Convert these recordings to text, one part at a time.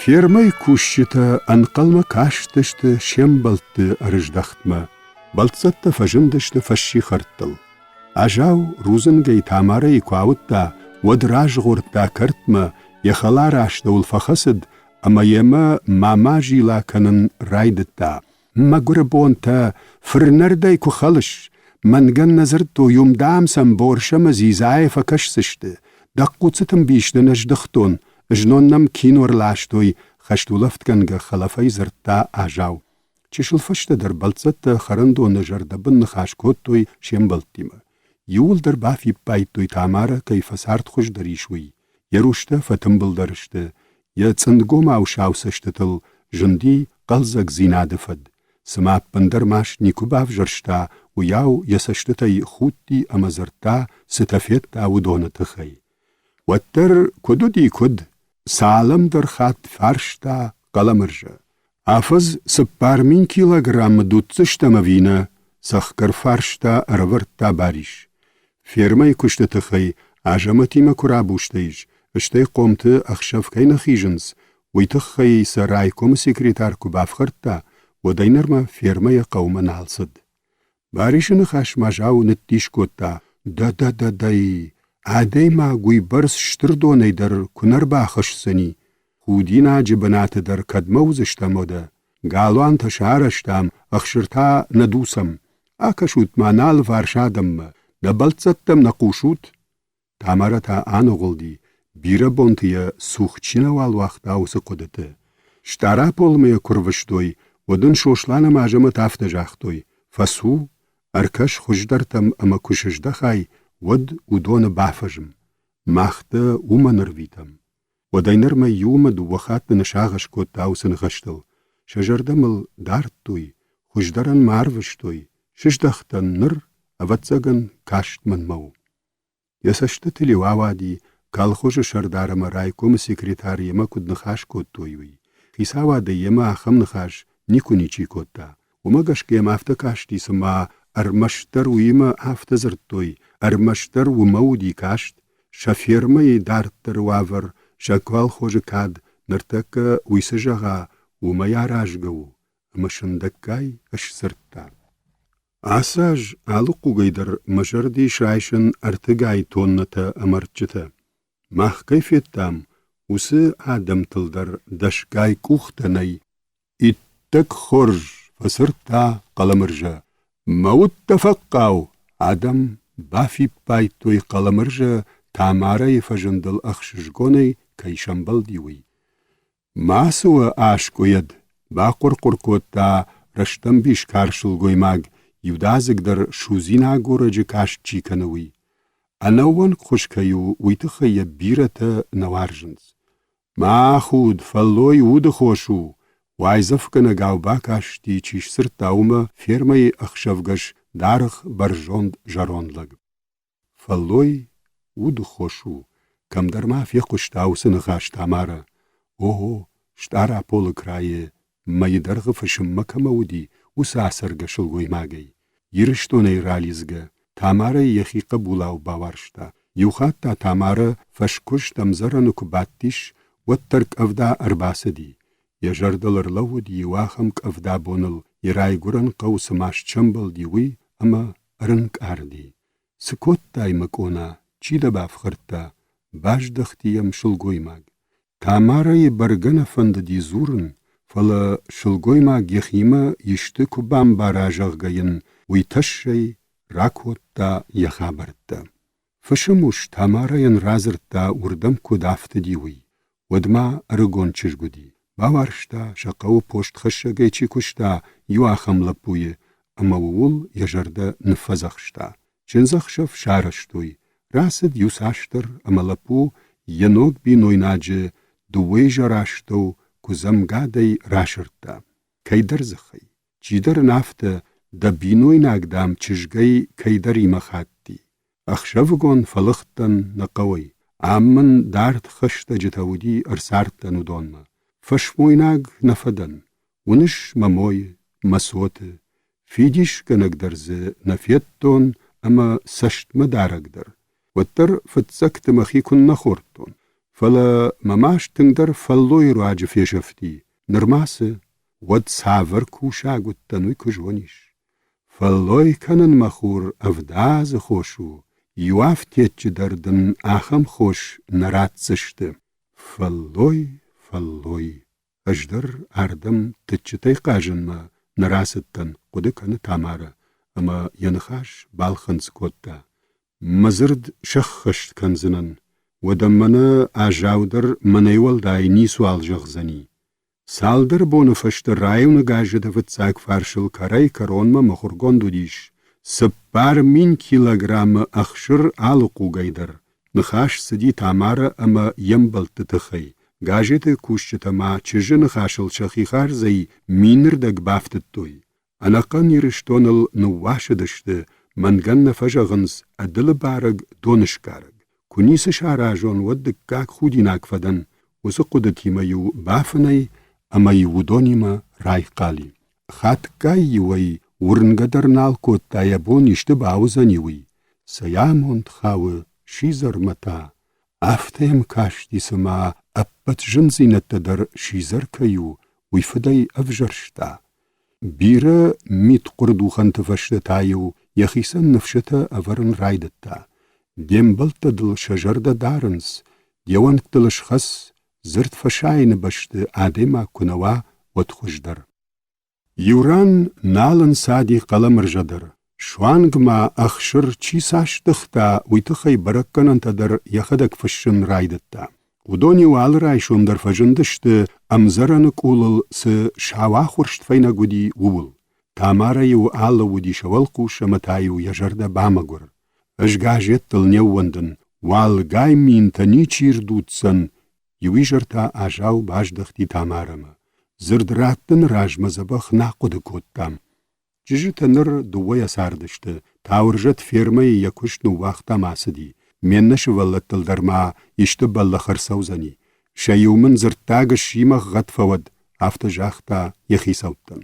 Фермӕйы кусджытӕ ӕнхъӕлмӕ кастысты се мбӕлтты ӕрыздӕхтмӕ. Бӕлццӕттӕ фӕзындысты фӕссихӕрттыл. Азау рудзынгӕй Тамарӕйы куы ауыдта, уӕд разгъордта кӕртмӕ, йӕ хӕлар астӕуыл фӕхӕцыд ӕмӕ йемӕ мама зила кӕнын райдыдта. Мӕгуыры бонтӕ, фырнӕрдӕй куы хӕлыс, мӕнгӕн нӕ дзырдтой, уым, дам, сӕм борс ӕмӕ дзидзайӕ фӕкӕсдзысты. Дӕ хъуццыты мбис дын ӕздыхтон, знон нӕм кино ӕрластой, хӕстулӕфтгӕнгӕ хӕлӕфӕй дзырдта Азау. Чысыл фӕстӕдӕр бӕлццӕттӕ хӕрӕндоны зӕрдӕбын ныхас кодтой се мбӕлттимӕ. Иууылдӕр бафиппайдтой, Тамарӕ кӕй фӕцардхуыздӕр ис, уый. Йӕ рустӕ фӕтымбылдӕр сты, йӕ цъындгомау сау цӕстытыл зынди хъӕлдзӕгдзинады фӕд. Цыма ӕппындӕр маст никуы бавзӕрста, уыйау йӕ цӕстытӕй худти ӕмӕ дзырдта, цытӕ федта, уыдоны тыххӕй. Уӕддӕр куыд уыди, куыд? Цалӕмдӕр хатт фарста Хъӕлӕмырзӕ. Афӕдз 4000 килограммы дуддзыстӕм ӕви нӕ? цӕхгӕр фарста ӕрӕвӕрдта Барис. Фермӕйы куысты тыххӕй Азӕмӕтимӕ куы рабустӕ ис, стӕй хъомты ӕхсӕв кӕй нӕ хизынц, уый тыххӕй сӕ райкомы секретарь куы бафхӕрдта, уӕдӕй нырмӕ фермӕйӕ хъӕумӕ нал цыд. Барисы ныхасмӕ Азау ныддис кодта: «Да-да-да-дӕй, адӕймаг уыйбӕрц стыр донӕй дӕр куы нӕ рбахӕсдзӕни. Худинаджы бынаты дӕр кӕдмӕ уыдзыстӕм уӕдӕ? Галуантӕ сарӕзтам, ӕхсыр та нӕ дуцӕм. Акӕсут-ма нӕ алыварс адӕммӕ, нӕ бӕлццӕттӕм нӕ хъусут?» Тамарӕ та аныгъуылди, бирӕ бонты йӕ цух чи нӕуал уагъта, уыцы хъуыдыты. Стъараполмӕ йӕ куы рвыстой, уӕд ын Сослан ӕмӕ Азӕмӕт афтӕ загътой: «Фӕцу, ӕркӕс хуыздӕртӕм ӕмӕ куы сыздӕхай, уӕд уыдоны бафӕзм. Мах дӕ уымӕн ӕрвитӕм». Уӕдӕй нырмӕ иумӕ дыууӕ хатты ныссагъӕс кодта уыцы ныхӕстыл. Сӕ зӕрдӕ мыл дардтой, хуыздӕрӕн мӕ арвыстой, сыздӕхтӕн ныр, ӕвӕццӕгӕн, каст мӕнмӕ у. Йӕ цӕстытыл-иу ауади, колхозы сӕрдар ӕмӕ райкомы секретарь йемӕ куыд ныхас кодтой, уый. Хицауадӕй йемӕ ахӕм ныхас никуы ничи кодта. Уымӕ гӕсгӕ йӕм афтӕ касти, цыма ӕрмӕстдӕр уыимӕ афтӕ дзырдтой, ӕрмӕстдӕр уымӕ уыди каст, сӕ фермӕйы дарддӕры уавӕр, сӕ колхозы кад, ныртӕккӕ уый цы зӕгъа, уымӕй аразгӕ у, ӕмӕ сындӕггай сдзырдта. Ацы аз алы хъугӕй дӕр мӕ зӕрды ис райсын ӕртыгай тоннӕтӕ ӕмӕ ӕрдджытӕ. Мах кӕй федтам, уыцы адӕмтыл дӕр дӕсгай къухтӕ нӕй. Иттӕг хорз, фӕцырдта Хъӕлӕмырзӕ. Мӕ уд дӕ фӕхъхъау! Адӕм бафиппайдтой Хъӕлӕмырзӕ Тамарӕйы фӕзындыл ӕхсызгонӕй кӕй сӕмбӕлди, уый. Мацы уӕ аскъуыйӕд, бахъуыр-хъуыр кодта рӕстӕмбис кар сылгоймаг, иудадзыгдӕр судзинагурӕджы каст чи кӕны, уый. Ӕнӕууӕнкхуыз кӕй у, уый тыххӕй йӕ бирӕтӕ нӕ уарзынц. Мӕ худ, фӕллой уды хос у, уайдзӕфгӕнӕгау бакасти, чи сдзырдта, уымӕ фермӕйы ӕхсӕвгӕс даргъ бӕрзонд зӕронд лӕг. Фӕллой уды хос у, кӕмдӕр ма фехъуыста уыцы ныхас Тамарӕ. О, Стъараполы крайы мӕйы дӕргъы фысыммӕ кӕмӕ уыди, уыцы ацӕргӕ сылгоймагӕй. Ирыстонӕй ралидзгӕ, Тамарӕ йӕхи хъӕбулау бауарзта. Иухатт та Тамарӕ фӕскуыст ӕмдзӕрӕны куы бадтис, уӕддӕр къӕвда ӕрбацыди. Йӕ зӕрдыл ӕрлӕууыди иу ахӕм къӕвда боныл йӕ райгуырӕн хъӕу цы маст сӕмбӕлди, уый ӕмӕ ӕрӕнкъарди. Цы кодтай, мӕ къона, чи дӕ бафхӕрдта? баздӕхти йӕм сылгоймаг. Тамарӕйы бӕргӕ нӕ фӕндыди дзурын, фӕлӕ сылгоймаг йӕхимӕ исты куы бамбара, зӕгъгӕ йын уый тӕссӕй ракодта йӕ хабӕрттӕ. Фысым ус Тамарӕйӕн радзырдта, уырдӕм куыд афтыди, уый. Уӕд ма ӕрыгон чызг уыди. Бауарзта, сӕ хъӕуы постхӕссӕгӕй чи куыста, иу ахӕм лӕппуйы, ӕмӕ ууыл йӕ зӕрдӕ ныффӕдзӕхста. Чындзӕхсӕв сарӕзтой. Рацыд иуцасдӕр, ӕмӕ лӕппу йӕ ног бинойнаджы дыууӕизӕрастӕу куыдзӕмгадӕй расырдта. Кӕйдӕр дзыхӕй. Чидӕр ын афтӕ, дӕ бинойнаг, дам, чызгӕй кӕйдӕримӕ хатти. Ӕхсӕвыгон фӕлыгъдтӕн нӕ хъӕуӕй. Ам мын дард хӕстӕджытӕ уыди, ӕрцардтӕн уыдонмӕ. Фӕсмойнаг нӕ фӕдӕн. Уыныс мӕ мойы, мӕ цоты. Фидисгӕнӕг дӕр дзы нӕ федтон ӕмӕ цӕстмӕ дарӕг дӕр. Уӕддӕр фыццӕгты мӕхи куыннӕ хордтон. Фӕлӕ мӕ маст тынгдӕр фӕллойы руаджы фесӕфти. Нырма цы? Уӕд цавӕр кусӕг уыдтӕн, уый куы зонис. Фӕллой кӕнын, мӕ хур, ӕвдадзы хос у. Иу афтеччы дӕр дын ахӕм хос нӕ ратдзысты. Фӕллой, фӕллой. Ӕз дӕр ардӕм тыччытӕй хъазынмӕ нӕ рацыдтӕн, хъуыды кӕны Тамарӕ, ӕмӕ йӕ ныхас балхынцъ кодта. Мӕ дзырд сӕххӕст кӕндзынӕн, уӕдӕ мӕнӕ Азау дӕр мӕнӕй уӕлдай ницуал зӕгъдзӕни. Цалдӕр боны фӕстӕ районы газеты фыццаг фарсыл кӕрӕй-кӕронмӕ мыхуыргонд уыдис 4000 килограммы ӕхсыр алы хъугӕй дӕр. Ныхас цыди Тамарӕ ӕмӕ йе мбӕлтты тыххӕй. Газеты кусджытӕ ма чызджы ныхасыл сӕхи хардзӕй минырдӕг бафтыдтой. Ӕнӕхъӕн Ирыстоныл ныууасыдысты, мӕнгӕн нӕ фӕзӕгъынц ӕдылы барӕг донысгарӕг. Куы ницы саразон, уӕд дыккаг худинаг фӕдӕн. Уыцы хъуыдытимӕ-иу бафынӕй ӕмӕ-иу уыдонимӕ райхъал и. Хатгай-иу ӕй уырнгӕ дӕр нал кодта, йӕ бон исты бауыдзӕни, уый. Цӕй амонд хауы сидзӕрмӕ та? Афтӕ йӕм касти, цыма ӕппӕт зындзинӕдтӕ дӕр сидзӕр кӕй у, уый фыдӕй ӕвзӕрста. Бирӕ мидхъуырдухӕнты фӕстӕ та-иу йӕхицӕн ныфсытӕ ӕвӕрын райдыдта. Де мбӕлттӕ дыл сӕ зӕрдӕ дарынц, де уӕнгтыл схӕц, дзырд фӕсайыны бӕсты адӕймаг куы нӕ уа, уӕд хуыздӕр. Иу ран нал ӕнцади Хъӕлӕмырзӕ дӕр. Суанг ма ӕхсыр чи цас дыгъта, уый тыххӕй бӕрӕггӕнӕнтӕ дӕр йӕхӕдӕг фыссын райдыдта. Уыдон-иу алы райсом дӕр фӕзындысты, ӕмдзӕрӕны къулыл цы сау ахуырст фӕйнӕг уыди, ууыл. Тамарӕ-иу алӕууыди сӕ уӕлхъус ӕмӕ та-иу йӕ зӕрдӕ бамӕгуыр. Ӕз газеттыл не ууӕндын, уалгай минтӕ ничи рдудздзӕн, Иу изӕр та Азау баздӕхти Тамарӕмӕ. Дзырд раттыны размӕ дзӕбӕх нӕ хъуыды кодтам. Чызджытӕ ныр дыууӕйӕ цардысты. Тауырзӕт фермӕйы йӕ куыст ныууагъта ӕмӕ ацыди. Ме ннӕ сывӕллӕттыл дӕр ма исты бӕллӕх ӕрцӕудзӕни. Сӕ иу мын дзырддаг сси мӕ гъгъӕд фӕуӕд, афтӕ загъта йӕ хицӕуттӕн.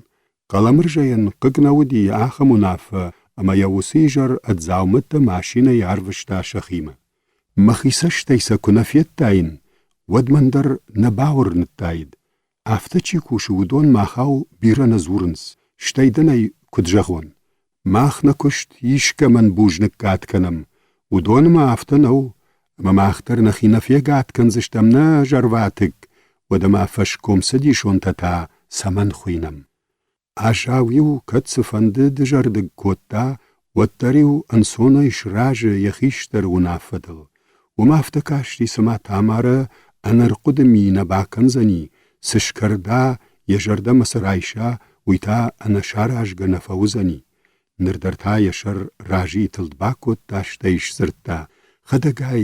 Хъӕлӕмырзӕйӕн хъыг нӕ уыди ахӕм уынаффӕ, ӕмӕ йӕ уыцы изӕр ӕд дзаумӕттӕ машинӕйы арвыста сӕхимӕ. Мӕхи цӕстӕй сӕ куы нӕ федтаин, уӕд мӕн дӕр нӕ бауырныдтаид. Афтӕ чи кусы, уыдон махау бирӕ нӕ дзурынц, стӕй дын ӕй куыд зӕгъон. Мах нӕ куыст искӕмӕн бузныггад кӕнӕм, уыдонмӕ афтӕ нӕу, ӕмӕ мах дӕр нӕхи нӕ фегад кӕндзыстӕм нӕ зӕрватыкк, уӕдӕ ма фӕскомцӕдисонтӕ та цӕмӕн хуыйнӕм? Азау-иу кӕд цыфӕнды дызӕрдыг кодта, уӕддӕр-иу ӕнцонӕй сразы йӕ хистӕры уынаффӕтыл. Уым афтӕ касти, цыма Тамарӕ ӕнӕрхъуыды ми нӕ бакӕндзӕни, цы скӕрда, йӕ зӕрдӕмӕ цы райса, уый та ӕнӕсаразгӕ нӕ фӕуыдзӕни. Ныр дӕр та йӕ сӕр разыйы тылд бакодта, стӕй сдзырдта: «Хӕдӕгай,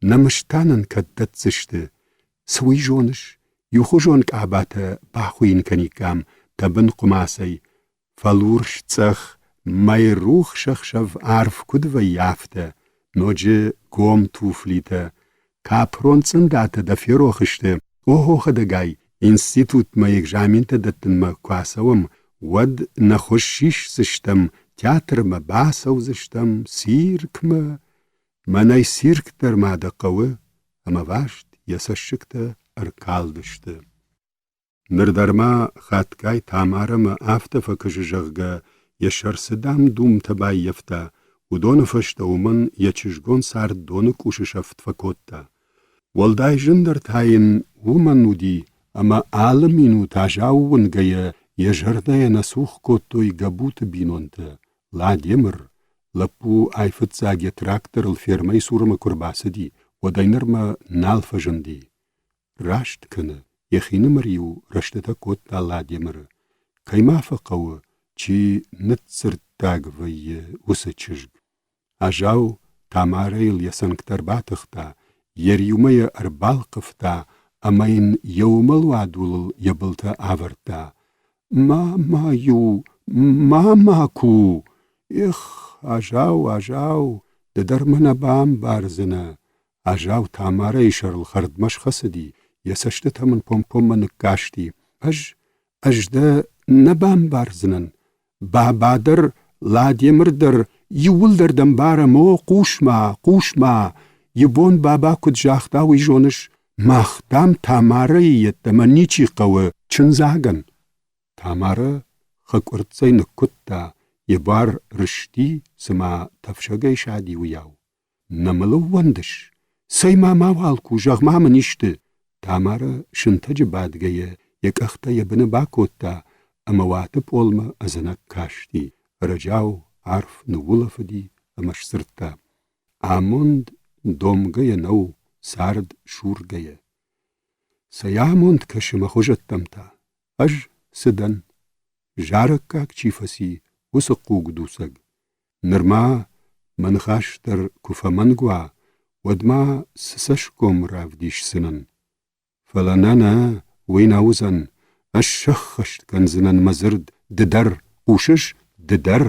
нӕ мызтӕ нын кӕд дӕтдзысты? Цы уый зоныс, иухуызон къабатӕ бахуыйын кӕниккам тӕбын хъуымацӕй, фӕлурс цъӕх мӕйрухс ӕхсӕв арф куыд вӕййы, афтӕ, ноджы гом туфлитӕ, капрон цъындатӕ дӕ ферох сты, охо хӕдӕгай, институтмӕ экзаментӕ дӕттынмӕ куы ацӕуӕм, уӕд нӕ хуыз сисдзыстӕм, театрмӕ бацӕудзыстӕм, циркмӕ. Мӕнӕй цирк дӕр ма дӕ хъӕуы, ӕмӕ васт йӕ цӕссыгтӕ ӕркалдысты. Ныр дӕр ма хатгай Тамарӕмӕ афтӕ фӕкӕсы, зӕгъгӕ, йӕ сӕр цы дам-думтӕ баййӕфта, уыдоны фӕстӕ уымӕн йӕ чызгон цард доны къусы сӕфт фӕкодта. Уӕлдай зындӕр та йын уымӕн уыди, ӕмӕ алы минут Азау уынгӕйӕ йӕ зӕрдӕйӕ нӕ цух кодтой Гӕбуты бинонтӕ, Ладемыр, лӕппу айфыццаг йӕ тракторыл фермӕйы цурмӕ куы рбацыди, уӕдӕй нырмӕ нал фӕзынди. Раст кӕны, йӕхинымӕр-иу рӕстытӕ кодта Ладемыры. Кӕй ма фӕхъӕуы, чи ныццырддаг вӕййы, уыцы чызг. Азау Тамарӕйыл йӕ цӕнгтӕ ӕрбатыхта, йӕ риумӕ йӕ ӕрбалхъывта ӕмӕ йын йӕ уымӕл уадулыл йӕ былтӕ авӕрдта. Ма-ма-иу, ма-ма ку! Эх, Азау, Азау, ды дӕр мӕ нӕ бамбардзынӕ. Азау Тамарӕйы сӕрыл хӕрдмӕ схӕцыди, йӕ цӕстытӕм ын комкоммӕ ныккасти. Ӕз, ӕз дӕ нӕ бамбардзынӕн. Баба дӕр, Ладемыр дӕр, иууылдӕр дӕ мбарӕм, о, хъус-ма, хъус-ма! Ибон баба куыд загъта, уый зоныс? Мах, дам, Тамарӕйы йеддӕмӕ ничи хъӕуы чындзагӕн. Тамарӕ хӕкъуырццӕй ныккуыдта, йӕ буар рызти, цыма тӕфсӕгӕй сади, уыйау. Нӕ мыл ӕууӕндыс? Цӕй-ма мауал ку, зӕгъ-ма мын исты. Тамарӕ сынтӕджы бадгӕйӕ йӕ къӕхтӕ йӕ быны бакодта ӕмӕ уаты пъолмӕ ӕдзынӕг касти, ӕрӕджиау арф ныуулӕфыди ӕмӕ сдзырдта: Амонд домгӕйӕ нӕу, цард сургӕйӕ. Цӕй амонд кӕсы мӕ хуызӕттӕм та? Ӕз цы дӕн? Зарӕггаг чи фӕци, уыцы хъугдуцӕг. Нырма мӕ ныхас дӕр куы фӕмӕнг уа, уӕд ма цы цӕсгом равдисдзынӕн? Фӕлӕ нӕ-нӕ, уый нӕ уыдзӕн. Ӕз сӕххӕст кӕндзынӕн мӕ дзырд, ды дӕр, хъусыс, ды дӕр!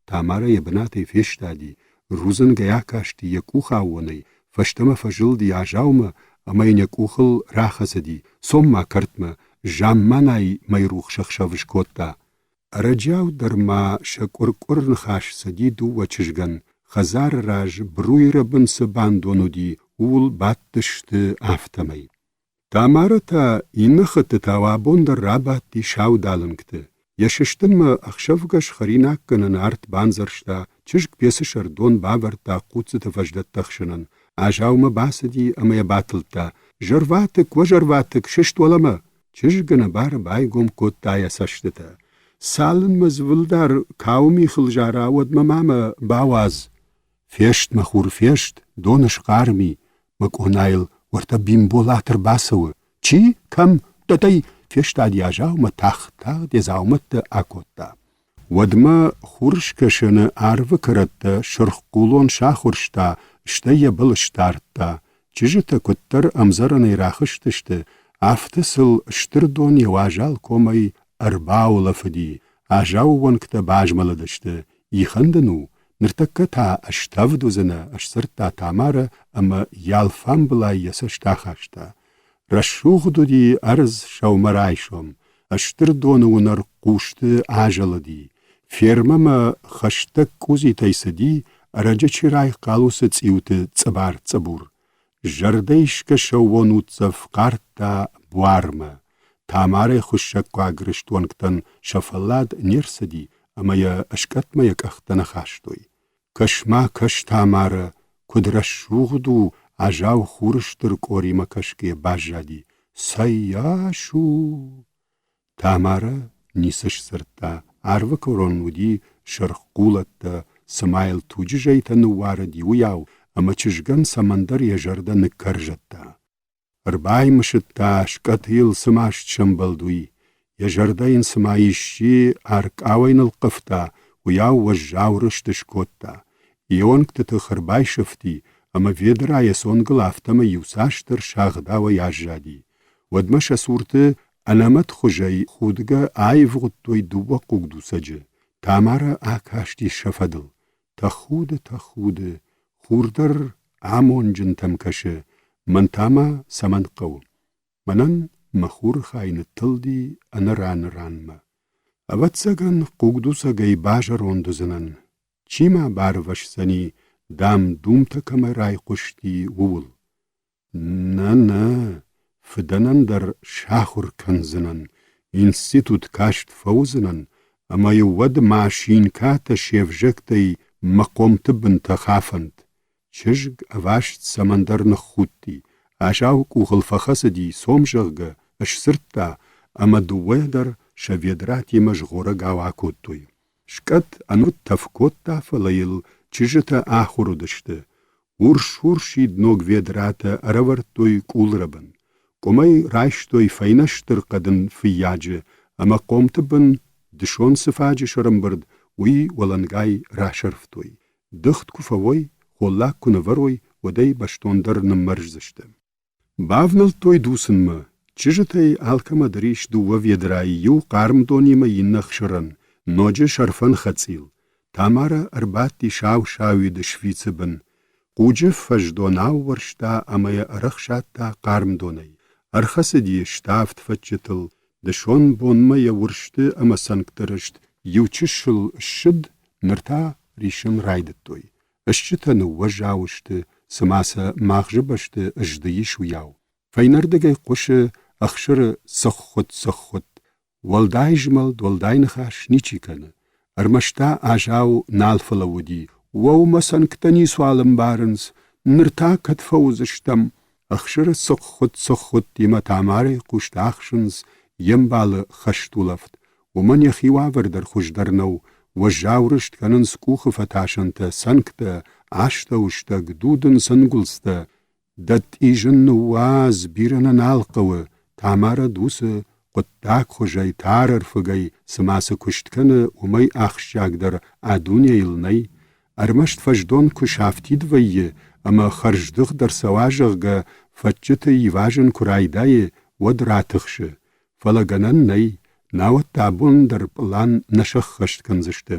Тамарӕ йӕ бынатӕй фестади, рудзынгӕй акасти йӕ къухаууонӕй, фӕстӕмӕ фӕзылди Азаумӕ ӕмӕ йын йӕ къухыл рахӕцыди, цом-ма кӕртмӕ, замманай мӕйрухс ӕхсӕв скодта. Ӕрӕджиау дӕр ма сӕ къуыр-къуыр ныхас цыди дыууӕ чызгӕн, хӕдзары раз бруйы рӕбын цы бандон уыди, ууыл бадтысты, афтӕмӕй. Тамарӕ та иннӕ хӕттытау абон дӕр рабадти саудалынгты. Йӕ сыстынмӕ ӕхсӕвгӕс хӕринаггӕнӕн арт бандзӕрста, чызг пецы сӕр дон бавӕрдта хъуццыты фӕздӕттӕ хсынӕн, Азаумӕ бацыди ӕмӕ йӕ батылдта. «Зӕрватыкк, уӕ зӕрватыкк, сыст уӕлӕмӕ!» Чызг ӕнӕбары байгом кодта йӕ цӕстытӕ. «Цалынмӕ дзывылдар кауы михыл зара, уӕдмӕ ма мӕ бауадз!» Фест, мӕ хур, фест, дон схъарм и, мӕ къонайыл уӕртӕ Бимболат ӕрбацӕуы. Чи? Кӕм? Дӕдӕй! фестади Азаумӕ тагъд-тагъд йӕ дзаумӕттӕ акодта. Уӕдмӕ хурыскӕсӕны арвы кӕрӕттӕ сырххъулон сахуырста, стӕй йӕ был сдардта. Чызджытӕ куыддӕр ӕмдзӕрӕнӕй рахызтысты, афтӕ сыл стыр дон йӕ уазал комӕй ӕрбаулӕфыди, Азауы уӕнгтӕ базмӕлыдысты, ихӕн дын у, ныртӕккӕ та стӕвд уыдзынӕ, сдзырдта Тамарӕ ӕмӕ йӕ алфамбылай йӕ цӕст ахаста. Рӕсугъд уыди ӕрдз сӕумӕрайсом, стыр доны уынӕр хъусты азӕлыди. Фермӕмӕ хӕстӕг къудзитӕй цыди, ӕрӕджы чи райхъал, уыцы цъиуты цъыбар-цъыбур. Зӕрдӕисгӕ сӕууон уддзӕф хъардта буармӕ. Тамарӕ хуыссӕгхъуаг рыст уӕнгтӕн сӕ фӕллад не рцыди ӕмӕ йӕ скъӕтмӕ йӕ къӕхтӕ нӕ хастой. Кӕс-ма, кӕс, Тамарӕ, куыд рӕсугъд у, Азау хуры стыр къоримӕ кӕсгӕйӕ баззади. Цӕйас у! Тамарӕ ницы сдзырдта, арвы кӕрон уыди сырх хъулӕттӕ, цыма йыл туджы зӕйтӕ ныууарыди, уыйау, ӕмӕ чызгӕн цӕмӕндӕр йӕ зӕрдӕ ныккӕрзыдта. Ӕрбаймысыдта, скъӕты йыл цы маст сӕмбӕлд, уый. Йӕ зӕрдӕ йын цыма исчи ӕркъауӕй нылхъывта, уыйау уӕззау рыст скодта. Йе уӕнгты тых ӕрбайсӕфти, ӕмӕ ведра йӕ цонгыл афтӕмӕй иуцасдӕр сагъдауӕй аззади. Уӕдмӕ сӕ цурты ӕнӕмӕтхуызӕй худгӕ аивгъуыдтой дыууӕ хъугдуцӕджы. Тамарӕ акасти сӕ фӕдыл. Тӕхуды, тӕхуды, хур дӕр амонджынтӕм кӕсы, мӕн та ма цӕмӕн хъӕуы? Мӕнӕн мӕ хуры хай ныттылди ӕнӕраны ранмӕ. Ӕвӕццӕгӕн, хъугдуцӕгӕй базӕронд уыдзынӕн. Чи ма барвӕсдзӕни, дам-думтӕ кӕмӕ райхъуысти, ууыл? Нӕ-нӕ, фыдӕнӕн дӕр сахуыр кӕндзынӕн, институт каст фӕуыдзынӕн, ӕмӕ-иу уӕд машинкӕтӕ се взӕгтӕй мӕ хъомты бынтӕ хафӕнт. Чызг ӕваст цӕмӕндӕр ныххудти, Азауы къухыл фӕхӕцыди, цом, зӕгъгӕ, сдзырдта, ӕмӕ дыууӕйӕ дӕр сӕ ведратимӕ згъорӕгау акодтой. Скъӕт ӕнуд тӕф кодта, фӕлӕ йыл чызджытӕ ахуыр уыдысты. Урс-урсид ног ведратӕ ӕрӕвӕрдтой къулрӕбын. Къуымӕй райстой фӕйнӕ стыр хъӕдын фыййаджы ӕмӕ хъомты бын дысон цы фаджыс ӕрӕмбырд, уый уӕлӕнгай расӕрфтой. Дыгъд куы фӕуой, холлаг куы нывӕрой, уӕд ӕй бӕстондӕр ныммӕрздзысты. Бавнӕлдтой дуцынмӕ. Чызджытӕй алкӕмӕ дӕр ис дыууӕ ведрайы, иу хъарм донимӕ, иннӕ ӕхсырӕн, ноджы сӕрфӕн хӕцъил. Тамарӕ ӕрбадти сау-сауид швицы бын. Хъуджы фӕздон аууӕрста ӕмӕ йӕ ӕрӕхсадта хъарм донӕй. Ӕрхӕцыди ставд фӕччытыл, дысон бонмӕ йӕ уырзты ӕмӕ цӕнгты рыст иу чысыл ссыд, ныр та риссын райдыдтой. Стджытӕ ныууӕззау сты, цыма сӕ магъзы бӕсты зды ис, уыйау. Фӕйнӕрдыгӕй хъуысы ӕхсыры сыххуыт-сыххуытт. Уӕлдай змӕлд, уӕлдай ныхас ничи кӕны. Ӕрмӕст та Азау нал фӕлӕууыди. Уӕу, мӕ цӕнгтӕ ницуал ӕмбарынц, ныр та кӕд фӕуыдзыстӕм? Ӕхсыры сыххуыт-сыххуыттимӕ Тамарӕйы хъустӕ ахсынц йе мбалы хӕстулӕфт. Уымӕн йӕхи уавӕр дӕр хуыздӕр нӕу, уӕззау рыст кӕнынц къухы фӕтасӕнтӕ, цӕнгтӕ, астӕуыстӕг, дудынц ӕнгуылдзтӕ. Дӕ тъизын ныууадз, бирӕ нӕ нал хъӕуы, Тамарӕ дуцы хъуыддагхуызӕй, тарӕрфыгӕй цыма цы куыст кӕны, уымӕй ахсджиагдӕр а дунейыл нӕй. Ӕрмӕст фӕздон куы сафтид вӕййы ӕмӕ хӕрздыгъд ӕрцӕуа, зӕгъгӕ, фӕччыты ивазын куы райдайы, уӕд ратыхсы. Фӕлӕ гӕнӕн нӕй, науӕд та абон дӕр пълан нӕ сӕххӕст кӕндзысты.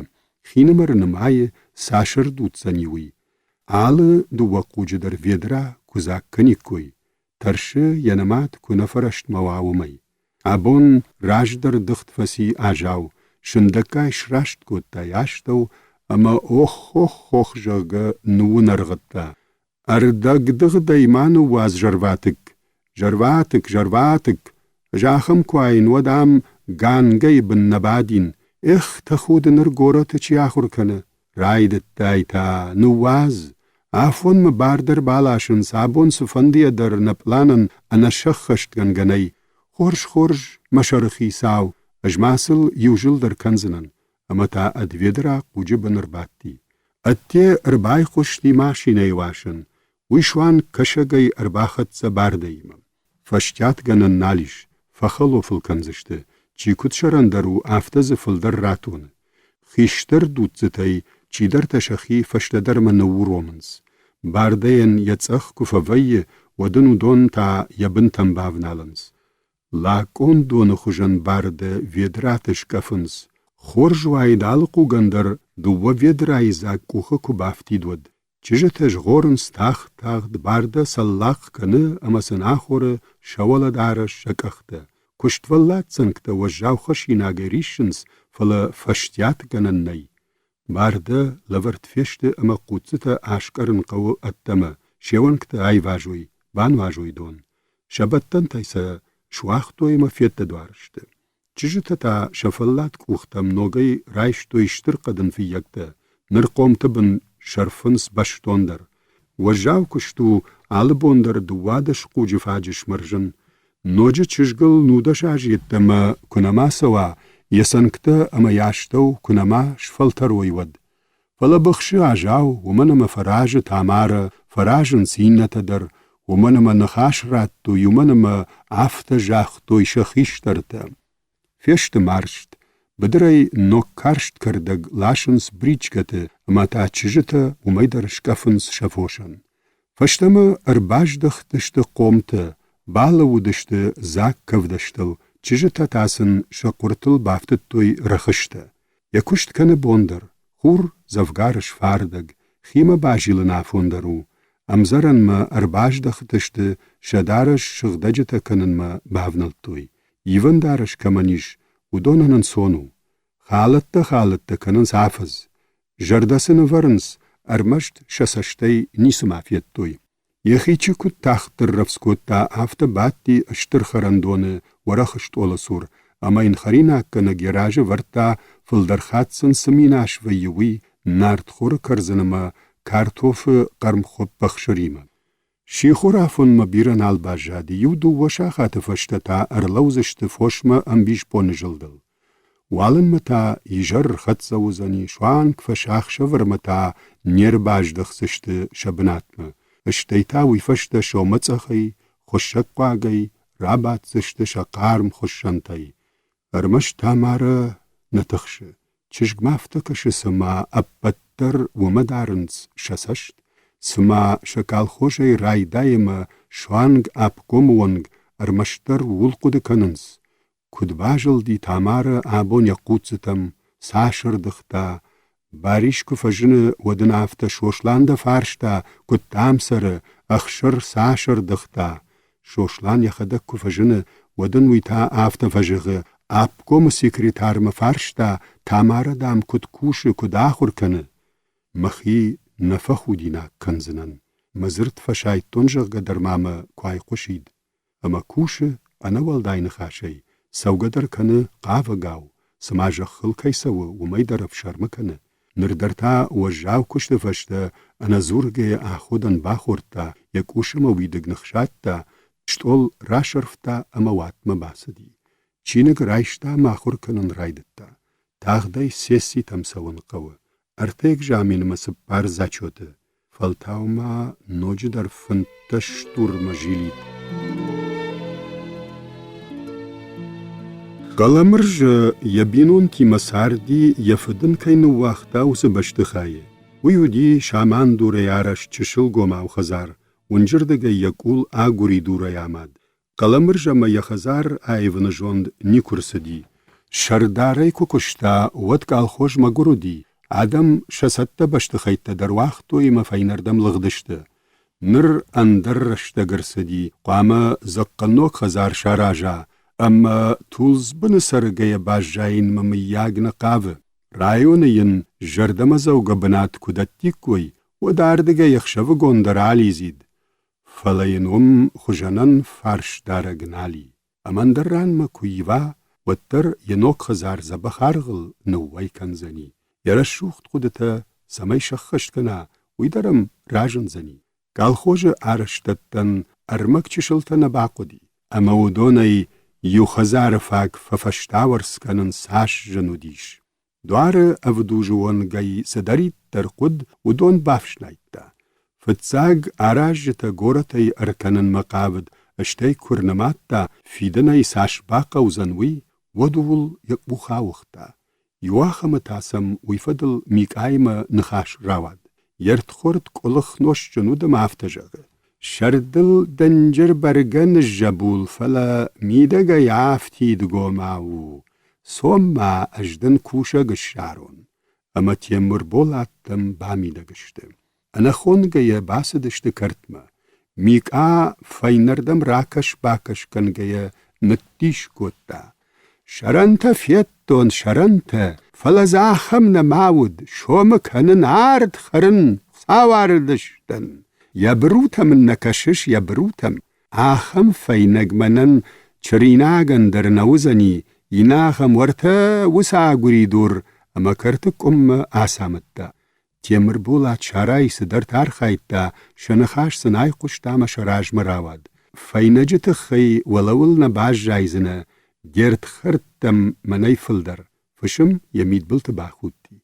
Хинымӕры нымайы, цас ӕрдуддзӕни, уый. Алы дыууӕ хъуджы дӕр ведра куы дзаг кӕниккой, тӕрсы йӕ нымад куы нӕ фӕрӕстмӕ уа, уымӕй. Абон раздӕр дыгъд фӕци Азау, сындӕггай сраст кодта йӕ астӕу ӕмӕ ох-ох-ох, зӕгъгӕ, ныууынӕргъыдта. Ӕрдӕгдыгъдӕй ма ныууадз зӕрватыкк, зӕрватыкк, зӕрватыкк! Ӕз ахӕм куы уаин, уӕд ам Гангӕйы бын нӕ бадин. Эх, тӕхуды ныр горӕты чи ахуыр кӕны! Райдыдтай та, ныууадз! Афонмӕ бар дӕр баласынц, абон цыфӕндыйӕ дӕр нӕ пъланӕн ӕнӕсӕххӕстгӕнгӕ нӕй. Хорз, хорз, мӕ сӕрыхицау, ӕз ма сыл иу зылд ӕркӕндзынӕн. Ӕмӕ та ӕд ведра хъуджы бын ӕрбадти. Ӕдде ӕрбайхъуысти машинӕйы уасын. Уый суанг кӕсӕгӕй ӕрбахӕццӕ Бардӕимӕ. Фӕстиатгӕнӕн нал ис, фӕхӕлоф ыл кӕндзысты, чи куыд сӕрӕндӕр у, афтӕ дзы фылдӕр ратоны. Хистӕр дуццытӕй чидӕртӕ сӕхи фӕстӕдӕрмӕ ныууромынц. Бардӕйӕн йӕ цъӕх куы фӕвӕййы, уӕд ын уыдон та йӕ бынтӕм бавналынц. Лакъон доны хуызӕн барды ведраты скъӕфынц. Хорз уаид алы хъугӕн дӕр дыууӕ ведрайы дзаг къухы куы бафтид, уӕд. Чызджытӕ згъорынц тагъд-тагъд, бардӕ цӕллахъ кӕны ӕмӕ сын ахоры сӕ уӕлӕдарӕс сӕ къӕхтӕ. Куыствӕллад цӕнгтӕ уӕззау хӕссинагӕй риссынц, фӕлӕ фӕстиатгӕнӕн нӕй. Бардӕ лӕвӕрд фесты ӕмӕ хъуццытӕ аскъӕрын хъӕуы ӕддӕмӕ, се уӕнгтӕ айвазой, бануазой дон. Сӕ бӕттӕнтӕй сӕ суагътой ӕмӕ феддӕдуар сты. Чызджытӕ та сӕ фӕллад къухтӕм ногӕй райстой стыр хъӕдын фыййӕгтӕ, ныр хъомты бын сӕрфынц бӕстондӕр. Уӕззау куыст у алы бон дӕр 12 хъуджы фаджыс мӕрзын. Ноджы чызгыл 19 азы йеддӕмӕ куы нӕма цӕуа, йӕ цӕнгтӕ ӕмӕ йӕ астӕу куы нӕма сфӕлтӕрой, уӕд. Фӕлӕ быхсы Азау, уымӕн ӕмӕ фӕразы Тамарӕ, фӕразынц иннӕтӕ дӕр, уымӕн ӕмӕ ныхас радтой, уымӕн ӕмӕ афтӕ загътой сӕ хистӕртӕ. Фесты марзт, быдырӕй ног карст кӕрдӕг ласынц бричкӕты ӕмӕ та чызджытӕ уымӕй дӕр скъӕфынц сӕ фосӕн. Фӕстӕмӕ ӕрбаздӕхтысты хъомтӕ, балӕууыдысты дзаг кӕвдӕстыл, чызджытӕ та сын сӕ хъуыртыл бафтыдтой рӕхыстӕ. Йӕ куыст кӕны бон дӕр, хур дзӕвгар сфардӕг, химӕ базилын афон дӕр у. Ӕмдзӕрӕнмӕ ӕрбаздӕхтысты, сӕ дарӕс сыгъдӕджытӕ кӕнынмӕ бавнӕлдтой. Ивӕн дарӕс кӕмӕн ис, уыдонӕн ӕнцон у. Халӕттӕ-халӕттӕ кӕнынц афӕдз. Зӕрдӕ сын ӕвӕрынц, ӕрмӕст сӕ цӕстӕй ницыма федтой. Йӕхи чи куыд тагъддӕр рӕвдз кодта, афтӕ бадти стыр хӕрӕндоны уӕрӕх стъолы цур, ӕмӕ йын хӕринаггӕнӕг йӕ разы вӕрдта, фылдӕр хатт сын цы минас вӕййы, уый нартхоры кӕрдзын ӕмӕ картофы хъӕрмхуыпп ӕхсыримӕ. Сихорафонмӕ бирӕ нал баззади, иу-дыууӕ сахаты фӕстӕ та ӕрлӕудзысты фосмӕ ӕмбисбоны зылдыл. Уалынмӕ та изӕр ӕрхӕццӕ уыдзӕни, суанг фӕсахсӕвӕрмӕ та не рбаздӕхдзысты сӕ бынатмӕ, стӕй та уый фӕстӕ сӕумӕцъӕхӕй, хуыссӕгхъуагӕй рабаддзысты сӕ хъарм хуыссӕнтӕй. Ӕрмӕст Тамарӕ нӕ тыхсы, чызгмӕ афтӕ кӕсы, цыма ӕппӕт дӕр уымӕ дарынц сӕ цӕст, цыма сӕ колхозӕй райдай ӕмӕ суанг обкомы онг ӕрмӕстдӕр ууыл хъуыды кӕнынц, Куыд базылди Тамарӕ абон йӕ хъуццытӕм, цас ӕрдыгъта. Барис куы фӕзыны, уӕд ын афтӕ Сослан дӕ фарста, куыд дӕм цӕры, ӕхсыр цас ӕрдыгъта. Сослан йӕхӕдӕг куы фӕзыны, уӕд ын уый та афтӕ фӕзӕгъы, обкомы секретармӕ фарста, Тамарӕ, дам, куыд кусы, куыд ахуыр кӕны. Мӕхи нӕ фӕхудинаг кӕндзынӕн, мӕ дзырд фӕсайдтон, зӕгъгӕ дӕр ма мӕ куы айхъуысид. Ӕмӕ кусы ӕнӕуӕлдай ныхасӕй, цӕугӕ дӕр кӕны хъавӕгау, цыма зӕххыл кӕй цӕуы, уымӕй дӕр ӕфсӕрмы кӕны. Ныр дӕр та уӕззау куысты фӕстӕ ӕнӕдзургӕйӕ аходӕн бахордта, йӕ къус ӕмӕ уидыг ныхсадта, стъол расӕрфта ӕмӕ уатмӕ бацыди. Чиныг райста ӕмӕ ахуыр кӕнын райдыдта. Тагъд ӕй сесситӕм цӕуын хъӕуы. Ӕртӕ экзаменмӕ цыппар зачеты. Фӕлтау ма ноджыдӕр 15 стурмӕ зилид. Хъӕлӕмырзы йӕ бинонтимӕ царди, йӕ фыд ын кӕй ныууагъта, уыцы бӕстыхайы. Уый уыди самандурӕй арӕзт чысылгомау хӕдзар, уынджырдыгӕй йӕ къул агуыридурӕй амад. Хъӕлӕмырз ӕмӕ йӕ хӕдзар аивыны зонд никуы рцыди. Сӕрдарӕй куы куыста, уӕд колхоз мӕгуыр уыди, адӕм сӕ цӕттӕ бӕстыхӕйттӕ дӕр уагътой ӕмӕ фӕйнӕрдӕм лыгъдысты. Ныр ӕндӕр рӕстӕг ӕрцыди, хъуамӕ дзыхъхъынног хӕдзар сараза ӕмӕ тулдзбыны цӕргӕйӕ баззайынмӕ мыййаг нӕ хъавы. Районы йын зӕрдӕмӕдзӕугӕ бынат куы дӕттиккой, уӕд ардыгӕй ӕхсӕвыгон дӕр алидзид. Фӕлӕ йын уым хуызӕнӕн фарсдарӕг нал и. Ӕмӕ ӕндӕр ранмӕ куы ива, уӕддӕр йӕ ног хӕдзар дзӕбӕх аргъыл ныууӕй кӕндзӕни. Йӕ рӕсугъд хъуыдытӕ цӕмӕй сӕххӕст кӕна, уый дӕр ӕм разындзӕни. Колхозы арӕзтӕдтӕн ӕрмӕг чысылтӕ нӕ бахъуыди, ӕмӕ уыдонӕй иу хӕдзары фаг фӕфӕстауӕрц кӕнын цас зын уыдис. Дуары ӕвдузы онгӕй цыдӕриддӕр хъуыд, уыдон бафснайдта. Фыццаг аразджытӕ горӕтӕй ӕркӕнынмӕ хъавыд, стӕй куы рнымадта, фидынӕй цас бахъӕудзӕн, уый, уӕд ууыл йӕ къух ауыгъта. Иуахӕмы та сӕм уый фӕдыл Микъаимӕ ныхас рауад. Йе рдхорд къуылых нозтджын уыд ӕмӕ афтӕ зӕгъы: Сӕрдыл дынджыр бӕргӕ ныззӕбул, фӕлӕ мидӕгӕй афтидгомау у. Цом-ма, ӕз дын кусӕг ссарон. Ӕмӕ Темырболаттӕм бамидӕг сты. Ӕнӕхонгӕйӕ бацыдысты кӕртмӕ. Микъа фӕйнӕрдӕм ракӕс-бакӕс кӕнгӕйӕ ныддис кодта. Сӕрӕнтӕ федтон, сӕрӕнтӕ, фӕлӕ дзы ахӕм нӕма уыд, сомы кӕнын, ард хӕрын, Хуыцау ардыстӕн. Йӕ бырутӕм ын нӕ кӕсыс, йӕ бырутӕм. Ахӕм фӕйнӕг мӕнӕн чыринагӕн дӕр нӕ уыдзӕни, иннӕ ахӕм уӕртӕ уыцы агуыридур ӕмӕ кӕрты къуыммӕ ацамыдта. Темырболат сарайы цыдӕртӕ архайдта, сӕ ныхас сын айхъуыста ӕмӕ сӕ размӕ рауад. Фӕйнӕджы тыххӕй уӕлӕуыл нӕ баззайдзынӕ, де рдхӕрдтӕм мӕнӕй фылдӕр, фысым йӕ мидбылты бахудти.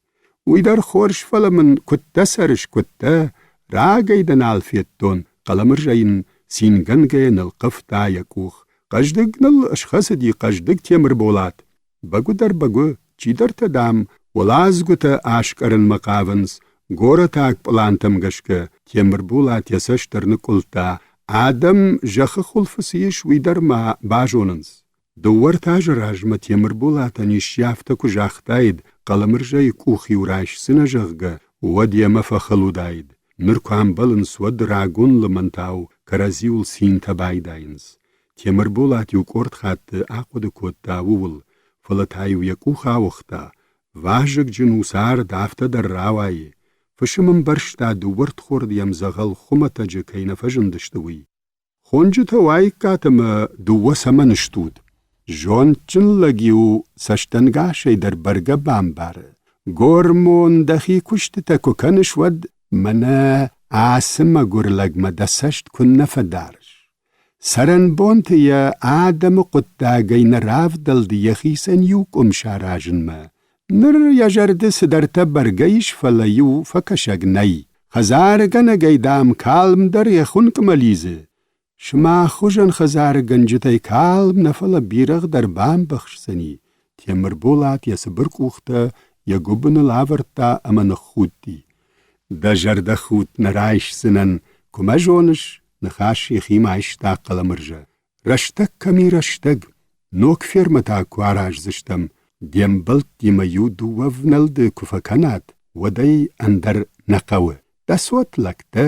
Уый дӕр хорз, фӕлӕ мын куыдтӕ цӕрыс, куыдтӕ, рагӕй дӕ нал федтон, Хъӕлӕмырзӕ йын цингӕнгӕйӕ нылхъывта йӕ къух. Хъӕздыг ныл схӕцыди хъӕздыг Темырболат. Бӕгуыдӕр бӕгуы, чидӕртӕ, дам, уӕладзгуытӕ аскъӕрынмӕ хъавынц, горӕтаг пълантӕм гӕсгӕ Темырболат йӕ цӕст ӕрныкъуылдта, адӕм зӕххы хуылфы цы ис, уый дӕр ма базонынц. Дыууӕ-ӕртӕ азы размӕ Темырболатӕн исчи афтӕ куы загътаид, Хъӕлӕмырзӕйы къух-иу райсдзынӕ, зӕгъгӕ, уӕд йемӕ фӕхыл уыдаид. Ныр куы амбӕлынц, уӕд рагон лымӕнтау кӕрӕдзиуыл цинтӕ байдайынц. Темырболат-иу къорд хатты ахъуыды кодта ууыл, фӕлӕ та-иу йӕ къух ауыгъта. Вазыгджын у цард, афтӕ дӕр рауайы. Фысым ӕмбӕрста, дыууӕ рдхорды йӕм дзӕгъӕл хуымӕтӕджы кӕй нӕ фӕзындысты, уый. Хонджытӕ уаиккат ӕмӕ дыууӕ цӕмӕн стут? Зондджын лӕг-иу цӕстӕнгасӕй дӕр бӕргӕ бамбары. Гормон, дӕхи куыстытӕ куы кӕныс, уӕд мӕнӕ ацы мӕгуыр лӕгмӕ дӕ цӕст куыннӕ фӕдарыс. Цӕрӕнбонты йӕ адӕмы хъуыддагӕй нӕ равдӕлд йӕхицӕн иу къуым саразынмӕ. Ныр йӕ зӕрды цыдӕртӕ бӕргӕ ис, фӕлӕ иу фӕкӕсӕг нӕй. Хӕдзаргӕнӕгӕй, дам, калм дӕр йӕ хуынкъмӕ лидзы. Сымах хуызӕн хӕдзаргӕнджытӕй калм нӕ, фӕлӕ бирӕгъ дӕр бамбӕхсдзӕни. Темырболат йӕ цыбыр къухтӕ йӕ гуыбыныл авӕрдта ӕмӕ ныххудти. Дӕ зӕрдӕхудт нӕ райсдзынӕн, куы мӕ зоныс, ныхас йӕхимӕ айста Хъӕлӕмырзӕ. Рӕстӕг кӕм и рӕстӕг, ног фермӕтӕ куы араздзыстӕм, де мбӕлттимӕ иу-дыууӕ внӕлды куы фӕкӕнат, уӕд ӕй ӕндӕр нӕ хъӕуы. Дӕ цот лӕгтӕ,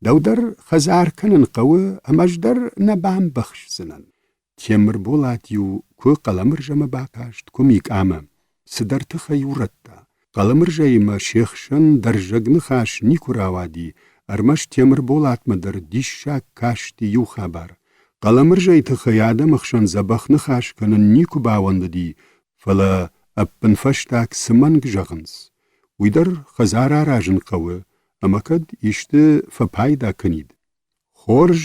дӕу дӕр хӕдзар кӕнын хъӕуы ӕмӕ ӕз дӕр нӕ бамбӕхсдзынӕн. Темырболат-иу куы Хъӕлӕмырзӕмӕ бакаст, куы Микъамӕ. Цыдӕр тыхӕй урӕдта. Хъӕлӕмырзӕимӕ се хсӕн дӕрзӕг ныхас никуы рауади, ӕрмӕст Темырболатмӕ дӕр диссаг касти иу хабар. Хъӕлӕмырзӕйы тыххӕй адӕмы хсӕн дзӕбӕх ныхас кӕнын никуы бауӕндыди, фӕлӕ ӕппынфӕстаг цы мӕнг зӕгъынц, уый дӕр хӕдзар аразын хъӕуы ӕмӕ кӕд исты фӕпайда кӕнид. Хорз,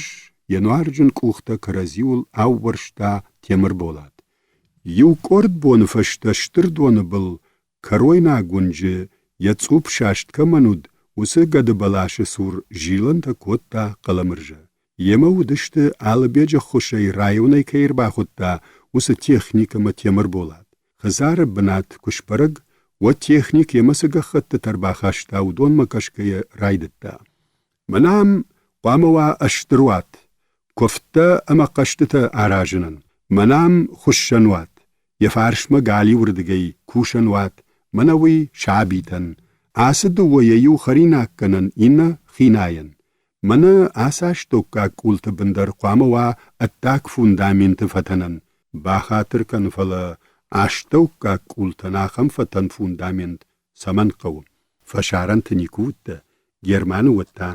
йӕ нуарджын къухтӕ кӕрӕдзиуыл аууӕрста Темырболат. Иу къорд боны фӕстӕ стыр доны был кӕройнаг уынджы йӕ цъупп саст кӕмӕн уыд, уыцы гӕдыбӕласы цур зилӕнтӕ кодта Хъӕлӕмырзӕ. Йемӕ уыдысты, Алыбеджы ххуысӕй районӕй кӕй ӕрбахуыдта, уыцы техник ӕмӕ Темырболат. Хӕдзары бынат куы сбӕрӕг, уӕд техник йемӕ цы гӕххӕттытӕ ӕрбахаста, уыдонмӕ кӕсгӕйӕ райдыдта. Мӕнӕ ам хъуамӕ уа стыр уат, куывдтӕ ӕмӕ хъӕзтытӕ аразынӕн. Мӕнӕ ам хуыссӕнуат, йӕ фарсмӕ галиуырдыгӕй кусӕнуат, мӕнӕ уый сабитӕн. Ацы дыууӕйӕ иу хӕринаггӕнӕн, иннӕ хинайӕн. Мӕнӕ ацы астӕуккаг къулты бын дӕр хъуамӕ уа ӕддаг фундаменты фӕтӕнӕн. Бахатыр кӕн, фӕлӕ астӕуккаг къултӕн ахӕм фӕтӕн фундамент цӕмӕн хъӕуы? Фӕсарӕнты никуы уыдтӕ, Германы уӕд та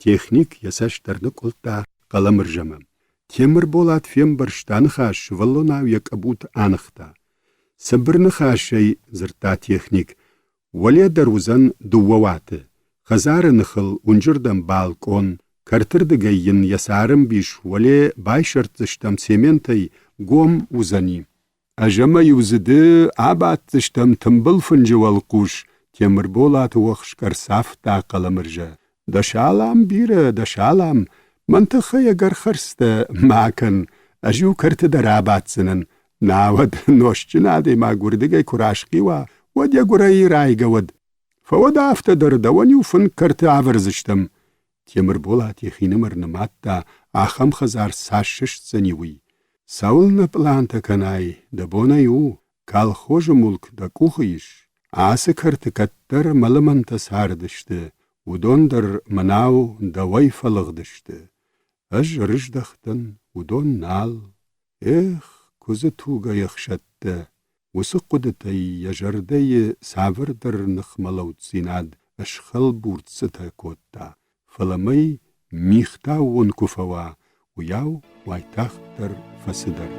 техник йӕ цӕст ӕрныкъуылдта Хъӕлӕмырзӕмӕ. Темырболат фембӕрста ныхас, сывӕллонау йӕ къӕбут аныхта. Цыбыр ныхасӕй, дзырдта техник, уӕле дӕр уыдзӕн дыууӕ уаты. Хӕдзары ныхыл уынджырдӕм балкъон, кӕртырдыгӕй йын йӕ цары мбис уӕле байсӕрддзыстӕм цементӕй гом уыдзӕни. Ӕз ӕмӕ-иу дзы ды абаддзыстӕм тымбыл фынджы уӕлхъус, Темырболаты уӕхск ӕрцавта Хъӕлӕмырзӕ. Дӕ салам бирӕ, дӕ салам, мӕн тыххӕй ӕгӕр хӕрзтӕ ма кӕн, ӕз-иу кӕрты дӕр абаддзынӕн, науӕд нозтджын адӕймаг уырдыгӕй куы расхъиуа, уӕд йӕ гуырӕй райгӕ уӕд. Фӕуӕд афтӕ дӕр, дӕуӕн-иу фынг кӕрты авӕрдзыстӕм. Темырболат йӕхинымӕр нымадта, ахӕм хӕдзар цас сыстдзӕни, уый. Цӕуылнӕ пълантӕ кӕнай, дӕ бонӕй у, колхозы мулк дӕ къухы ис. Ацы кӕрты кӕддӕр мӕ лымӕнтӕ цардысты, уыдон дӕр мӕнау дӕуӕй фӕлыгъдысты. Ӕз ӕрыздӕхтӕн, уыдон нал. Эх, куыдзы тугӕй ӕхсадтӕ! Уыцы хъуыдытӕй йӕ зӕрдӕйы цавӕрдӕр ныхмӕлӕуддзинад схӕлбурцъытӕ кодта, фӕлӕ мӕй мигътӕ аууон куы фӕуа, уыйау уайтагъддӕр фӕцыдӕр.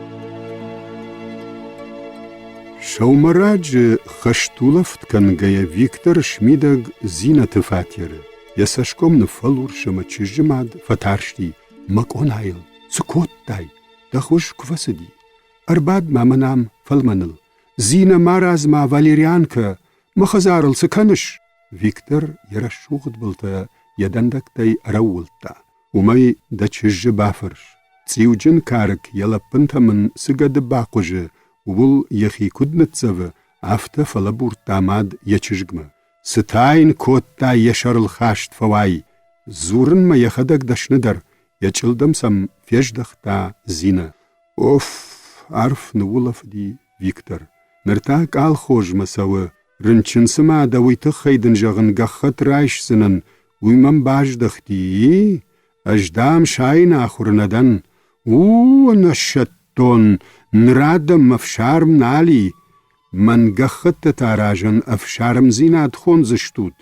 Сӕумӕраджы хӕстулӕфт кӕнгӕйӕ Виктор смидӕг Зинӕты фатеры. Йӕ цӕсгом ныффӕлурс ӕмӕ чызджы мад фӕтарсти: «Мӕ къонайыл цы кодтай? Дӕ хуыз куы фӕцыди. Ӕрбад ма мӕн ам фӕлмӕныл. Зинӕ, марадз-ма, валерьянкӕ, мӕ хӕдзарыл цы кӕныс?» Виктор йӕ рӕсугъд былтӕ йӕ дӕндӕгтӕй ӕрӕууылдта. Уымӕй дӕ чызджы бафӕрс. Цъиуджын карк йӕ лӕппынтӕм ын цы гӕды бахъуызы, ууыл йӕхи куыд ныццӕвы, афтӕ фӕлӕбурдта мад йӕ чызгмӕ. Цы та йын кодта йӕ сӕрыл хаст фӕуай? Дзурынмӕ йӕхӕдӕг дӕсныдӕр, йӕ чъылдым сӕм фездӕхта Зинӕ. Оф, арф ныуулӕфыди Виктор. Ныр та къалхозмӕ цӕуы. Рынчын цыма дӕ уый тыххӕй дын зӕгъын гӕххӕтт райсдзынӕн, уый мӕм баздӕхти, и? Ӕз, дам, сайын ахуыр нӕ дӕн. У, ӕнӕсӕттон, ныр адӕммӕ ӕфсарм нал и. Мӕн гӕххӕттытӕ аразӕн ӕфсармдзинад хондзыстут.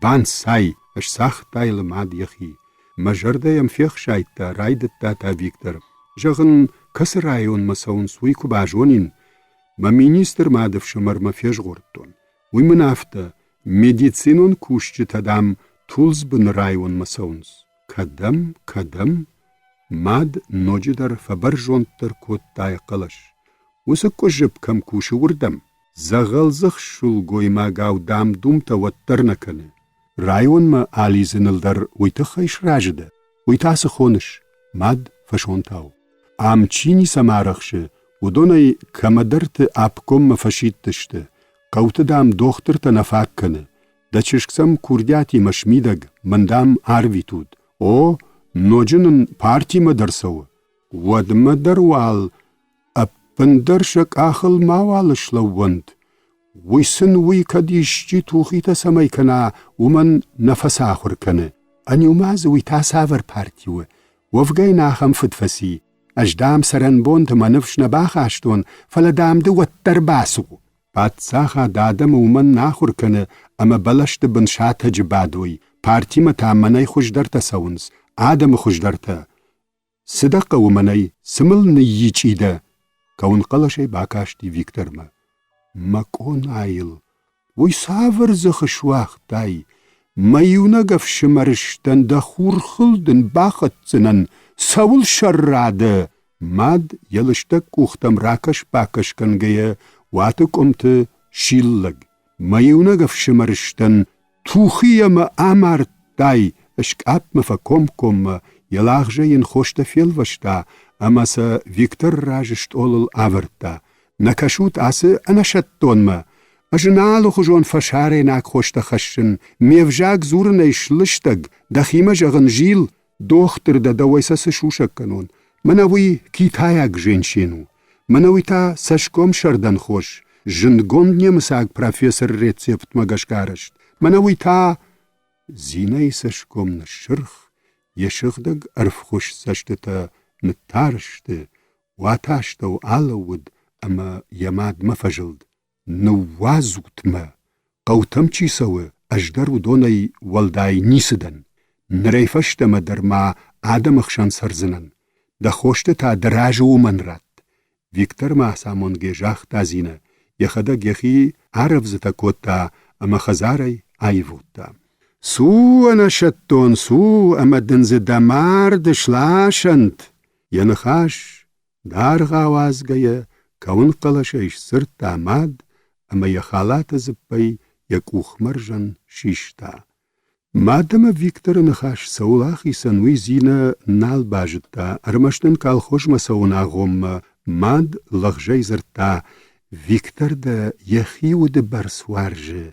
Банцай, сцагъта йыл мад йӕхи. Мӕ зӕрдӕ йӕм фехсайдта, райдыдта та Виктор. Зӕгъын, кӕцы районмӕ цӕуынц, уый куы базонин. Мӕ министр мадыфсымӕрмӕ фезгъордтон. Уый мын афтӕ, медицинон кусджытӕ, дам, Тулдзбыны районмӕ цӕуынц. Кӕдӕм, кӕдӕм? Мад ноджыдӕр фӕбӕрзонддӕр кодта йӕ хъӕлӕс. Уыцы къуыззыпп кӕм кусы, уырдӕм? Дзӕгъӕлдзых сылгоймагау дам-думтӕ уӕддӕр нӕ кӕны. Районмӕ алидзыныл дӕр уый тыххӕй сразы дӕ? Уый та цы хоныс? Мад фӕсонтау. Ам чи ницӕмӕ арӕхсы, уыдонӕй кӕмӕдӕрты обкоммӕ фӕсидтысты. Хъӕуты, дам, дохтыртӕ нӕ фаг кӕны. Дӕ чызг сӕм курдиатимӕ смидӕг, мӕн, дам, арвитут. О, ноджы нын партимӕ дӕр цӕуы. Уӕдмӕ дӕр уал ӕппындӕр сӕ къахыл мауал слӕууӕнт. Уый сын уый кӕд исчи тухитӕ цӕмӕй кӕна, уымӕн нӕ фӕцахуыр кӕны. Ӕниу ма дзы уый та цавӕр парти у? Уӕвгӕ йын ахӕм фыд фӕци. Ӕз, дам, цӕрӕнбонты мӕ ныфс нӕ бахастон, фӕлӕ, дам, ды уӕддӕр бацу. Паддзахад адӕмы уымӕн нӕ ахуыр кӕны, ӕмӕ бӕлӕсты бын сатӕджы бадой, партимӕ та мӕнӕй хуыздӕртӕ цӕуынц, адӕмы хуыздӕртӕ. Цы дӕ хъӕуы мӕнӕй, цы мыл ныййичъи дӕ? Кӕуынхъӕлӕсӕй бакасти Виктормӕ. Мӕ къонайыл, уый цавӕр дзых суагътай? Мӕ иунӕг ӕфсымӕрыстӕн дӕ хурхыл дын бахӕцдзынӕн, цӕуыл сӕрра дӕ? Мад йӕ лыстӕг къухтӕм ракӕс-бакӕс кӕнгӕйӕ уаты къуымты силлӕг. Мӕ иунӕг ӕфсымӕрыстӕн тухийӕ мӕ амардтай, скъапмӕ фӕкомкоммӕ, йӕ лагъзӕй йын хостӕ фелвӕста ӕмӕ сӕ Викторы раз стъолыл авӕрдта. Нӕ кӕсут ацы ӕнӕсӕттонмӕ? Ӕз ын алыхуызон фӕсарӕйнаг хостӕ хӕссын, ме взаг дзурынӕй слыстӕг, дӕхимӕ зӕгъын зил, дохтыр дӕ дӕуӕй сӕ цы сусӕг кӕнон? Мӕнӕ уый китайаг женщин у. Мӕнӕ уый та цӕсгом сӕрдӕн хос, зындгонд немыцаг профессоры рецептмӕ гӕсгӕ арӕзт. Мӕнӕ уый та Зинӕйы цӕсгом ныссырх, йӕ сыгъдӕг ӕрвхуыз цӕстытӕ ныттар сты, уаты астӕу алӕууыд ӕмӕ йӕ мадмӕ фӕзылд. Ныууадзут мӕ! Хъӕутӕм чи цӕуы, ӕз дӕр уыдонӕй уӕлдай ницы дӕн. Нырӕй фӕстӕмӕ дӕр ма адӕмы хсӕн цӕрдзынӕн. Дӕ хосты та дӕ разы уымӕн ратт. Виктор ма ацамонгӕ загъта Зинӕ, йӕхӕдӕг йӕхи арӕвдзытӕ кодта ӕмӕ хӕдзарӕй аивгъуыдта. Цу, ӕнӕсӕттон, цу, ӕмӕ дын дзы дӕ мард сласӕнт! Йӕ ныхас Даргъ ауадзгӕйӕ, кӕуынхъӕлӕсӕй сдзырдта мад ӕмӕ йӕ халаты дзыппӕй йӕ къухмӕрзӕн систа. Мад ӕмӕ Викторы ныхас цӕуыл ахицӕн, уый Зинӕ нал базыдта, ӕрмӕст ын колхозмӕ цӕуын агъоммӕ мад лӕгъзӕй дзырдта: «Виктор дӕ йӕхи уды бӕрц уарзы,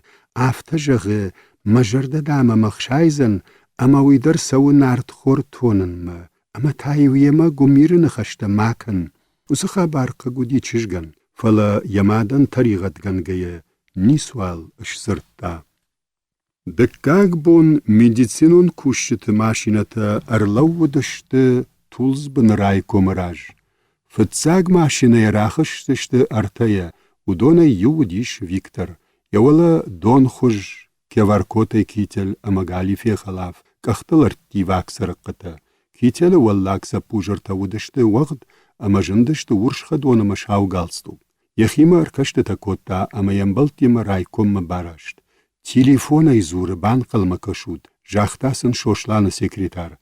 афтӕ зӕгъы, мӕ зӕрдӕ дам ӕм ӕхсайдзӕн, ӕмӕ уый дӕр цӕуы нартхор тонынмӕ. Ӕмӕ та-иу йемӕ гуымиры ныхӕстӕ ма кӕн. Уыцы хабар хъыг уыди чызгӕн, фӕлӕ йӕ мадӕн тӕригъӕдгӕнгӕйӕ ницуал сдзырдта. Дыккаг бон медицинон кусджыты машинӕтӕ ӕрлӕууыдысты Тулдзбыны райкомы раз. Фыццаг машинӕйӕ рахызтысты ӕртӕйӕ, уыдонӕй иу уыдис Виктор. Йӕ уӕлӕ донхуыз кеваркотӕй китель ӕмӕ галифе хӕлаф, къӕхтыл ӕрттиваг цырыхъхъытӕ. Кителы уӕллаг цӕппузыртӕ уыдысты уӕгъд ӕмӕ зындысты урс хӕдон ӕмӕ сау галстук. Йӕхимӕ ӕркӕстытӕ кодта ӕмӕ йе мбӕлттимӕ райкоммӕ бараст. Телефонӕй дзуры, банхъӕлмӕ кӕсут, загъта сын Сосланы секретарь.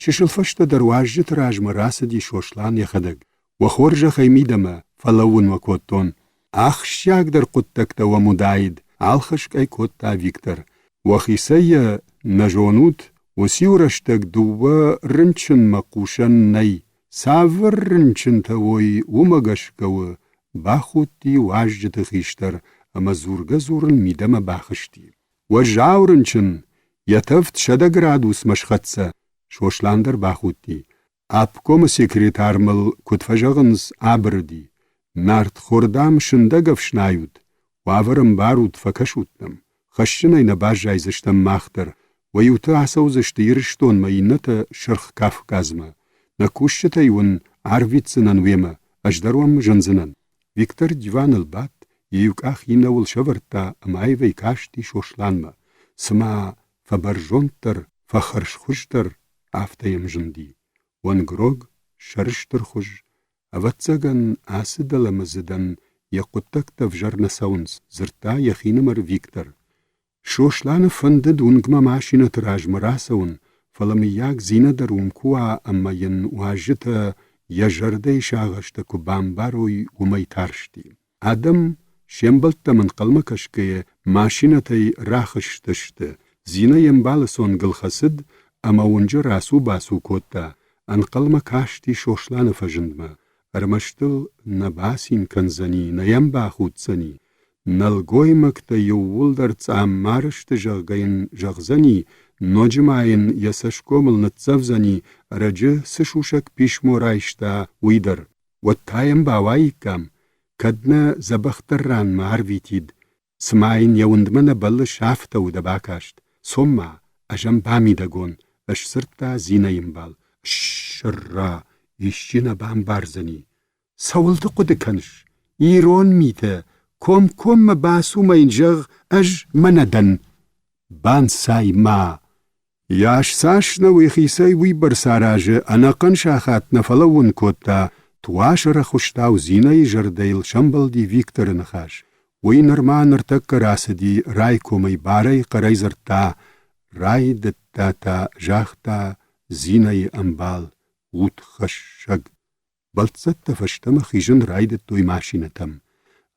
Чысыл фӕстӕдӕр уазджыты размӕ рацыди Сослан йӕхӕдӕг. Уӕ хорзӕхӕй мидӕмӕ, фӕлӕууын уӕ кодтон. Ахсджиагдӕр хъуыддӕгтӕ уӕм уыдаид, ӕлхыскъ ӕй кодта Виктор. Уӕхицӕй йӕ нӕ зонут, уыциу рӕстӕг дыууӕ рынчынмӕ хъусӕн нӕй. Цавӕр рынчынтӕ уой, уымӕ гӕсгӕ у, бахудти уазджыты хистӕр ӕмӕ дзургӕ-дзурын мидӕмӕ бахызти. Уӕззау рынчын, йӕ тӕвд 100 градусмӕ схӕццӕ, Сослан дӕр бахудти. Обкомы секретарь мыл, куыд фӕзӕгъынц, абырыди. Нартхор, дам, сындӕг ӕфснайут, уавӕр ӕмбарут, фӕкӕсут нӕм. Хӕсджынӕй нӕ баззайдзыстӕм мах дӕр. Уӕ иутӕ ацӕудзысты Ирыстонмӕ, иннӕтӕ Сырх Кавказмӕ. Нӕ кусджытӕй уын арвитдзынӕн уемӕ, ӕз дӕр уӕм зындзынӕн. Виктор диваныл бадт, йӕ иу къах иннӕуыл сӕвӕрдта ӕмӕ аивӕй касти Сосланмӕ. Цыма фӕбӕрзонддӕр, фӕхӕрзхуыздӕр, афтӕ йӕм зынди. Уӕнгрог, сӕрыстырхуыз, ӕвӕццӕгӕн, ацы дӕлӕмӕдзыдӕн йӕ хъуыддӕгтӕ ӕвзӕр нӕ цӕуынц, дзырдта йӕхинымӕр Виктор. Сосланы фӕндыд уынгмӕ машинӕты размӕ рацӕуын, фӕлӕ мыййаг Зинӕ дӕр уым куы уа ӕмӕ йын уазджытӕ йӕ зӕрдӕйы сагъӕстӕ куы бамбарой, уымӕй тарсти. Адӕм се мбӕлттӕм ӕнхъӕлмӕ кӕсгӕйӕ машинӕтӕй рахызтысты. Зинӕ йе мбалы цонгыл хӕцыд ӕмӕ уынджы рацу-бацу кодта, ӕнхъӕлмӕ касти Сосланы фӕзындмӕ. Ӕрмӕст ыл нӕ бацин кӕндзӕни, нӕ йӕм бахуддзӕни. Нӕлгоймӕгтӕ иууылдӕр цъаммар сты, зӕгъгӕ йын зӕгъдзӕни, ноджы ма йын йӕ цӕсгомыл ныццӕвдзӕни, ӕрӕджы цы сусӕг писмо райста, уый дӕр. Уӕд та йӕм бауаиккам, кӕд нӕ дзӕбӕхдӕр ранмӕ арвитид, цыма йын йӕ уындмӕ нӕ бӕллыс, афтӕ у дӕ бакаст. Цом-ма, ӕз ӕм бамидӕгон, сдзырдта Зинӕйы мбал. Ссырра, исчи нӕ бамбардзӕни. Цӕуылты хъуыды кӕныс? Ирон митӕ, комкоммӕ бацу мӕ йын зӕгъ, ӕз мӕнӕ дӕн. Банцай-ма! Йас цас нӕу йӕхицӕй уыйбӕрц аразы, ӕнӕхъӕн сахат нӕ фӕлӕууын кодта, туасы рӕхуыстау Зинӕйы зӕрдӕйыл сӕмбӕлди Викторы ныхас. Уый нырма ныртӕккӕ рацыди райкомӕй барӕй хъӕрӕй дзырдта, райдыдта та, загъта Зинӕйы ӕмбал, удхӕссӕг. Бӕлццӕттӕ фӕстӕмӕ хизын райдыдтой машинӕтӕм.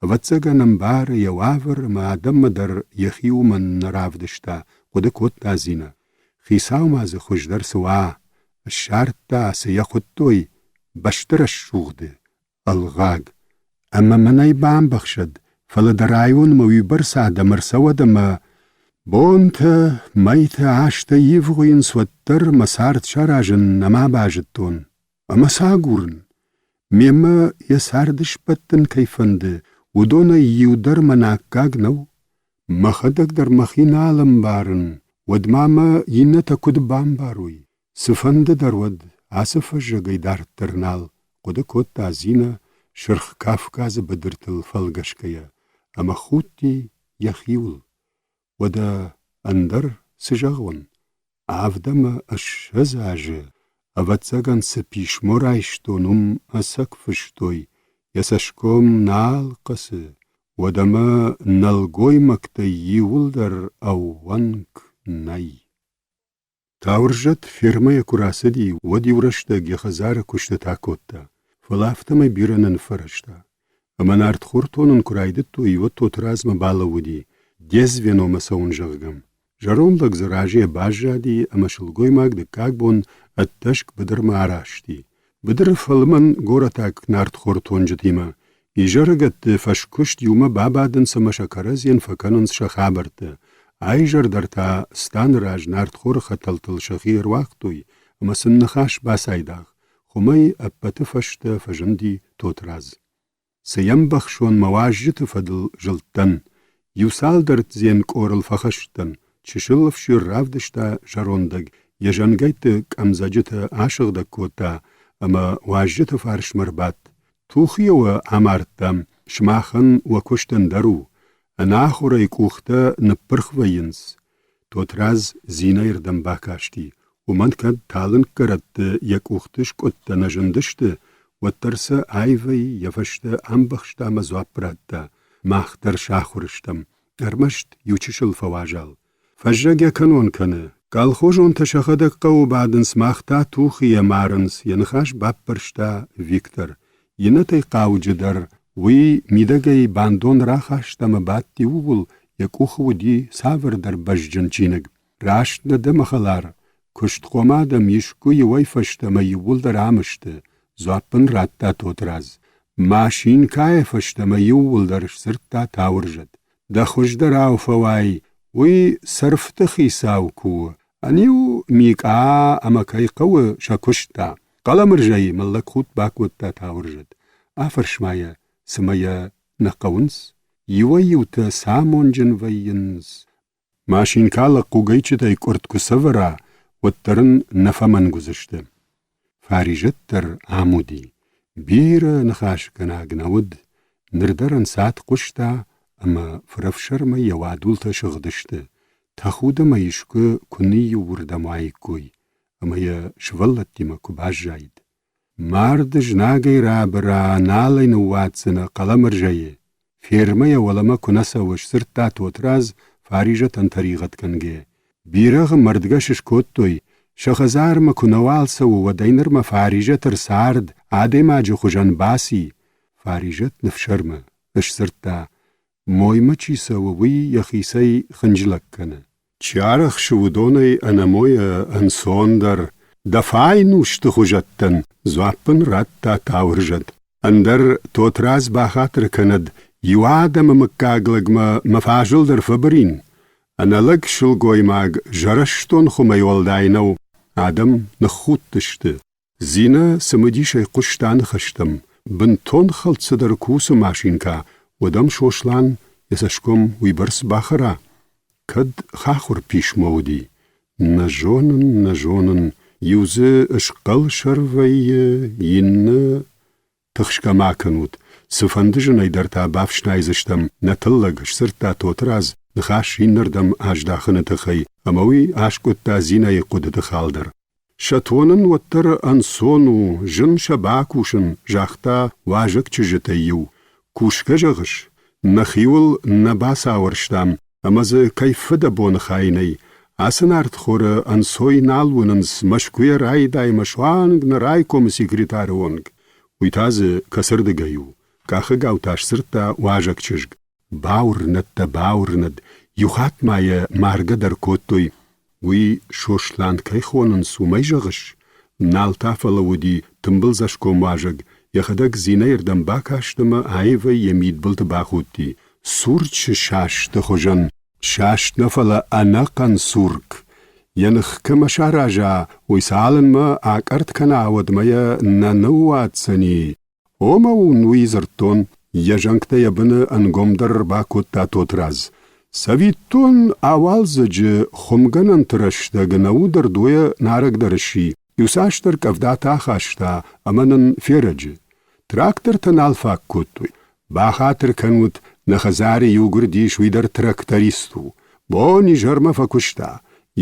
Ӕвӕццӕгӕн, ӕмбары йӕ уавӕр ӕмӕ адӕммӕ дӕр йӕхи уымӕн нӕ равдыста, хъуыды кодта Зинӕ. Хицау ма дзы хуыздӕр цы уа? Ссардта, цы йӕ хуыдтой, бӕстырӕсугъды, ӕлгъаг. Ӕмӕ мӕнӕй бамбӕхсӕд, фӕлӕ дӕ районмӕ уыйбӕрц адӕм ӕрцӕуӕд ӕмӕ бонтӕ, мӕйтӕ, азтӕ ивгъуыйынц, уӕддӕр мӕ цард саразын нӕма базыдтон. Ӕмӕ цы агурын? Мемӕ йӕ цард сбӕттын кӕй фӕнды, уыдонӕй иу дӕр мӕн аккаг нӕу. Мӕхӕдӕг дӕр мӕхи нал ӕмбарын, уӕд ма мӕ иннӕтӕ куыд бамбарой? Цыфӕнды дӕр уӕд ацы фӕззӕгӕй дарддӕр нал, хъуыды кодта Зинӕ Сырх Кавказы быдыртыл фӕлгӕсгӕйӕ ӕмӕ худти йӕхиуыл. Уӕдӕ ӕндӕр цы зӕгъон? 28 азы, ӕвӕццӕгӕн, цы писмо райстон, уым ӕцӕг фыстой, йӕ цӕсгом нал хъӕцы, уӕдӕмӕ нӕлгоймӕгтӕй иуыл дӕр ӕууӕнк нӕй. Тауырзӕт фермӕйӕ куы рацыди, уӕд иу рӕстӕг йӕ хӕдзары куыстытӕ кодта, фӕлӕ афтӕмӕй бирӕ нӕ ныффӕрӕзта. Ӕмӕ нартхор тонын куы райдыдтой, уӕд Тотырадзмӕ балӕууыди, де звеномӕ цӕуын, зӕгъгӕ. Зӕронд лӕг дзы разыйӕ баззади ӕмӕ сылгоймаг дыккаг бон ӕддӕсг быдырмӕ араст и. Быдыры фӕлмӕн горӕтаг нартхортонджытимӕ изӕрыгӕтты фӕскуыст иумӕ бабадынц ӕмӕ сӕ кӕрӕдзийӕн фӕкӕнынц сӕ хабӕрттӕ. Аизӕр дӕр та станы раз нартхоры хӕтӕлтыл сӕхи ӕруагътой ӕмӕ сын ныхас бацайдагъ. Хуымӕй ӕппӕты фӕстӕ фӕзынди Тотрадз. Цы йӕм бӕхсон мӕ уазджыты фӕдыл зылдтӕн. Иу цалдӕр дзенкъорыл фӕхӕст дӕн, чысыл ӕфсир равдыста зӕрондӕг, йӕ зӕнгӕйтты къӕмдзӕджытӕ асыгъдӕг кодта ӕмӕ уазджыты фарсмӕ рбадт. Тухийӕ уӕ амардтам, сымахӕн уӕ куыст ӕндӕр у. Ӕнахуырӕй къухтӕ ныппырх вӕййынц. Тотрадз Зинӕйы рдӕм бакасти. Уымӕн кӕд талынггӕрӕтты йӕ къухты скъуыдтӕ нӕ зындысты, уӕддӕр сӕ аивӕй йӕ фӕстӕ амбӕхста ӕмӕ дзуапп радта: «Мах дӕр сахуыр стӕм, ӕрмӕст иучысыл фӕуазал. Фӕззӕг йӕ кӕнон кӕны. Колхозонтӕ сӕхӕдӕг хъӕуы бадынц, мах та тухийӕ марынц», йӕ ныхас баппӕрста Виктор. Иннӕтӕй хъауджыдӕр уый мидӕгӕй бандон рахаста ӕмӕ бадти ууыл, йӕ къухы уыди цавӕрдӕр бӕзджын чиныг. Раст нӕ дӕ, мӕ хӕлар, куыстхъом адӕм искуы иуӕй фӕстӕмӕ иууылдӕр ам сты, дзуапп ын радта Тотрадз. Машинкӕйӕ фӕстӕмӕ иууылдӕр сдзырдта Тауырзӕт. Дӕ хуыздӕрау фӕуай, уый сӕрфты хицау куы у, Ӕниу Микъа ӕмӕ кӕй хъӕуы сӕ куыст та? Хъӕлӕмырзӕйы мӕллӕг худт бакодта Тауырзӕт. Афӕрс-ма йӕ, цымӕ йӕ нӕ хъӕуынц? Иуӕй-иутӕ самонджын вӕййынц. Машинкӕ лӕгхъугӕйчытӕй къуыртт куы сӕвӕра, уӕддӕр ын нӕ фӕмӕнг уыдзысты. Фаризӕт дӕр ам уыди. Бирӕ ныхасгӕнаг нӕ уыд, ныр дӕр ӕнцад хъуыста ӕмӕ фырӕфсӕрмӕй йӕ уадултӕ сыгъдысты, тӕхуды мӕ искуы куы ныйиуырдӕм уаиккой ӕмӕ йӕ сывӕллӕттимӕ куы баззаид. Мард знагӕй рабыра, нал ӕй ныууадздзынӕ Хъӕлӕмырзӕйы. Фермӕйӕ уӕлӕмӕ куы нӕ цӕуы, сдзырдта Тотрадз Фаризӕтӕн тӕригъӕдгӕнгӕ. Бирӕгъы мӕрдгӕс скодтой, сӕ хӕдзармӕ куы нӕуал цӕуы, уӕдӕй нырмӕ Фаризӕт ӕрцард, адӕймаджы хуызӕн баци. Фаризӕт ныфсӕрмы, сдзырдта, Моймӕ чи цӕуы, уый йӕхицӕй хынджылӕг кӕны. Чи арӕхсы уыдонӕй ӕнӕмойӕ ӕнцондӕр, дӕ файнусты хуызӕттӕн, дзуапп ын радта Тауырзӕт. Ӕндӕр Тотрадз бахатыр кӕнӕд, иу адӕмы мыггаг лӕгмӕ мӕ фазыл дӕр фӕбырин. Ӕнӕлӕг сылгоймаг зӕрӕстон хуымӕй уӕлдай нӕу. Адӕм ныххудтысты. Зинӕ цымыдисӕй хъуыста ныхӕстӕм. Бынтон хӕлд цыдӕр кусы машинкӕ, уӕд ӕм Сослан йӕ цӕсгом уыйбӕрц бахӕра? Кӕд хахуыр писмо уыди? Нӕ зонын, нӕ зонын, иу дзы схъӕлсӕр вӕййы, иннӕ Тыхсгӕ ма кӕнут, цыфӕнды зынӕй дӕр та бафснайдзыстӕм нӕ тыллӕг, сдзырдта Тотырадз. ныхас иннӕрдӕм аздахыны тыххӕй, ӕмӕ уый аскъуыдта Зинӕйы хъуыдыты хал дӕр. Сӕ тонын уӕддӕр ӕнцон у, зын сӕ бакусын, загъта уазӕг чызджытӕй иу. Кусгӕ зӕгъыс? Нӕхиуыл нӕ бацауӕрстам, ӕмӕ дзы кӕй фыдӕбоны хай нӕй. Ацы нартхоры ӕнцой нал уынынц Мӕскуыйӕ райдай ӕмӕ суанг нӕ райкомы секретары онг. Уый та дзы кӕцырдыгӕй у? къахыгау та сдзырдта уазӕг чызг. Бауырнӕд дӕ, бауырнӕд, иу хатт ма йӕ маргӕ дӕр кодтой. Уый Сослан кӕй хонынц, уымӕй зӕгъыс? Нал та фӕлӕууыди тымбылдзӕсгом уазӕг, йӕхӕдӕг Зинӕйырдӕм бакаст ӕмӕ аивӕй йӕ мидбылты бахудти. Цурчы састы хуызӕн, саст нӕ, фӕлӕ ӕнӕхъӕн цурк. Йӕ ных кӕмӕ сараза, уый цалынмӕ акъӕртт кӕна, уӕдмӕ йӕ нӕ ныууадздзӕни. Омӕ уын уый дзырдтон, йӕ зӕнгтӕ йӕ быны ӕнгомдӕр ӕрбакодта Тотрадз. Цӕвиттон, ауалдзӕджы хуымгӕнӕнты рӕстӕг нӕ уд ӕрдойӕ нарӕгдӕр сси, иуцасдӕр къӕвдатӕ ахаста ӕмӕ нын ферӕджы. Трактортӕ нал фаг кодтой. Бахатыр кӕнут, нӕ хӕдзары иугуырд ис, уый дӕр тракторист у. Бон-изӕрмӕ фӕкуыста.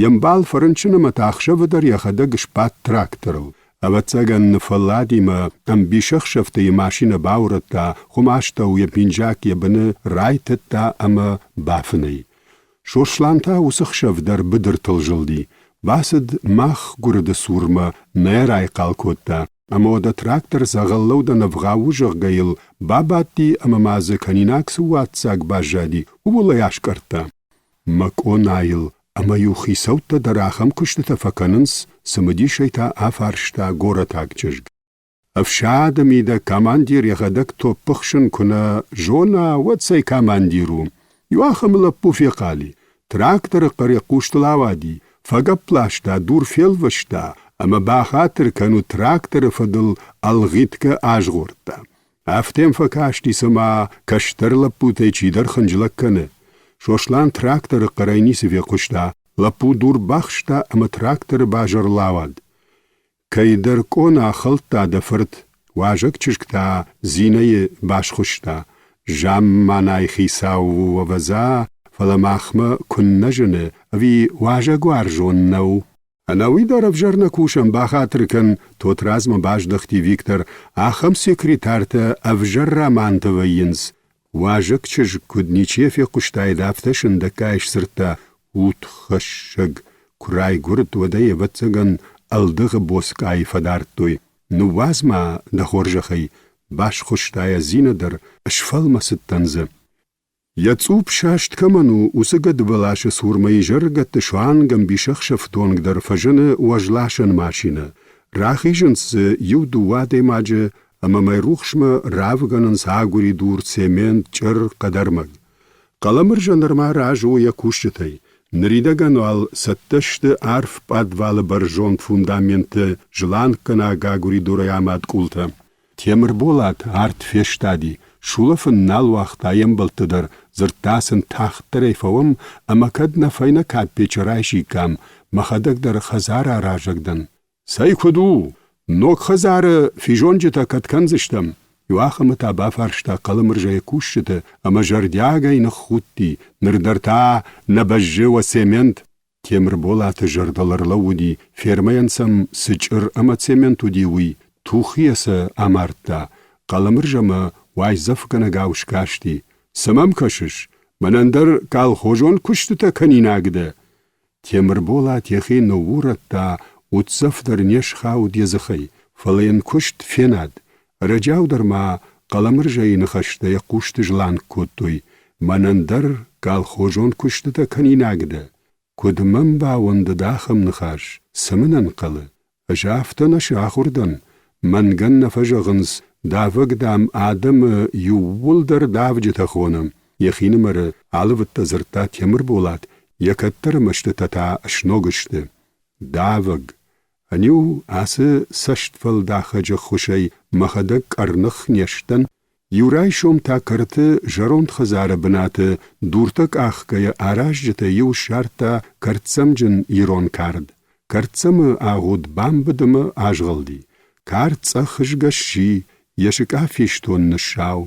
Йе мбал фӕрынчын ӕмӕ та ӕхсӕвы дӕр йӕхӕдӕг сбадт тракторыл. Ӕвӕццӕгӕн, ныффӕлладимӕ ӕмбисӕхсӕвты йӕ машинӕ баурӕдта, хуымастӕу йӕ пинджак йӕ быны райтыдта ӕмӕ бафынӕй. Сослан та уыцы хсӕв дӕр быдыртыл зылди. Бацыд мах гуырды цурмӕ, нӕ райхъал кодта. Ӕмӕ уӕдӕ трактор дзӕгъӕллӕудӕн ӕвгъау у, зӕгъгӕ йыл бабадти ӕмӕ ма дзы кӕнинаг цы уадздзаг баззади, ууыл ӕй аскъӕрдта. Мӕ къонайыл ӕмӕ-иу хицӕуттӕ дӕр ахӕм куыстытӕ фӕкӕнынц, цымыдисӕй та афарста горӕтаг чызг. Ӕфсады мидӕг командир йӕхӕдӕг топпыхсын куы нӕ зона, уӕд цӕй командир у? Иуахӕмы лӕппу фехъали, тракторы хъӕр йӕ хъустыл ауади, фӕгӕпп ласта, дур фелвӕста ӕмӕ бахатыр кӕнут тракторы фӕдыл ӕлгъитгӕ азгъордта. Афтӕ йӕм фӕкасти, цыма кӕстӕр лӕппутӕй чидӕр хынджылӕг кӕны. Сослан тракторы хъӕрӕй ницы фехъуыста, лӕппу дур бахста ӕмӕ тракторы базырыл ауад. Кӕйдӕр къона хӕлдта дӕ фырт, уазӕг чызг та Зинӕйы басхуыста. Замманай хицау у, ӕвӕдза, фӕлӕ махмӕ куыннӕ зыны, ӕви уазӕгуарзон нӕу? Ӕнӕуый дӕр ӕвзӕр нӕ кусӕм, бахатыр кӕн, Тотрадзмӕ баздӕхти Виктор, ахӕм секретартӕ ӕвзӕр романтӕ вӕййынц. Уазӕг чызг куыд ничи фехъуыстаид, афтӕ сындӕггай сдзырдта удхӕссӕг. Куы райгуырд, уӕд ӕй, ӕвӕццӕгӕн, ӕлдыгъы боцкъайы фӕдардтой. Ныууадз-ма, дӕ хорзӕхӕй, басхуыста йӕ Зинӕ дӕр, сфӕлмӕцыдтӕн дзы. Йӕ цъупп саст кӕмӕн у, уыцы гӕдыбӕласы цурмӕ изӕрыгӕтты суанг ӕмбисӕхсӕвтонг дӕр фӕзыны уӕзласӕн машинӕ. Рахизынц дзы иу-дыууӕ адӕймаджы ӕмӕ мӕйрухсмӕ равгӕнынц агуыридур, цемент, чъыр, хъӕдӕрмӕг. Хъӕлӕмырзӕ нырма разы у йӕ кусджытӕй. Ныридӕгӕн уал цӕттӕ сты арф пъадвалы бӕрзонд фундаменты зыланггӕнӕг агуыридурӕй амад къултӕ. Темырболат арт фестади, сулӕфын нал уагъта йе мбӕлтты дӕр, дзырдта сын тагъддӕрӕй фӕуӕм ӕмӕ кӕд нӕ фӕйнӕ капеччы райсиккам, мӕхӕдӕг дӕр хӕдзараразӕг дӕн. Цӕй куыд у? Ног хӕдзары физонджытӕ кӕд кӕндзыстӕм? Иуахӕмы та бафарста Хъӕлӕмырзӕйы кусджыты ӕмӕ зӕрдиагӕй ныххудти, ныр дӕр та нӕ бӕззы уӕ цемент. Темырболаты зӕрдыл ӕрлӕууыди, фермӕйӕн сӕм цы чъыр ӕмӕ цемент уыди, уый, тухийӕ сӕ амардта. Хъӕлӕмырзӕмӕ уайдзӕфгӕнӕгау скасти: Цы мӕм кӕсыс? Мӕнӕн дӕр колхозон куыстытӕ кӕнинаг дӕ? Темырболат йӕхи ныуурӕдта, уддзӕф дӕр не схауд йӕ дзыхӕй, фӕлӕ йын куыст фенад. Ӕрӕджиау дӕр ма Хъӕлӕмырзӕйы ныхӕстӕ йӕ хъусты зыланг кодтой: Мӕнӕн дӕр колхозон куыстытӕ кӕнинаг дӕ. Куыд мӕм бауӕндыд ахӕм ныхас, цы мын ӕнхъӕлы? Ӕз афтӕ нӕ сахуыр дӕн. Мӕнгӕн нӕ фӕзӕгъынц, давӕг, дам, адӕмы иууылдӕр давджытӕ хоны. Йӕхинымӕры алывыдтӕ дзырдта Темырболат, йӕ кӕддӕры мӕстытӕ та сног сты. Давӕг. Ӕниу ацы цӕстфӕлдахӕджы ххуысӕй мӕхӕдӕг къӕрных не сдӕн? Иу райсом та кӕрты зӕронд хӕдзары бынаты дуртӕ къахгӕйӕ аразджытӕй иу ссардта кӕрддзӕмджын ирон кард. Кӕрддзӕмы агъуд бамбыд ӕмӕ азгъӕлди. Кард цъӕх згӕ сси, йӕ сыкъа фистон ныссау.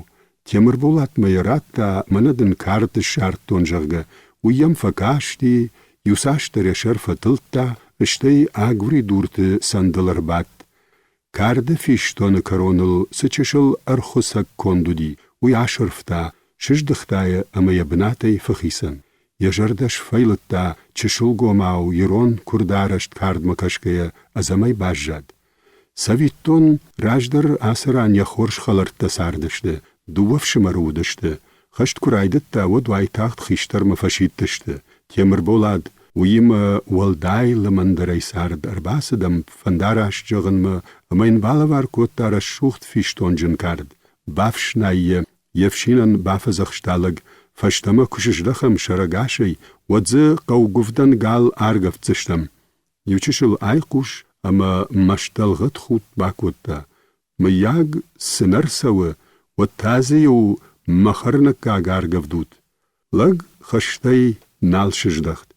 Темырболатмӕ йӕ радта, мӕнӕ дын кард ссардтон, зӕгъгӕ. Уый йӕм фӕкасти, иуцасдӕр йӕ сӕр фӕтылдта, стӕй агуыридурты цӕндыл ӕрбадт. Карды фистоны кӕроныл цы чысыл ӕрхуы конд уыди, уый асӕрфта, сыздыхта йӕ ӕмӕ йӕ бынатӕй фӕхицӕн. Йӕ зӕрдӕ сфӕйлыдта, чысылгомау ирон куырдарӕзт кардмӕ кӕсгӕйӕ ӕдзӕмӕй баззад. Цӕвиттон, раздӕр ацы ран йӕ хорз хӕлӕрттӕ цардысты, дыууӕ фсымӕры уыдысты. Хӕст куы райдыдта, уӕд уайтагъд хистӕрмӕ фӕсидтысты. Темырболат уыимӕ уӕлдай лымӕндӕрӕй цард ӕрбацыд ӕм фӕндараст зӕгъынмӕ ӕмӕ йын балӕвар кодта рӕсугъд фистонджын кард. Бафснай йӕ, йе фсинӕн бафӕдзӕхста лӕг, фӕстӕмӕ куы сыздӕхӕм сӕрӕгасӕй, уӕд дзы хъӕугуывдӕн гал аргӕвддзыстӕм. Иучысыл айхъус ӕмӕ мӕстӕлгъӕд худт бакодта. Мыййаг, цы нӕ рцӕуы, уӕд та дзы-иу мӕ хӕрнӕггаг аргӕвдут. Лӕг хӕстӕй нал сыздӕхт.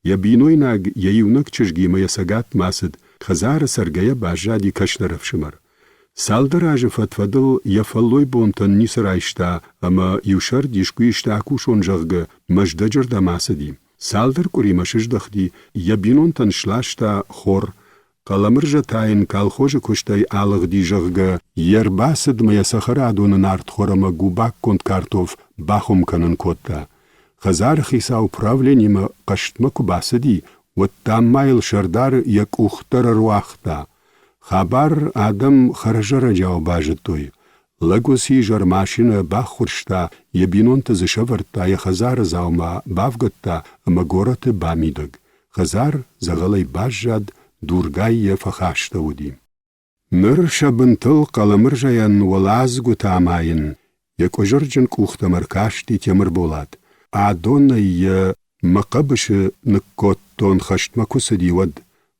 Йӕ бинойнаг йӕ иунӕг чызгимӕ йӕ цӕгатмӕ ацыд, хӕдзары цӕргӕйӕ баззади кӕстӕр ӕфсымӕр. Цалдӕр азы фӕд-фӕдыл йӕ фӕллойбонтӕн ницы райста ӕмӕ иу сӕрд искуы исты акусон, зӕгъгӕ, Мӕздӕджырдӕм ацыди. Цалдӕр къуыримӕ сыздӕхти, йӕ бинонтӕн сласта хор. Хъӕлӕмырзӕ та йын колхозы куыстӕй алыгъди, зӕгъгӕ, йе рбацыдмӕ йӕ цӕхӕрадоны нартхор ӕмӕ губакгонд картоф бахуым кӕнын кодта. Хӕдзары хицау правленимӕ хъӕстмӕ куы бацыди, уӕд дам ма йыл сӕрдар йӕ къух дӕр ӕруагъта. Хабар адӕм хӕрзӕрӕджиау базыдтой. Лӕг уыцы изӕр машинӕ баххуырста, йӕ бинонты дзы сӕвӕрдта, йӕ хӕдзары дзаума бавгӕдта ӕмӕ горӕты бамидӕг. Хӕдзар дзӕгъӕлӕй баззад, дургай йӕ фӕхастӕуыди. Ныр сӕ бынтыл Хъӕлӕмырзӕйӕн уӕладзгуытӕ амайын йӕ къуызырджын къухтӕм ӕркасти Темырболат. Адонӕй йӕ мӕ хъӕбысы ныккодтон хӕстмӕ куы цыди, уӕд.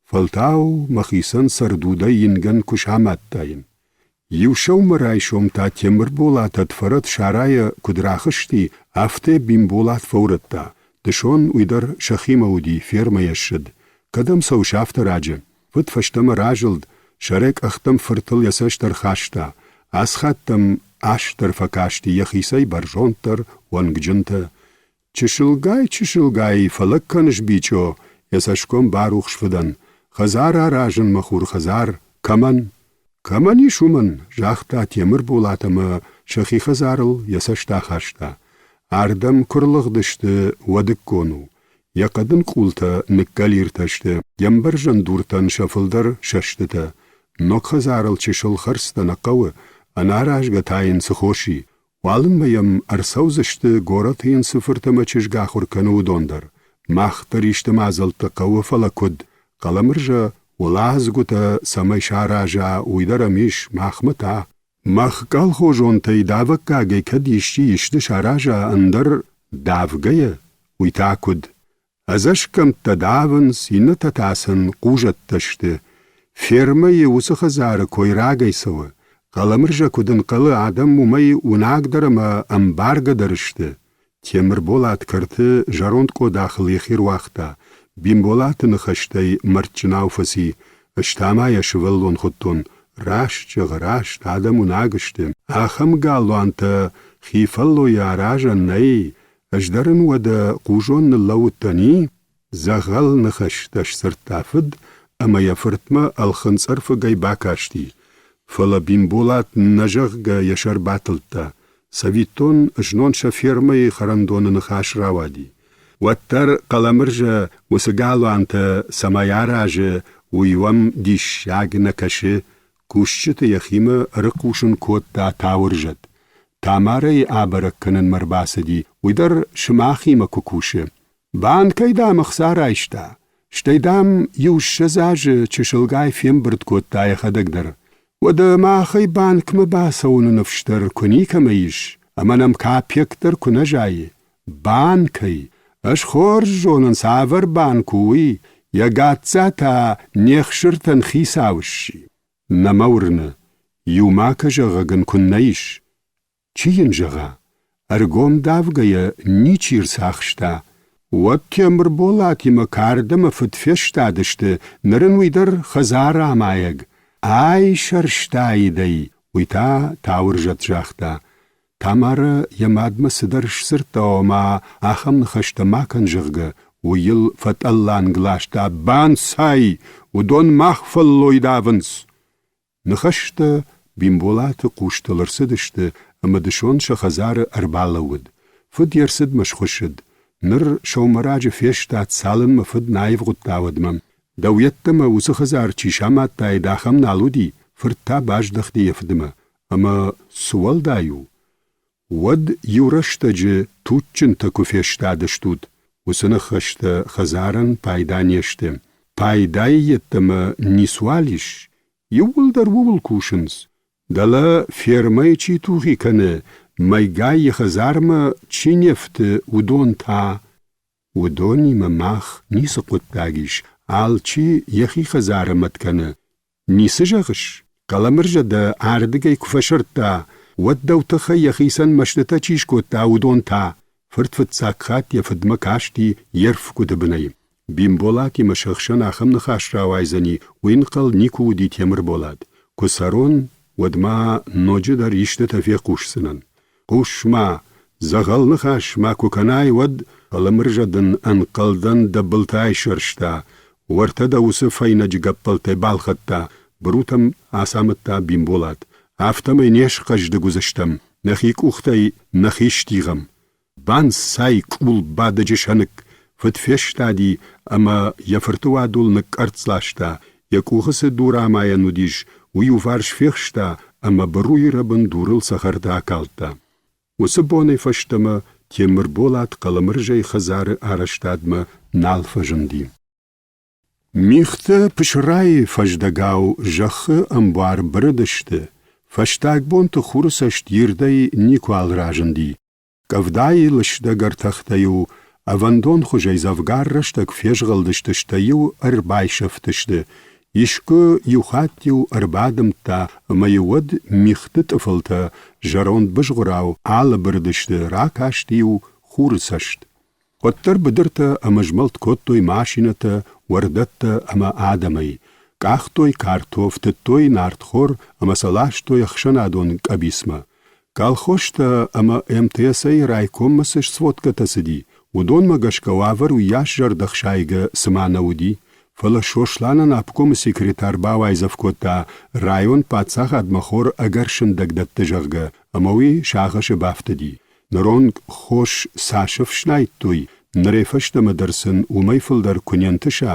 Фӕлтау мӕхицӕн цӕрдудӕй ингӕн куы самадтаин. Иу сӕумӕрайсом та Темырболат ӕд фӕрӕт сарайӕ куыд рахызти, афтӕ Бимболат фӕурӕдта. Дысон уый дӕр сӕхимӕ уыди, фермӕйӕ ссыд. Кӕдӕм цӕуыс афтӕ раджы? Фыд фӕстӕмӕ разылд, сӕрӕй къӕхтӕм фыртыл йӕ цӕст ӕрхаста. Асхатт ӕм ас дӕр фӕкасти йӕхицӕй бӕрзонддӕр, уӕнгджынтӕ. Чысылгай-чысылгай фӕлӕг кӕныс, Бичъо, йӕ цӕсгом барухс фыдӕн. Хӕдзар аразын, мӕ хур, хӕдзар. Кӕмӕн? Кӕмӕн ис, уымӕн, загъта Темырболат ӕмӕ сӕхи хӕдзарыл йӕ цӕст ахаста. Ардӕм куы рлыгъдысты, уӕдыккон у. Йӕ хъӕдын къултӕ ныккӕлиртӕ сты, йе мбӕрзӕн дуртӕн сӕ фылдӕр сӕстытӕ. Ног хӕдзарыл чысыл хӕрдзтӕ нӕ хъӕуы, ӕнӕаразгӕ та йын цы хос и? Уалынмӕ йӕм ӕрцӕудзысты, горӕты йын цы фырт ӕмӕ чызг ахуыр кӕны, уыдон дӕр. Мах дӕр исты мадзӕлттӕ хъӕуы, фӕлӕ куыд? Хъӕлӕмырзӕ уӕладзгуытӕ цӕмӕй сараза, уый дӕр ӕм ис, махмӕ та. Мах колхозонтӕй давӕггагӕй кӕд исчи исты сараза ӕндӕр давгӕйӕ, уый та куыд? Ӕдзӕсгӕмттӕ давынц, иннӕтӕ та сын хъузӕттӕ сты. Фермӕйы уыцы хӕдзары кой рагӕй цӕуы. Хъӕлӕмырзӕ куыд ӕнхъӕлы, адӕм уымӕй уынагдӕр ӕмӕ ӕмбаргӕдӕр сты. Темырболат кӕрты зӕронд къодахыл йӕхи руагъта. Бимболаты ныхӕстӕй мӕрдджынау фӕци. Ӕз та ма йӕ сывӕллон хуыдтон. Раст зӕгъ, раст, адӕм уынаг сты. Ахӕм галуантӕ хи фӕллойӕ аразӕн нӕй, Ӕз дӕр ын уӕдӕ хъузон ныллӕууыдтӕн, и? Дзӕгъӕл ныхӕстӕ сдзырдта фыд ӕмӕ йӕ фыртмӕ ӕлхынцъӕрфыгӕй бакасти. Фӕлӕ Бимболат нӕ зӕгъгӕ йӕ сӕр батылдта. Цӕвиттон, знон сӕ фермӕйы хӕрӕндоны ныхас рауади. Уӕддӕр Хъӕлӕмырзӕ уыцы галуантӕ цӕмӕй аразы, уый уӕм диссаг нӕ кӕсы, кусджыты йӕхимӕ ӕрыхъусын кодта Тауырзӕт. Тамарӕйы абӕрӕг кӕнынмӕ рбацыди, уый дӕр сымахимӕ куы кусы. Банкӕй, дам, ӕхца райста, стӕй, дам, иу-ссӕдз азы чысылгай фембырд кодта йӕхӕдӕг дӕр. Уӕдӕ махӕй банкмӕ бацӕуыны ныфс дӕр куы никӕмӕ ис, ӕмӕ нӕм капекк дӕр куы нӕ зайы. Банкӕй! Ӕз хорз зонын, цавӕр банк у, уый, йӕ гацца та не хсыртӕн хицау сси. Нӕ мӕ уырны, иу макӕ зӕгъӕг ын куыннӕ ис. Чи йын зӕгъа, ӕргом давгӕйӕ ничи рцахста. Уӕд Темырболатимӕ кард ӕмӕ фыд фестадысты, ныр ын уый дӕр хӕдзарамайӕг. Ай сӕрстаид ӕй, уый та Тауырзӕт загъта. Тамарӕ йӕ мадмӕ цыдӕр сдзырдта, ома ахӕм ныхӕстӕ ма кӕн, зӕгъгӕ, уый йыл фӕтъӕлланг ласта: «Банцай! Уыдон мах фӕллой давынц!» Ныхӕстӕ Бимболаты хъустыл ӕрцыдысты ӕмӕ дысон сӕ хӕдзары ӕрбалӕууыд. Фыд йе рцыдмӕ схуыссыд. Ныр сӕумӕраджы фестад, цалынмӕ фыд нӕ аивгъуыдта, уӕдмӕ. Дӕу йеддӕмӕ уыцы хӕдзар чи самадтаид, ахӕм нал уыди, фырт та баздӕхти йӕ фыдмӕ. Ӕмӕ цы уӕлдай у? Уӕд иу рӕстӕджы туджджынтӕ куы фестадыстут, уыцы ныхӕстӕ хӕдзарӕн пайда не сты. Пайдайы йеддӕмӕ ницуал ис, иууылдӕр ууыл кусынц. Дӕлӕ фермӕйы чи тухи кӕны, мӕйгай йӕ хӕдзармӕ чи не фты, уыдон та Уыдонимӕ мах ницы хъуыддаг ис, алчи йӕхи хӕдзары мӕт кӕны. Ницы зӕгъыс? Хъӕлӕмырзӕ дӕ ардыгӕй куы фӕсырдта, уӕд дӕу тыххӕй йӕхицӕн мӕстытӕ чи скодта, уыдон та? Фырт фыццаг хатт йӕ фыдмӕ касти йе рфгуыты бынӕй. Бимболатимӕ се хсӕн ахӕм ныхас рауайдзӕни, уый ӕнхъӕл никуы уыди Темырболат. Куы цӕрон, уӕд ма ноджыдӕр истытӕ фехъусдзынӕн. Хъус-ма, дзӕгъӕл ныхас ма куы кӕнай, уӕд Хъӕлӕмырзӕ дын ӕнхъӕлдӕн дӕ былтӕ айсӕрста, уӕртӕ дӕ уыцы фӕйнӕджы гӕппӕлтӕй балхӕдта, Брутӕм ацамыдта Бимболат. Афтӕмӕй не схъӕздыг уыдзыстӕм, нӕхи къухтӕй нӕхи стигъӕм. Банцай къулбадӕджы сӕныкк, фыд фестади ӕмӕ йӕ фырты уадул ныкъкъӕрцц ласта, йӕ къухы цы дурамайӕн уыдис, уый иуварс фехста ӕмӕ быруйы рӕбын дурыл цӕхӕртӕ акалдта. Уыцы бонӕй фӕстӕмӕ Темырболат Хъӕлӕмырзӕйы хӕдзары арӕзтадмӕ нал фӕзынди. Мигътӕ пысырайы фӕздӕгау зӕххы ӕмбуар бырыдысты, фӕстаг бонты хуры цӕст ирдӕй никуал разынди. Къӕвдайы лыстӕг ӕртӕхтӕ-иу ӕвӕндонхуызӕй дзӕвгар рӕстӕг фезгъӕлдысты, стӕй-иу ӕрбайсӕфтысты. Искуы иу хатт-иу ӕрбадымдта ӕмӕ-иу уӕд мигъты тъыфылтӕ зӕронд бызгъуырау алӕбырдысты, ракаст-иу хуры цӕст. Уӕддӕр быдыртӕ ӕмӕзмӕлд кодтой машинӕтӕ, уӕрдӕттӕ ӕмӕ адӕмӕй, къахтой картоф, тыдтой нартхор ӕмӕ сӕ ластой ӕхсӕнадон къӕбицмӕ. Колхозтӕ ӕмӕ МТС-ӕй райкоммӕ цы сводкӕтӕ цыди, уыдонмӕ гӕсгӕ уавӕр уыйас зӕрдӕхсайгӕ цыма нӕ уыди, фӕлӕ Сосланӕн обкомы секретарь бауайдзӕф кодта, район паддзахадмӕ хор ӕгӕр сындӕг дӕтты, зӕгъгӕ, ӕмӕ уый сагъӕсы бафтыди. Ныронг хос цас ӕфснайдтой, нырӕй фӕстӕмӕ дӕр сын уымӕй фылдӕр куы не нтыса,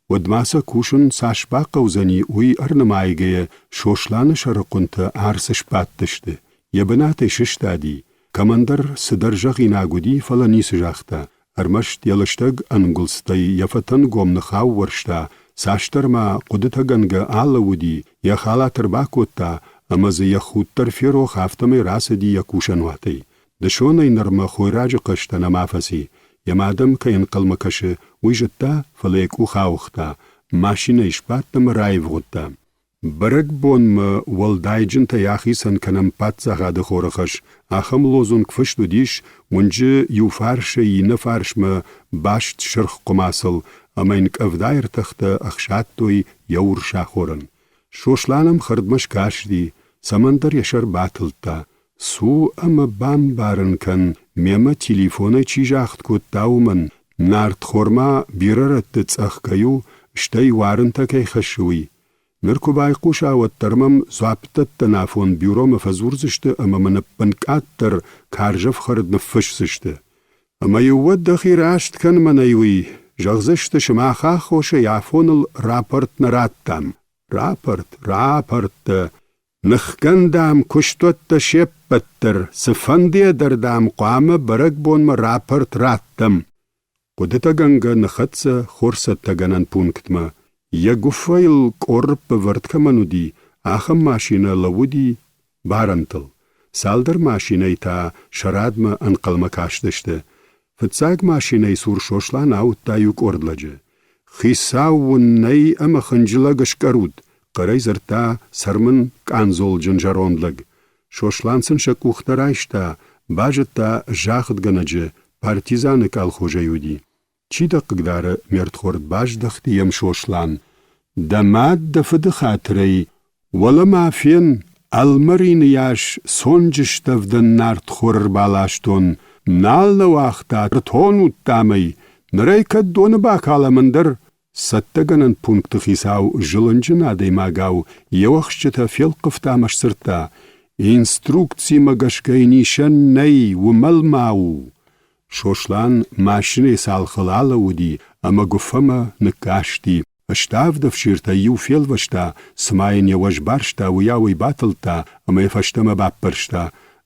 уӕд ма сӕ кусын цас бахъӕудзӕни, уый ӕрнымайгӕйӕ Сосланы сӕрыхъуынтӕ арц сбадтысты. Йӕ бынатӕй сыстади, кӕмӕндӕр цыдӕр зӕгъинаг уыди, фӕлӕ ницы загъта, ӕрмӕст йӕ лыстӕг ӕнгуылдзтӕй йӕ фӕтӕнгом ныхаууӕрста, цасдӕр ма хъуыдытӕгӕнгӕ алӕууыди, йӕ халат ӕрбакодта ӕмӕ дзы йӕ худ дӕр ферох, афтӕмӕй рацыди йӕ кусӕнуатӕй. Дысонӕй нырмӕ хойраджы хъӕстӕ нӕма фӕци. Йӕ мад ӕм кӕй ӕнхъӕлмӕ кӕсы, уый зыдта, фӕлӕ йӕ къух ауыгъта, машинӕйы сбадт ӕмӕ раивгъуыдта. Бӕрӕгбонмӕ уӕлдайджынтӕй ахицӕн кӕнӕм паддзахады хоры хӕс, ахӕм лозунг фыст уыдис уынджы иу фарсӕй иннӕ фарсмӕ баст сырх хъуымацыл ӕмӕ йын къӕвдайы ӕртӕхтӕ ӕхсадтой йӕ урс ахорӕн. Сослан ӕм хӕрдмӕ скасти, цӕмӕндӕр йӕ сӕр батылдта. Цу ӕмӕ бамбарын кӕн, мемӕ телефонӕй чи загъд кодта, уымӕн, нартхор ма бирӕ рӕтты цъӕх кӕй у, стӕй уарынтӕ кӕй хӕссы, уый. Ныр куы байхъуса, уӕддӕр мӕм дзуапдӕттӕн афон бюромӕ фӕдзурдзысты ӕмӕ мын ӕппынкъаддӕр карз ӕфхӕрд ныффысдзысты. Ӕмӕ-иу уӕд дӕхи раст кӕн мӕнӕйуый, зӕгъдзысты, сымах аххосӕй афоныл рапорт нӕ радтам. Рапорт, рапорттӕ, Ныхгӕн, дам, куыстуӕттӕ се ппӕт дӕр, цыфӕндыйӕ дӕр, дам, хъуамӕ бӕрӕгбонмӕ рапорт раттӕм. Хъуыдытӕгӕнгӕ ныххӕццӕ хорцӕттӕгӕнӕн пунктмӕ. Йӕ гуыффӕйыл къоррыппы вӕрд кӕмӕн уыди, ахӕм машинӕ лӕууыди барӕнтыл. Цалдӕр машинӕйы та сӕ радмӕ ӕнхъӕлмӕ кастысты. Фыццаг машинӕйы цур Сослан ауыдта иу къорд лӕджы. «Хицау уын нӕй ӕмӕ хынджылӕг скъӕрут!» — хъӕрӕй дзырдта цӕрмын къандзолджын зӕронд лӕг. Сослан сын сӕ къухтӕ райста, базыдта загъдгӕнӕджы, партизаны къалхозӕй уыди. Чи дӕ хъыгдары, ме рдхорд, баздӕхти йӕм Сослан. Дӕ мад дӕ фыды хатырӕй, уӕлӕ-ма фен. Ӕлмӕрины йас цонджы стӕвдӕн нартхор ӕрбаластон, нал нӕ уагъта, ӕртонут, дам ӕй, ныр ӕй кӕд доны бакалӕм, ӕндӕр. Цӕттӕгӕнӕн пункты хицау зылынджын адӕймагау йе уӕхсчытӕ фелхъывта ӕмӕ сдзырдта: «Инструкцимӕ гӕсгӕ йын исӕн нӕй, уымӕл ма у!» Сослан машинӕйы цалхыл алӕууыди ӕмӕ гуыффӕмӕ ныккасти. Ставд ӕфсиртӕй иу фелвӕста, цыма йын йӕ уӕз барста, уыйау ӕй батылдта ӕмӕ йӕ фӕстӕмӕ баппӕрста.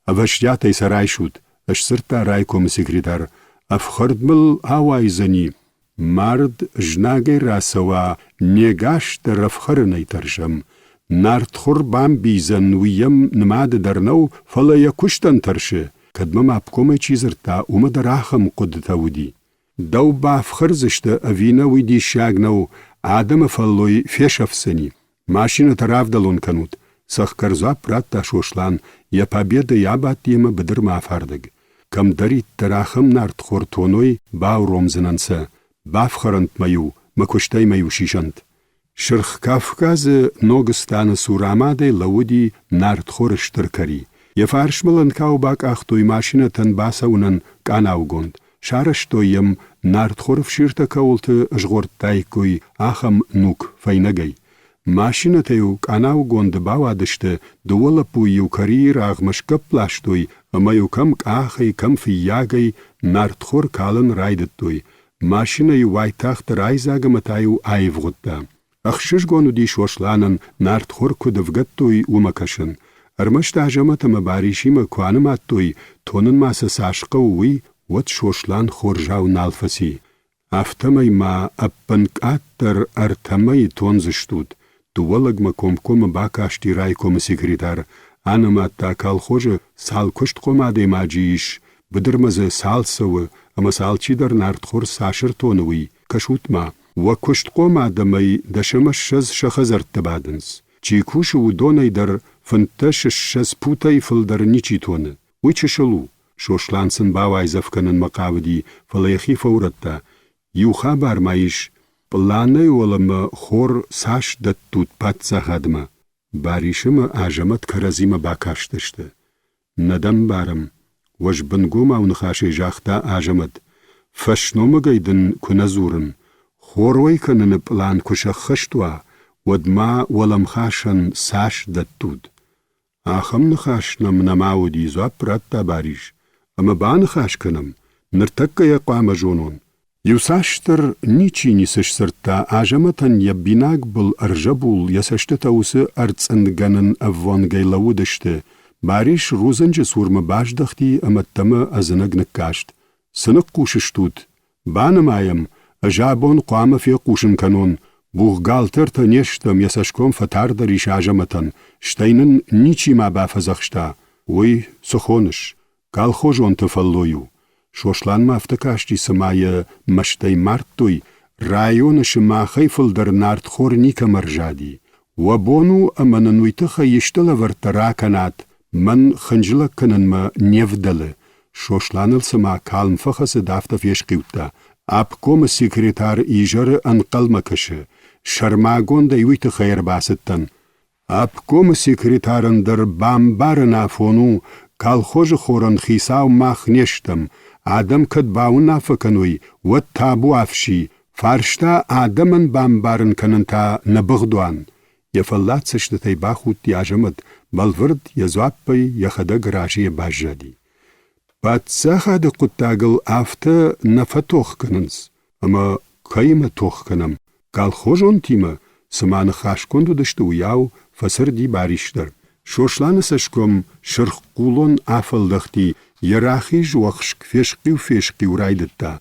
«Ӕвӕстиатӕй сӕ райсут!» — сдзырдта райкомы секретарь. «Ӕфхӕрд мыл ауайдзӕни. Мард знагӕй рацӕуа, не гас дӕр ӕфхӕрынӕй тӕрсӕм. Нартхур бамбийдзӕн, уый йӕм нымады дӕр нӕу, фӕлӕ йӕ куыстӕн тӕрсы. Кӕд мӕм обкомӕй чи дзырдта, уымӕ дӕр ахӕм хъуыдытӕ уыди. Дӕу бафхӕрдзысты ӕви нӕ, уый диссаг нӕу, адӕмы фӕллой фесӕфдзӕни. Машинӕтӕ равдӕлон кӕнут, цӕхгӕр дзуапп радта Сослан, йӕ Победӕйы абадти ӕмӕ быдырмӕ афардӕг. Кӕмдӕриддӕр ахӕм нартхор тоной, бауромдзынӕн сӕ, бафхӕрӕнт мӕ-иу, мӕ куыстӕй мӕ-иу сисӕнт. Сырх Кавказы Ногыстаны цур амадӕй лӕууыди нартхоры стыр кӕри. Йӕ фарсмӕ лӕнкау бакъахтой машинӕтӕн бацӕуынӕн къанаугонд. Сарӕзтой йӕм, нартхоры фсиртӕ кӕуылты згъордтаиккой, ахӕм нук фӕйнӕгӕй. Машинӕтӕ-иу къанаугонды бауадысты, дыууӕ лӕппуйы-иу кӕрийы рагъмӕ сгӕпп ластой ӕмӕ-иу кӕм къахӕй, кӕм фыййагӕй нартхор калын райдыдтой. Машинӕ-иу уайтагъд райдзаг ӕмӕ та-иу аивгъуыдта. Ӕхсызгон уыди Сосланӕн, нартхор куыд ӕвгӕдтой, уымӕ кӕсын. Ӕрмӕст Азӕмӕт ӕмӕ Барисимӕ куы анымадтой, тонын ма сӕ цас хъӕуы, уый, уӕд Сослан хорзау нал фӕци. Афтӕмӕй ма ӕппынкъаддӕр ӕртӕ мӕйы тондзыстут, дыууӕ лӕгмӕ комкоммӕ бакасти райкомы секретарь, анымадта колхозы цал куыстхъом адӕймаджы ис, быдырмӕ дзы цал цӕуы ӕмӕ сӕ алчидӕр нартхор цас ӕртоны, уый. Кӕсут-ма, уӕ куыстхъом адӕмӕй 20 сӕ хӕдзӕртты бадынц. Чи кусы, уыдонӕй дӕр 25 путӕй фылдӕр ничи тоны. Уый чысыл у. Сослан сын бауайдзӕф кӕнынмӕ хъавыди, фӕлӕ йӕхи фӕурӕдта. Иу хабар ма ис, пъланӕй уӕлӕмӕ хор цас дӕттут паддзахадмӕ? Барис ӕмӕ Азӕмӕт кӕрӕдзимӕ бакастысты. Нӕ дӕ мбарӕм, уӕзбынгомау ныхасӕй загъта Азӕмӕт. Фӕсномыгӕй дын куы нӕ дзурын. Хор уӕй кӕныны пълан куы сӕххӕст уа, уӕд ма уӕлӕмхасӕн цас дӕттут? Ахӕм ныхас нӕм нӕма уыди, дзуапп радта Барис. Ӕмӕ баныхас кӕнӕм, ныртӕккӕ йӕ хъуамӕ зонон. Иуцасдӕр ничи ницы сдзырдта, Азӕмӕтӕн йӕ бинаг был ӕрзӕбул, йӕ цӕстытӕ уыцы ӕрцъындгӕнӕн ӕввонгӕй лӕууыдысты. Барис рудзынджы цурмӕ баздӕхти ӕмӕ ӕддӕмӕ ӕдзынӕг ныккаст. Цы ныхъхъус стут? Банымайӕм, ӕз абон хъуамӕ фехъусын кӕнон, бухгалтертӕ не стӕм, йӕ цӕсгом фӕтардӕр ис Азӕмӕтӕн, стӕй нын ничи ма бафӕдзӕхста. Уый цы хоныс? Колхозонты фӕллой у. Сосланмӕ афтӕ касти, цыма йӕ мӕстӕй мардтой, районы сымахӕй фылдӕр нартхор никӕмӕ ӕрзади. Уӕ бон у ӕмӕ нын уый тыххӕй исты лӕвӕрттӕ ракӕнат, мӕн хынджылӕг кӕнынмӕ не вдӕлы. Сосланыл цыма калм фӕхӕцыд, афтӕ фесхъиудта. Обкомы секретарь изӕры ӕнхъӕлмӕ кӕсы. Сӕрмагондӕй уый тыххӕй ӕрбацыдтӕн. Обкомы секретарӕн дӕр бамбарын афон у, колхозы хорӕн хицау мах не стӕм, адӕм кӕд бауынаффӕ кӕной, уӕд табуафси, фарста адӕмӕн бамбарын кӕнын та нӕ быгъдуан. Йӕ фӕллад цӕстытӕй бахудти Азӕмӕт, бӕлвырд йӕ дзуаппӕй йӕхӕдӕг разыйӕ баззади. Паддзахады хъуыддагыл афтӕ нӕ фӕтох кӕнынц, ӕмӕ кӕимӕ тох кӕнӕм, колхозонтимӕ, цыма ныхасгонд уыдысты, уыйау фӕцырди Барис дӕр. Сосланы цӕсгом сырххъулон афӕлдӕхти, йӕ рахиз уӕхск фесхъиу-фесхъиу райдыдта.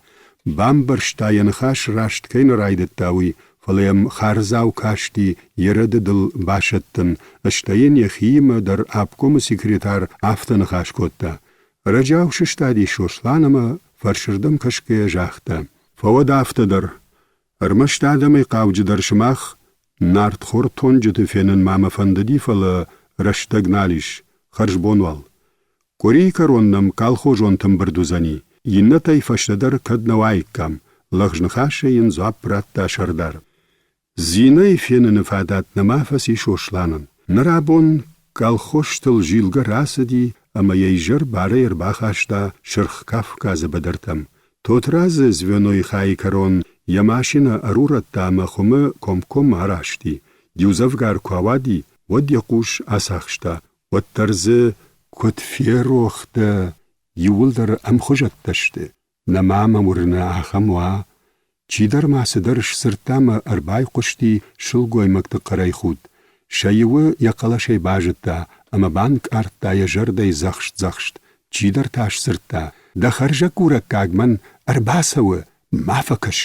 Бамбӕрста, йӕ ныхас раст кӕй нӕ райдыдта, уый, фӕлӕ йӕм хардзау касти йӕ рӕдыдыл басӕттын, стӕй йын йӕхиимӕ дӕр обкомы секретарь афтӕ ныхас кодта. Ӕрӕджиау сыстади Сослан ӕмӕ фӕрсырдӕм кӕсгӕйӕ загъта: «Фӕуӕд афтӕ дӕр. Ӕрмӕст адӕмӕй хъауджыдӕр сымах нартхор тонджыты фенын ма мӕ фӕндыди, фӕлӕ рӕстӕг нал ис. Хӕрзбон уал. Къуырийы кӕрон нӕм колхозонты ӕмбырд уыдзӕни, иннӕтӕй фӕстӕдӕр кӕд нӕ уаиккам, лӕгъз ныхасӕй йын дзуапп радта сӕрдар. Зинӕйы феныны фадат нӕма фӕци Сосланӕн. Ныр абон. Колхозтыл зилгӕ рацыди ӕмӕ йӕ изӕр барӕй ӕрбахаста Сырх Кавказы быдыртӕм. Тотрадзы звенойы хайы кӕрон йӕ машинӕ ӕрурӕдта ӕмӕ хуымы комкоммӕ араст и. Иудзӕвгар куы ауади, уӕд йӕ хъус ацахста. Уӕддӕр дзы куыд ферох дӕ, иууылдӕр ӕмхуызӕттӕ сты. Нӕма мӕ уырны ахӕм уа. Чидӕр ма цыдӕр сдзырдта ӕмӕ ӕрбайхъуысти сылгоймӕгты хъӕрӕй худт. Сӕ иуы йӕ хъӕлӕсӕй базыдта ӕмӕ банкъардта йӕ зӕрдӕйы дзӕхст-дзӕхст. Чидӕр та сдзырдта: «Дӕ хӕрзӕггурӕггаг мӕн ӕрбацӕуы, ма фӕкӕс!»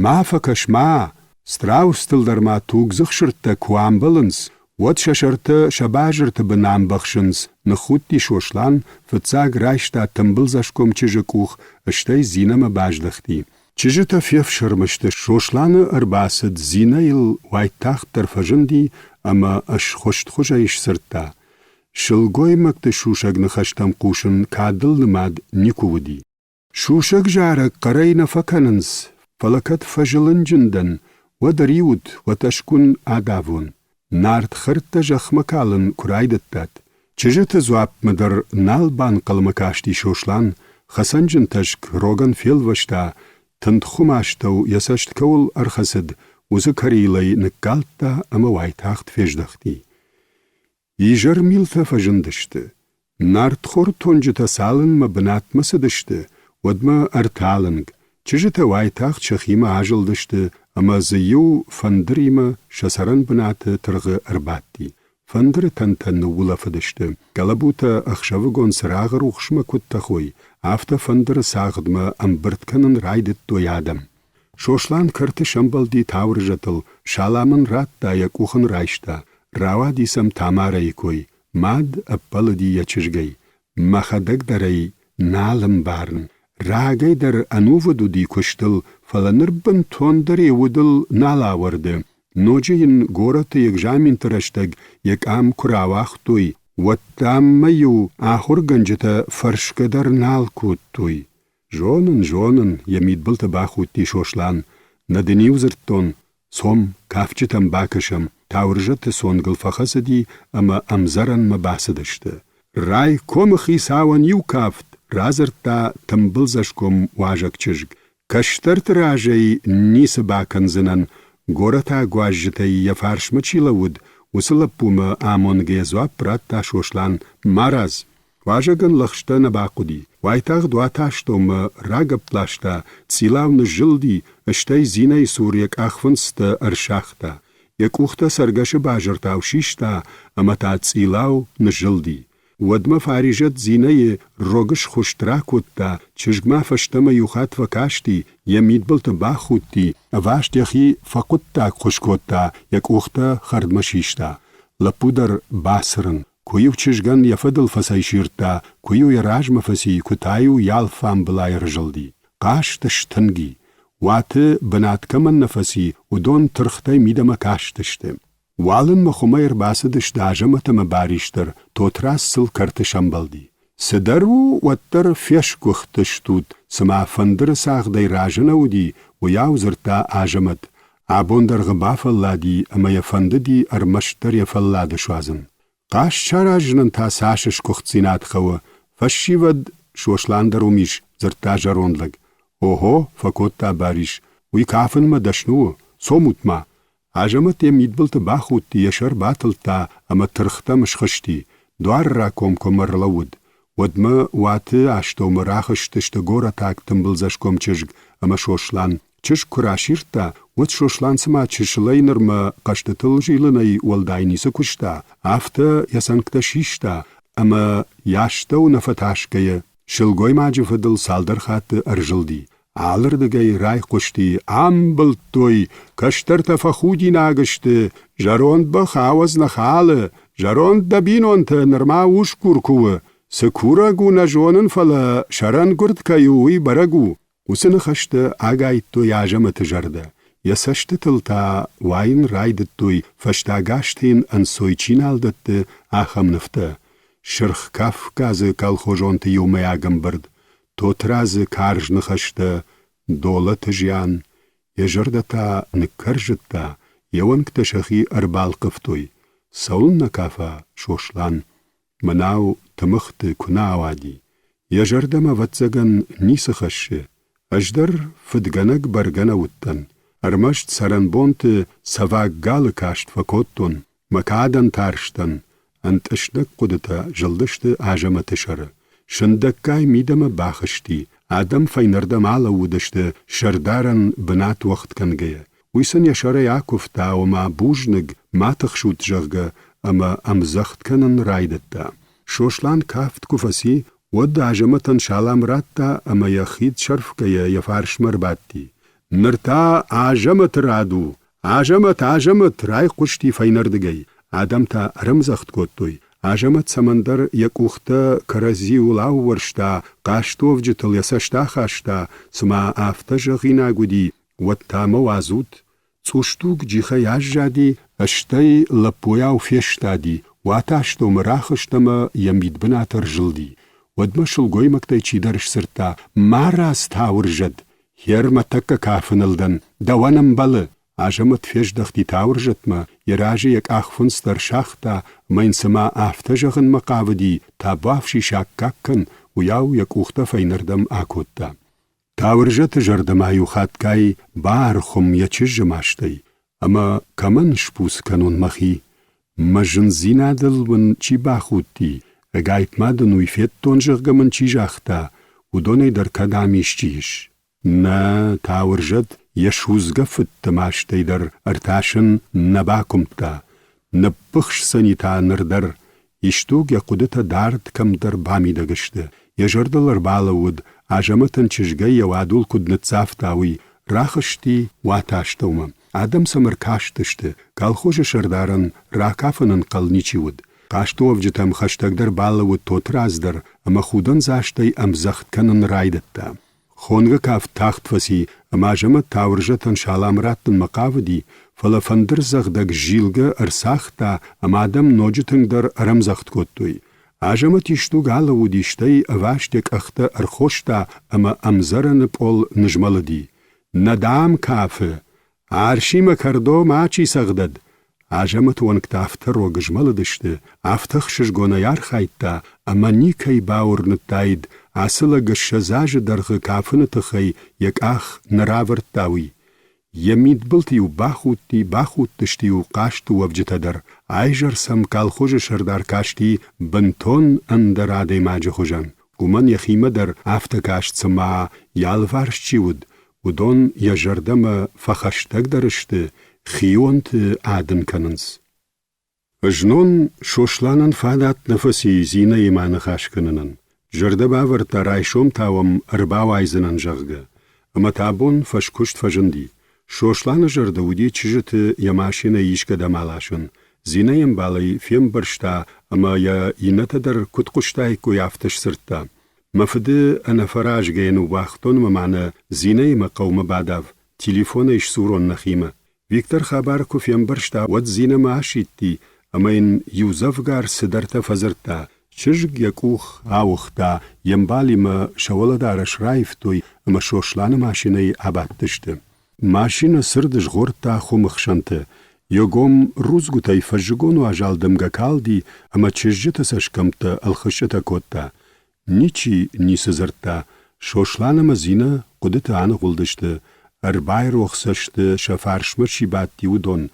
Ма фӕкӕс, ма! Страустыл дӕр ма тугдзых сырдтӕ куы амбӕлынц, уӕд сӕ сӕртӕ сӕ базырты бын амбӕхсынц, ныххудти Сослан, фыццаг райста тымбылдзӕсгом чызджы къух, стӕй Зинӕмӕ баздӕхти. Чызджытӕ фефсӕрмы сты, Сосланы ӕрбацыд Зинӕ йыл уайтагъддӕр фӕзынди ӕмӕ ӕсхуыстхуызӕй сдзырдта: Сылгоймӕгты сусӕг ныхӕстӕм хъусын кадыл нымад никуы уыди. Сусӕг зарӕг хъӕрӕй нӕ фӕкӕнынц, фӕлӕ кӕд фӕзылынджын дӕн, уӕд ӕриут, уӕ тӕскъуын адавон. Нарт хӕрдтӕ зӕхмӕ калын куы райдыдтат. Чызджыты дзуапмӕ дӕр нал банхъӕлмӕ касти Сослан, хӕцӕнджын тӕскъ рогӕн фелвӕста, тынд хуым астӕу йӕ цӕст кӕуыл ӕрхӕцыд, уыцы кӕрилӕй ныккалдта ӕмӕ уайтагъд фездӕхти. Изӕрмилтӕ фӕзындысты. Нартхортонджытӕ цалынмӕ бынатмӕ цыдысты, уӕдмӕ ӕрталынг. Чызджытӕ уайтагъд сӕхимӕ азылдысты ӕмӕ дзы иу фӕндыримӕ сӕ цӕрӕн бынаты тыргъы ӕрбадти. Фӕндыры тӕнтӕ ныуулӕфыдысты. Гӕлӕбутӕ ӕхсӕвыгон цырагъы рухсмӕ куыд тӕхой, афтӕ фӕндыры цагъдмӕ ӕмбырд кӕнын райдыдтой адӕм. Сослан кӕрты сӕмбӕлди Тауырзӕтыл, салам ын радта, йӕ къух ын райста. Рауади сӕм Тамарӕйы кой. Мад ӕппӕлыди йӕ чызгӕй. Мӕхӕдӕг дӕр ӕй нал ӕмбарын. Рагӕй дӕр ӕнувыд уыди куыстыл, фӕлӕ ныр бынтондӕр йӕ удыл нал ауӕрды. Ноджы йын горӕты экзаменты рӕстӕг йӕ къам куы рауагътой, уӕд, дам, мӕ-иу ахуыргӕнджытӕ фӕрсгӕ дӕр нал кодтой. Зонын, зонын, йӕ мидбылты бахудти Сослан. Нӕ дын-иу дзырдтон, цом, кафджытӕм бакӕсӕм. Тауырзӕты цонгыл фӕхӕцыди ӕмӕ ӕмдзӕрӕнмӕ бацыдысты. Райкомы хицауӕн иу кафт, радзырдта тымбылдзӕсгом уазӕг чызг. Кӕстӕрты разӕй ницы бакӕндзынӕн, горӕтаг уазджытӕй йӕ фарсмӕ чи лӕууыд, уыцы лӕппумӕ амонгӕ дзуапп радта Сослан. Марадз, Уазӕгӕн лӕгъстӕ нӕ бахъуыди. Уайтагъд уаты астӕумӕ рагӕпп ласта, цъилау ныззылди, стӕй Зинӕйы цур йӕ къахфындзтӕ ӕрсагъта. Йӕ къухтӕ цӕргӕсы базыртау систа ӕмӕ та цъилау ныззылди. Уӕдмӕ Фаризӕт Зинӕйы рог схуыст ракодта, чызг ма фӕстӕмӕ иу хатт фӕкасти, йӕ мидбылты бахудти, ӕваст йӕхи фӕхъуыддагхуыз кодта, йӕ къухтӕ хӕрдмӕ систа. Лӕппу дӕр бацырын. Куы-иу чызгӕн йӕ фӕдыл фӕцӕйсирдта, куы-иу йӕ размӕ фӕци, куы та-иу йӕ алфамбылай ӕрзылди. Хъазт стынг и. Уаты бынат кӕмӕн нӕ фӕци, уыдон тыргътӕй мидӕмӕ кастысты. Уалынмӕ хуымӕй ӕрбацыдысты Азӕмӕт ӕмӕ Барис дӕр, Тотрадз сыл кӕрты сӕмбӕлди. Цыдӕр у, уӕддӕр фесгуыхтыстут, цыма фӕндыры цагъдӕй разы нӕ уыди, уыйау дзырдта Азӕмӕт. Абондӕргъы бафӕллади ӕмӕ йӕ фӕндыди ӕрмӕстдӕр йӕ фӕллад суадзын. Хъазт саразынӕн та цас сгуыхтдзинад хъӕуы, фӕсивӕд Сослан дӕр уым ис, дзырдта зӕронд лӕг. Охо, фӕкодта Барис, уый кафынмӕ дӕсны у, цомут-ма. Азӕмӕт йӕ мидбылты бахудти, йӕ сӕр батылдта ӕмӕ тыргътӕм схызти, дуары ракомкоммӕ ӕрлӕууыд. Уӕдмӕ уаты астӕумӕ рахызтысты горӕтаг тымбылдзӕсгом чызг ӕмӕ Сослан. Чызг куы расирдта, уӕд Сослан цыма чысылӕй нырмӕ хъӕзтытыл зилынӕй уӕлдай ницы куыста, афтӕ йӕ цӕнгтӕ систа ӕмӕ йӕ астӕу нӕ фӕтасгӕйӕ сылгоймаджы фӕдыл цалдӕр хатты ӕрзылди. Алырдыгӕй райхъуысти «Амбылдтой! Кӕстӕртӕ фӕхудинаг сты! Зӕронд бӕх ауӕдз нӕ халы! Зӕронд дӕ бинонтӕ нырма усгур куы у! Цы курӕг у, нӕ зонын, фӕлӕ сӕрӕнгуырд кӕй у, уый бӕрӕг у!» Уыцы ныхӕстӕ агайдтой Азӕмӕты зӕрдӕ, йӕ цӕстытыл та уайын райдыдтой, фӕстаг азты йын ӕнцой чи нал дӕтты, ахӕм нывтӕ. Сырх Кавказы колхозонты иумӕйаг ӕмбырд, Тотрадзы карз ныхӕстӕ, Долӕты зиан, йӕ зӕрдӕ та ныккӕрзыдта, йе уӕнгтӕ сӕхи ӕрбалхъывтой. Цӕуылнӕ кафа Сослан, мӕнау тымыгъты куы нӕ ауади. Йӕ зӕрдӕмӕ, ӕвӕццӕгӕн, ницы хӕссы. Ӕз дӕр фыдгӕнӕг бӕргӕ нӕ уыдтӕн, ӕрмӕст цӕрӕнбонты цӕваг галы каст фӕкодтон, мӕ кадӕн тарстӕн, ӕнтъыснӕг хъуыдытӕ зылдысты Азӕмӕты сӕры. Сындӕггай мидӕмӕ бахызти, адӕм фӕйнӕрдӕм алӕууыдысты сӕрдарӕн бынат уӕгъд кӕнгӕйӕ. Уый сын йӕ сӕрӕй акуывта, ома бузныг, ма тыхсут, зӕгъгӕ, ӕмӕ ӕмдзӕгъд кӕнын райдыдта. Сослан кафт куы фӕци, уӕд Азӕмӕтӕн салам радта ӕмӕ йӕ хид сӕрфгӕйӕ йӕ фарсмӕ ӕрбадти. Ныр та Азӕмӕты рад у! Азӕмӕт, Азӕмӕт! райхъуысти фӕйнӕрдыгӕй. Адӕм та ӕрӕмдзӕгъд кодтой. Азӕмӕт цӕмӕндӕр йӕ къухтӕ кӕрӕдзиуыл аууӕрста, хъазтуӕвджытыл йӕ цӕст ахаста, цыма афтӕ зӕгъинаг уыди, уӕд та мӕ уадзут? Цъусдуг джихӕй аззади, стӕй лӕппуйау фестади, уаты астӕумӕ рахызт ӕмӕ йӕ мидбынат ӕрзылди. Уӕдмӕ сылгоймӕгтӕй чидӕр сдзырдта: «Марадз, Тауырзӕт, хер мӕ тӕккӕ кафыныл дӕн, дӕуӕн ӕмбӕлы!» Азӕмӕт фездӕхти Тауырзӕтмӕ, йӕ разы йӕ къахфындз дӕр сагъта ӕмӕ йын цыма афтӕ зӕгъынмӕ хъавыди, табуафси саккаг кӕн, уыйау йӕ къухтӕ фӕйнӕрдӕм акодта. Тауырзӕты зӕрдӕмӕ-иу хатгай баӕрхуым йӕ чызджы мастӕй, ӕмӕ кӕмӕн сбуц кӕнон мӕхи? Мӕ зындзинадыл мын чи бахудти, ӕгайтма дын уый федтон, зӕгъгӕ мын чи загъта, уыдонӕй дӕр кӕд ам исчи ис? Нӕ, Тауырзӕт йӕ судзгӕ фыдты мастӕй дӕр ӕртасын нӕ бакуымдта, Ныппыхсдзӕни та ныр дӕр. Исдуг йӕ хъуыдытӕ дард кӕмдӕр бамидӕг сты. Йӕ зӕрдыл ӕрбалӕууыд, Азӕмӕтӕн чызгӕй йӕ уадул куыд ныццавта, уый. Рахызти уаты астӕумӕ. Адӕм сӕм ӕркастысты. Колхозы сӕрдарӕн ракафын ӕнхъӕл ничи уыд. Хъазтуӕвджытӕм хӕстӕгдӕр балӕууыд Тотрадз дӕр ӕмӕ худӕндзастӕй ӕмдзӕгъд кӕнын райдыдта. Хонгӕ кафт тагъд фӕци ӕмӕ Азӕмӕт Тауырзӕтӕн салам раттынмӕ хъавыди, фӕлӕ фӕндырдзӕгъдӕг зилгӕ ӕрцагъта ӕмӕ адӕм ноджы тынгдӕр ӕрӕмдзӕгъд кодтой. Азӕмӕт исдуг алӕууыди, стӕй ӕваст йӕ къӕхтӕ ӕрхоста ӕмӕ ӕмдзӕрӕны пъол нызмӕлыди. Нӕ, дам, кафы! Арсимӕ кӕрдо мачи цӕгъдӕд! Азӕмӕты уӕнгтӕ афтӕ рог змӕлыдысты, афтӕ ӕхсызгонӕй архайдта, ӕмӕ никӕй бауырныдтаид, ацы лӕг 20 азы дӕргъы кафыны тыххӕй йӕ къах нӕ равӕрдта, уый. Йӕ мидбылты-иу бахудти, бахудтысты-иу хъазты уӕвджытӕ дӕр. Айзӕр сӕм колхозы сӕрдар касти бынтон ӕндӕр адӕймаджы хуызӕн. Уымӕн йӕхимӕ дӕр афтӕ каст, цыма йӕ алыварс чи уыд, уыдон йӕ зӕрдӕмӕ фӕхӕстӕгдӕр сты, хионты ад ын кӕнынц. Знон Сосланӕн фадат нӕ фӕци Зинӕимӕ ныхас кӕнынӕн. Зӕрдӕ бавӕрдта, райсом та уӕм ӕрбауайдзынӕн, зӕгъгӕ. Ӕмӕ та бон фӕскуыст фӕзынди. Сосланы зӕрдӕ уыди чызджыты йӕ машинӕ искӕдӕм аласын. Зинӕ йе мбалӕй фембӕрста ӕмӕ йӕ иннӕтӕ дӕр куыд хъуыстаиккой, афтӕ сдзырдта. Мӕ фыды ӕнӕфӕразгӕйӕ ныууагътон ӕмӕ мӕнӕ Зинӕимӕ хъӕумӕ бадав, телефонӕй сдзурон нӕхимӕ. Виктор хабар куы фембӕрста, уӕд Зинӕмӕ асидти ӕмӕ йын иудзӕвгар цыдӕртӕ фӕдзырдта. Чызг йӕ къух ауыгъта, йе мбалимӕ сӕ уӕлӕдарӕс раивтой ӕмӕ Сосланы машинӕйы абадтысты. Машинӕ цырд згъордта хуымы хсӕнты. Йӕ гом рудзгуытӕй фӕззыгон уазал дымгӕ калди ӕмӕ чызджыты цӕсгӕмттӕ ӕлхысчъытӕ кодта. Ничи ницы дзырдта. Сослан ӕмӕ Зинӕ хъуыдыты аныгъуылдысты, ӕрбайрох сӕ сты, сӕ фарсмӕ чи бадти, уыдон.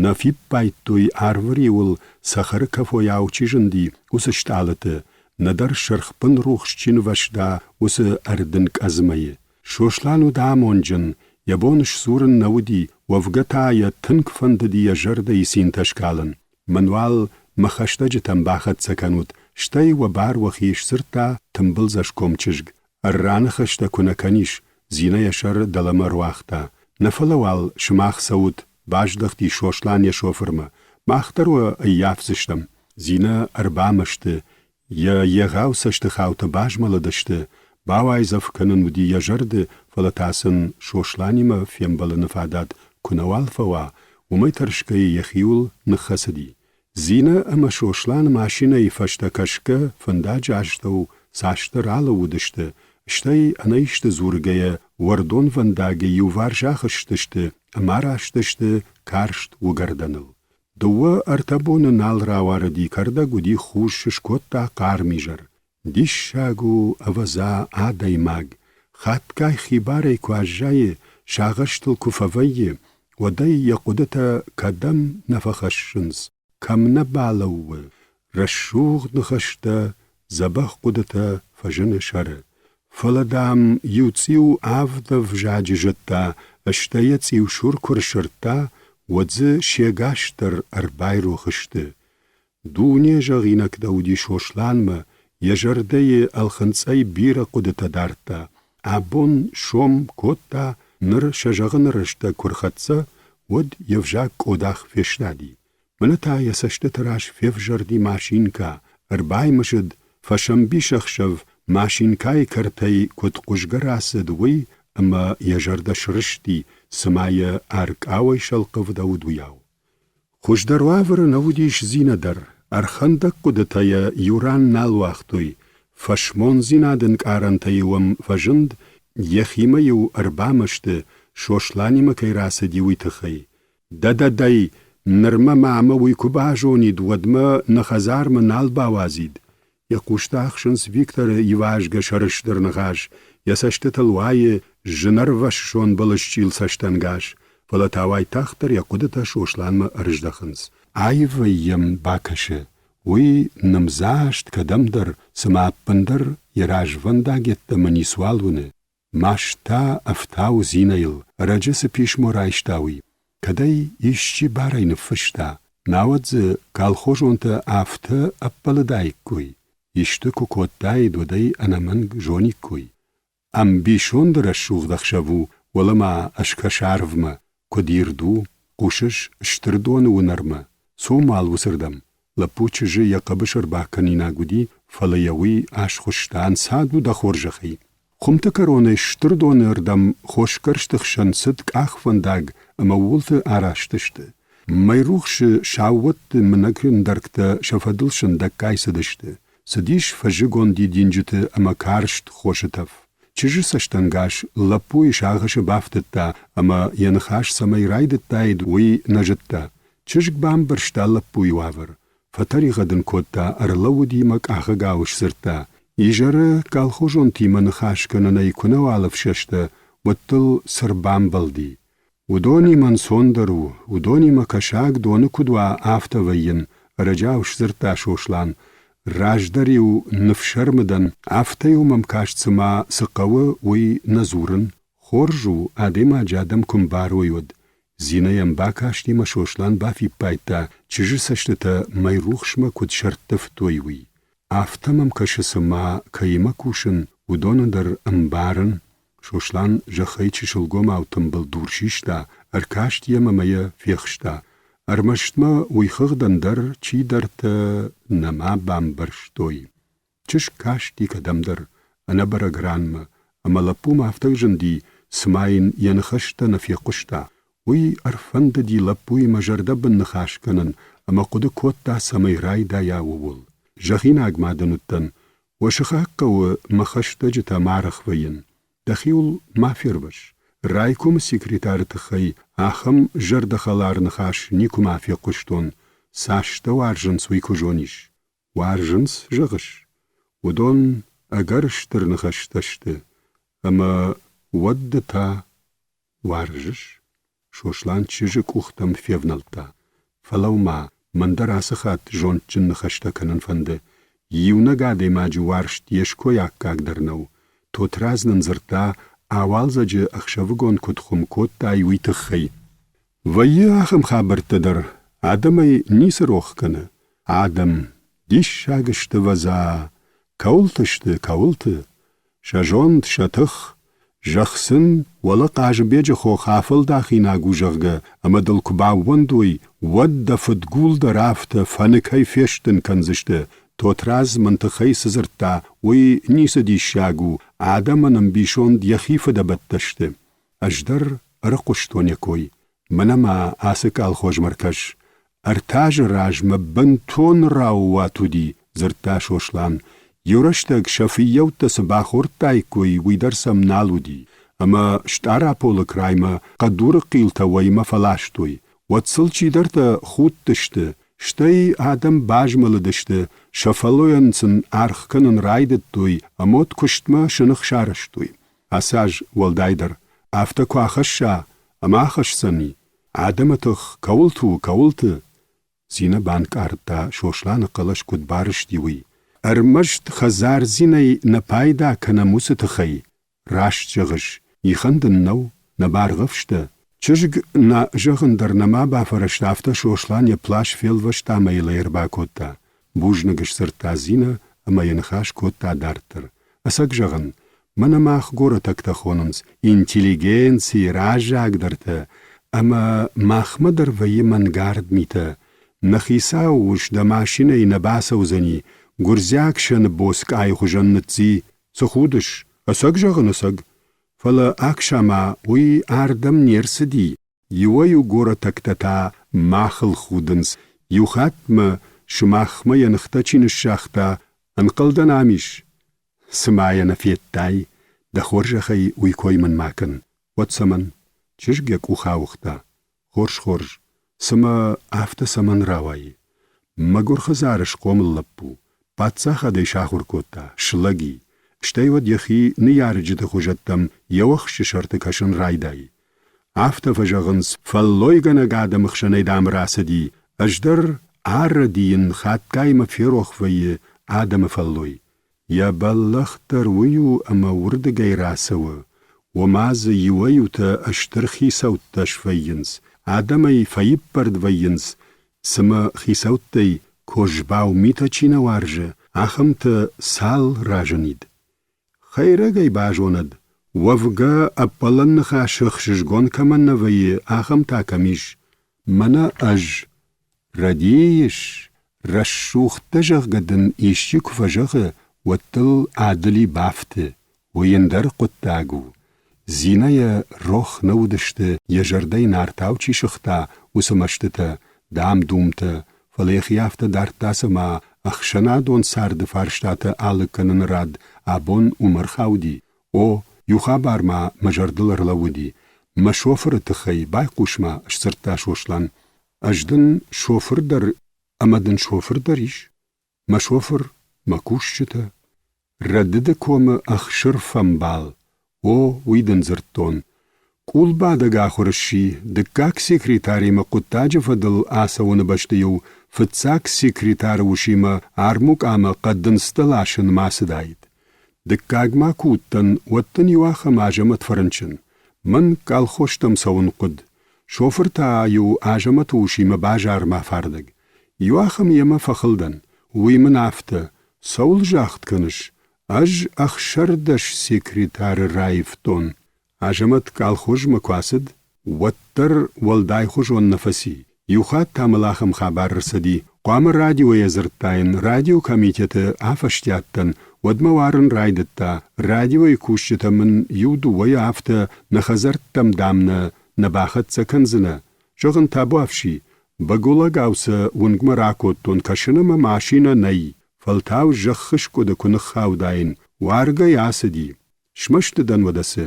Нӕ фиппайдтой, арвы риуыл цӕхӕры кӕфойау чи зынди, уыцы стъалыты, нӕдӕр сырхбын рухс чи нывӕзта, уыцы ӕрдын къӕдзмӕйы. Сослан уыд амонджын, йӕ бон сдзурын нӕ уыди, уӕвгӕ та йӕ тынг фӕндыди йӕ зӕрдӕйы цинтӕ скалын. Мӕн уал мӕ хӕстӕджытӕм бахӕццӕ кӕнут, стӕй уӕ бар уӕхи сдзырдта тымбылдзӕсгом чызг. Ӕрра ныхӕстӕ куы нӕ кӕнис, Зинӕ йӕ сӕр дӕлӕмӕ ӕруагъта. Нӕ фӕлӕ уал сымах цӕут, баздӕхти Сослан йӕ шофырмӕ. Мах дӕр уӕ ӕййафдзыстӕм. Зинӕ ӕрбамӕсты, Йӕ егъау цӕстыхаутӕ базмӕлыдысты, бауайдзӕф кӕнын уыди йӕ зӕрды, фӕлӕ та сын Сосланимӕ фембӕлыны фадат куы нӕуал фӕуа, уымӕй тӕрсгӕйӕ йӕхиуыл ныххӕцыди. Зинӕ ӕмӕ Сослан машинӕйы фӕстӕ кӕсгӕ фӕндаджы астӕу цасдӕр алӕууыдысты, стӕй ӕнӕисты дзургӕйӕ уӕрдонвӕндагӕй иуварс ахызтысты ӕмӕ араст сты карст уыгӕрдӕныл. Дыууӕ-ӕртӕ боны нал рауарыди, кӕрдӕг уыди хус, скодта хъарм изӕр. Диссаг у, ӕвӕдза, адӕймаг, хатгай хибарӕй куы аззайы, сагъӕстыл куы фӕвӕййы, уӕд ӕй йӕ хъуыдытӕ кӕдӕм нӕ фӕхӕссынц, кӕм нӕ балӕууы, рӕсугъд ныхӕстӕ, дзӕбӕх хъуыдытӕ фӕзыны сӕры. Фӕлӕ, дам, иу цъиу авд ӕвзаджы зыдта, стӕй йӕ цъиусур куы рсырдта, уӕд дзы се гас дӕр ӕрбайрох сты. Дуне зӕгъинӕгтӕ уыди Сосланмӕ, йӕ зӕрдӕйы ӕлхынцъӕй бирӕ хъуыдытӕ дардта. Абон сом кодта, ныр сӕ зӕгъыны рӕстӕг куы рхӕццӕ, уӕд йе взаг къодах фестади. Мӕнӕ та йӕ цӕстыты раз февзӕрди машинкӕ, ӕрбаймысыд, фӕсӕмбисӕхсӕв машинкӕйы кӕртӕй куыд хъуызгӕ рацыд, уый ӕмӕ йӕ зӕрдӕ срысти, цыма йӕ ӕркъауӕй сӕлхъывдӕуыд, уыйау. Хуыздӕр уавӕры нӕ уыдис Зинӕ дӕр, ӕрхӕндӕг хъуыдытӕ йӕ иу ран нал уагътой, фӕсмондзинады ӕнкъарӕнтӕ-иу ӕм фӕзынд, йӕхимӕ-иу ӕрбамӕсты, Сосланимӕ кӕй рацыди, уый тыххӕй. Дӕ-дӕ-дӕй, нырмӕ мамӕ уый куы базонид, уӕдмӕ нӕ хӕдзармӕ нал бауадзид. Йӕ хъустӕ ахсынц Викторы ивазгӕ сӕрыстыр ныхас, йӕ цӕстытыл уайы зынӕрвӕссон былысчъил цӕстӕнгас, фӕлӕ та уайтагъддӕр йӕ хъуыдытӕ Сосланмӕ ӕрыздӕхынц. Аивӕй йӕм бакӕсы, уый нымдзаст кӕдӕмдӕр, цыма ӕппындӕр йӕ развӕндаг йеддӕмӕ ницуал уыны. Маст та ӕфтауы Зинӕйыл, ӕрӕджы цы писмо райста, уый. Кӕд ӕй исчи барӕй ныффыста, науӕд дзы колхозонтӕ афтӕ ӕппӕлыдаиккой, исты куы кодтаид, уӕд ӕй ӕнӕмӕнг зониккой. Ӕмбисонды рӕсугъд ӕхсӕв у, уӕлӕ-ма ӕскӕс арвмӕ, куыд ирд у, хъусыс стыр доны уынӕрмӕ, цом уал уыцырдӕм. Лӕппу чызджы йӕ хъӕбысы ӕрбакӕнинаг уыди, фӕлӕ йӕ уый асхуыста, ӕнцад у дӕ хорзӕхӕй. Хуымты кӕронӕй стыр доны ӕрдӕм хосгӕрсты хсӕн цыд къахвӕндаг ӕмӕ ууылты араст сты. Мӕйрухсы саууӕтты мынӕг ӕндӕргтӕ сӕ фӕдыл сындӕггай цыдысты. Цыдис фӕззыгон дидинджыты ӕмӕ карст хосы тӕф. Чызджы цӕстӕнгас лӕппуйы сагъӕсы бафтыдта ӕмӕ йӕ ныхас цӕмӕй райдыдтаид, уый нӕ зыдта. Чызг бамбӕрста лӕппуйы уавӕр. Фӕтӕригъӕд ын кодта, ӕрлӕууыди мӕ къахӕгау сдзырдта: Изӕры колхозонтимӕ ныхас кӕнынӕй куы нӕуал ӕфсӕстӕ, уӕд дыл цы рбамбӕлди? Уыдонимӕ ӕнцондӕр у, уыдонимӕ кӕсаг доны куыд уа, афтӕ вӕййын, ӕрӕджиау сдзырдта Сослан. Раздӕр-иу ныфсӕрмы дӕн, афтӕ-иу мӕм каст, цыма цы хъӕуы, уый нӕ дзурын. Хорз у, адӕймаджы адӕм куы мбарой, уӕд. Зинӕ йӕм бакасти мӕ Сослан бафиппайдта, чызджы цӕстытӕ мӕйрухсмӕ куыд сӕрттывтой, уый. Афтӕ мӕм кӕсы, цыма, кӕимӕ кусын, уыдоны дӕр ӕмбарын. Сослан зӕххӕй чысылгомау тымбыл дур систа, ӕркаст йӕм ӕмӕ йӕ фехста. Ӕрмӕст мӕ уый хыгъд ӕндӕр чидӕртӕ нӕма бамбӕрстой. Чызг касти кӕдӕмдӕр, ӕнӕбӕрӕг ранмӕ, ӕмӕ лӕппумӕ афтӕ зынди, цыма йын йӕ ныхӕстӕ нӕ фехъуыста. Уый ӕрфӕндыди лӕппуимӕ зӕрдӕбын ныхас кӕнын ӕмӕ хъуыды кодта, цӕмӕй райдайа, ууыл. Зӕгъинаг ма дын уыдтӕн, уӕ сыхаг хъӕуы мӕ хӕстӕджытӕ ма арӕх вӕййын. Дӕхиуыл ма фервӕз. Райкомы секретары тыххӕй ахӕм зӕрдӕхӕлар ныхас никуыма фехъуыстон, цас дӕ уарзынц, уый куы зонис. Уарзынц, зӕгъыс? Уыдон ӕгӕр стыр ныхӕстӕ сты, ӕмӕ уӕд ды та уарзыс? Сослан чызджы къухтӕм февнӕлдта. Фӕлӕуу-ма, мӕн дӕр ацы хатт зондджын ныхӕстӕ кӕнын фӕнды. Иунӕг адӕймаджы уарзт йе ской аккаг дӕр нӕу. Тотрадз нын дзырдта, ауалдзӕджы ӕхсӕвыгон куыд хуым кодтай, уый тыххӕй. Вӕййы ахӕм хабӕрттӕ дӕр, адӕмӕй ницы рох кӕны. Адӕм, диссаг сты ӕвӕдза, кӕуылты сты, кӕуылты. Сӕ зонд, сӕ тых, зӕхх сын, уӕлӕ Хъазыбеджы хох афӕлдахинаг у, зӕгъгӕ, ӕмӕ дыл куы баууӕндой, уӕд дӕ фыдгул дӕр афтӕ фӕныкӕй фестын кӕндзысты. Тотрадз мын тыхӕй цы дзырдта, уый ницы диссаг у, адӕмӕн ӕмбисонд йӕхи фыдӕбӕттӕ сты. Ӕз дӕр ӕрыхъуыстон йӕ кой. Мӕнӕ ма ацы колхозмӕ ркӕс. Ӕртӕ азы размӕ бынтон раууат уыди, дзырдта Сослан. Иу рӕстӕг сӕ фыййӕуттӕ цы бахордтаиккой, уый дӕр сӕм нал уыди, ӕмӕ Стъараполы краймӕ хъӕдуры хъилтӕ уӕймӕ фӕластой. уӕд сыл чидӕртӕ худтысты, стӕй адӕм базмӕлыдысты, сӕ фӕллойӕн сын аргъ кӕнын райдыдтой ӕмӕ уӕд куыстмӕ сӕ ных сарӕзтой. Ацы аз уӕлдайдӕр афтӕ куы ахӕсса, ӕмӕ ахӕсдзӕни, адӕмы тых кӕуылты у, кӕуылты, Зинӕ банкъардта, Сосланы хъӕлӕс куыд барызти, уый. Ӕрмӕст хӕдзардзинӕй нӕ пайда кӕнӕм уыцы тыхӕй. Раст зӕгъыс, ихӕн дын нӕу, нӕ баргъӕвстӕ. Чызг нӕ зӕгъын дӕр нӕма бафӕрӕзта, афтӕ Сослан йӕ плащ фелвӕста ӕмӕ йыл ӕй ӕрбакодта. Бузныг сдзырдта Зинӕ ӕмӕ йӕ ныхас кодта дарддӕр. Ӕцӕг зӕгъын, мӕнӕ мах горӕтӕгтӕ хонынц интеллигенцийы раззагдӕртӕ, ӕмӕ махмӕ дӕр вӕййы мӕнгард митӕ. Нӕ хицау ус дӕ машинӕйы нӕ бацӕудзӕни, гуырдзиаг сӕны боцкъайы хуызӕн ныцци. Цы худыс? Ӕцӕг зӕгъын, ӕцӕг. Фӕлӕ Аксама уый ардӕм не рцыди, Иуӕй-иу горӕтӕгтӕ та махыл худынц, иу хатт мӕ сымахмӕ йӕ ныхтӕ чи ныссагъта, ӕнхъӕлдӕн ам ис. Цыма йӕ нӕ федтай, дӕ хорзӕхӕй уый кой мын ма кӕн. Уӕд цӕмӕн? Чызг йӕ къух ауыгъта. Хорз, хорз. Цымӕ афтӕ цӕмӕн рауайы? Мӕгуыр хӕдзары схъомыл лӕппу, паддзахадӕй сахуыр кодта, слӕг и, стӕй уӕд йӕхи ныййарджыты хуызӕттӕм йӕ уӕхсчы сӕрты кӕсын райдайы. Афтӕ фӕзӕгъынц, фӕллойгӕнӕг адӕмы хсӕнӕй дам рацыди, ӕз дӕр арӕдийын хатгай мӕ ферох вӕййы адӕмы фӕллой. Йӕ бӕллӕх дӕр уый у ӕмӕ уырдыгӕй рацӕуы, ома дзы иуӕй-иутӕ стыр хицӕуттӕ свӕййынц, адӕмӕй фӕиппӕрд вӕййынц, цымӕ хицӕуттӕй козбау митӕ чи нӕ уарзы, ахӕмтӕ цал разынид. Хӕйрӕг ӕй базонӕд, уӕвгӕ ӕппӕлӕн ныхас ӕхсызгон кӕмӕн нӕ вӕййы, ахӕмтӕ кӕм ис. Мӕнӕ ӕз. Рӕдийыс, рӕсугъдтӕ зӕгъгӕ дын исчи куы фӕзӕгъы, уӕд дыл ӕдыли бафты, уый ӕндӕр хъуыддаг у. Зинӕйӕ рох нӕ уыдысты, йӕ зӕрдӕйы нартау чи сыгъта, уыцы мӕстытӕ, дам-думтӕ, фӕлӕ йӕхи афтӕ дардта, цыма ӕхсӕнадон царды фарстатӕ алыг кӕныны рад абон уымӕ рхауди. О, иу хабар ма мӕ зӕрдыл ӕрлӕууыди. Мӕ шофыры тыххӕй байхъус-ма, сдзырдта Сослан. Ӕз дын шофыр дӕр ӕмӕ дын шофыр дӕр ис? Мӕ шофыр, мӕ кусджытӕ. Рӕдыды комы ӕхсырфӕмбал, о, уый дын дзырдтон. Къулбадӕг ахуыр сси, дыккаг секретаримӕ хъуыддаджы фӕдыл ацӕуыны бӕсты-иу фыццаг секретары усимӕ армукъамӕ хъӕдындзтӕ ласынмӕ ацыдаид. Дыккаг ма куы уыдтӕн, уӕд дын иу ахӕм Азӕмӕт фӕрынчын. Мӕн колхозтӕм цӕуын хъуыд. Шофыр та-иу Азӕмӕты усимӕ базармӕ афардӕг. Иуахӕм йемӕ фӕхыл дӕн. Уый мын афтӕ, цӕуыл загъд кӕныс? Ӕз 16 секретары раивтон. Азӕмӕт колхозмӕ куы ацыд, уӕддӕр уӕлдайхуызон нӕ фӕци. Иу хатт та мыл ахӕм хабар ӕрцыди. Хъуамӕ радиойӕ дзырдтаин, радиокомитеты афӕстиат дӕн, уӕдмӕ уарын райдыдта. Радиойы кусджытӕ мын иу-дыууӕйӕ афтӕ, нӕ хӕдзӕрттӕм, дам, нӕ нӕ бахӕццӕ кӕндзынӕ. Зӕгъын табуафси, бӕгуылӕгау сӕ уынгмӕ ракодтон, кӕсын ӕмӕ машинӕ нӕй, фӕлтау зӕххы скъуыды куы ныххаудаин, уаргӕ ацыди. Смӕсты дӕн уӕдӕ цы?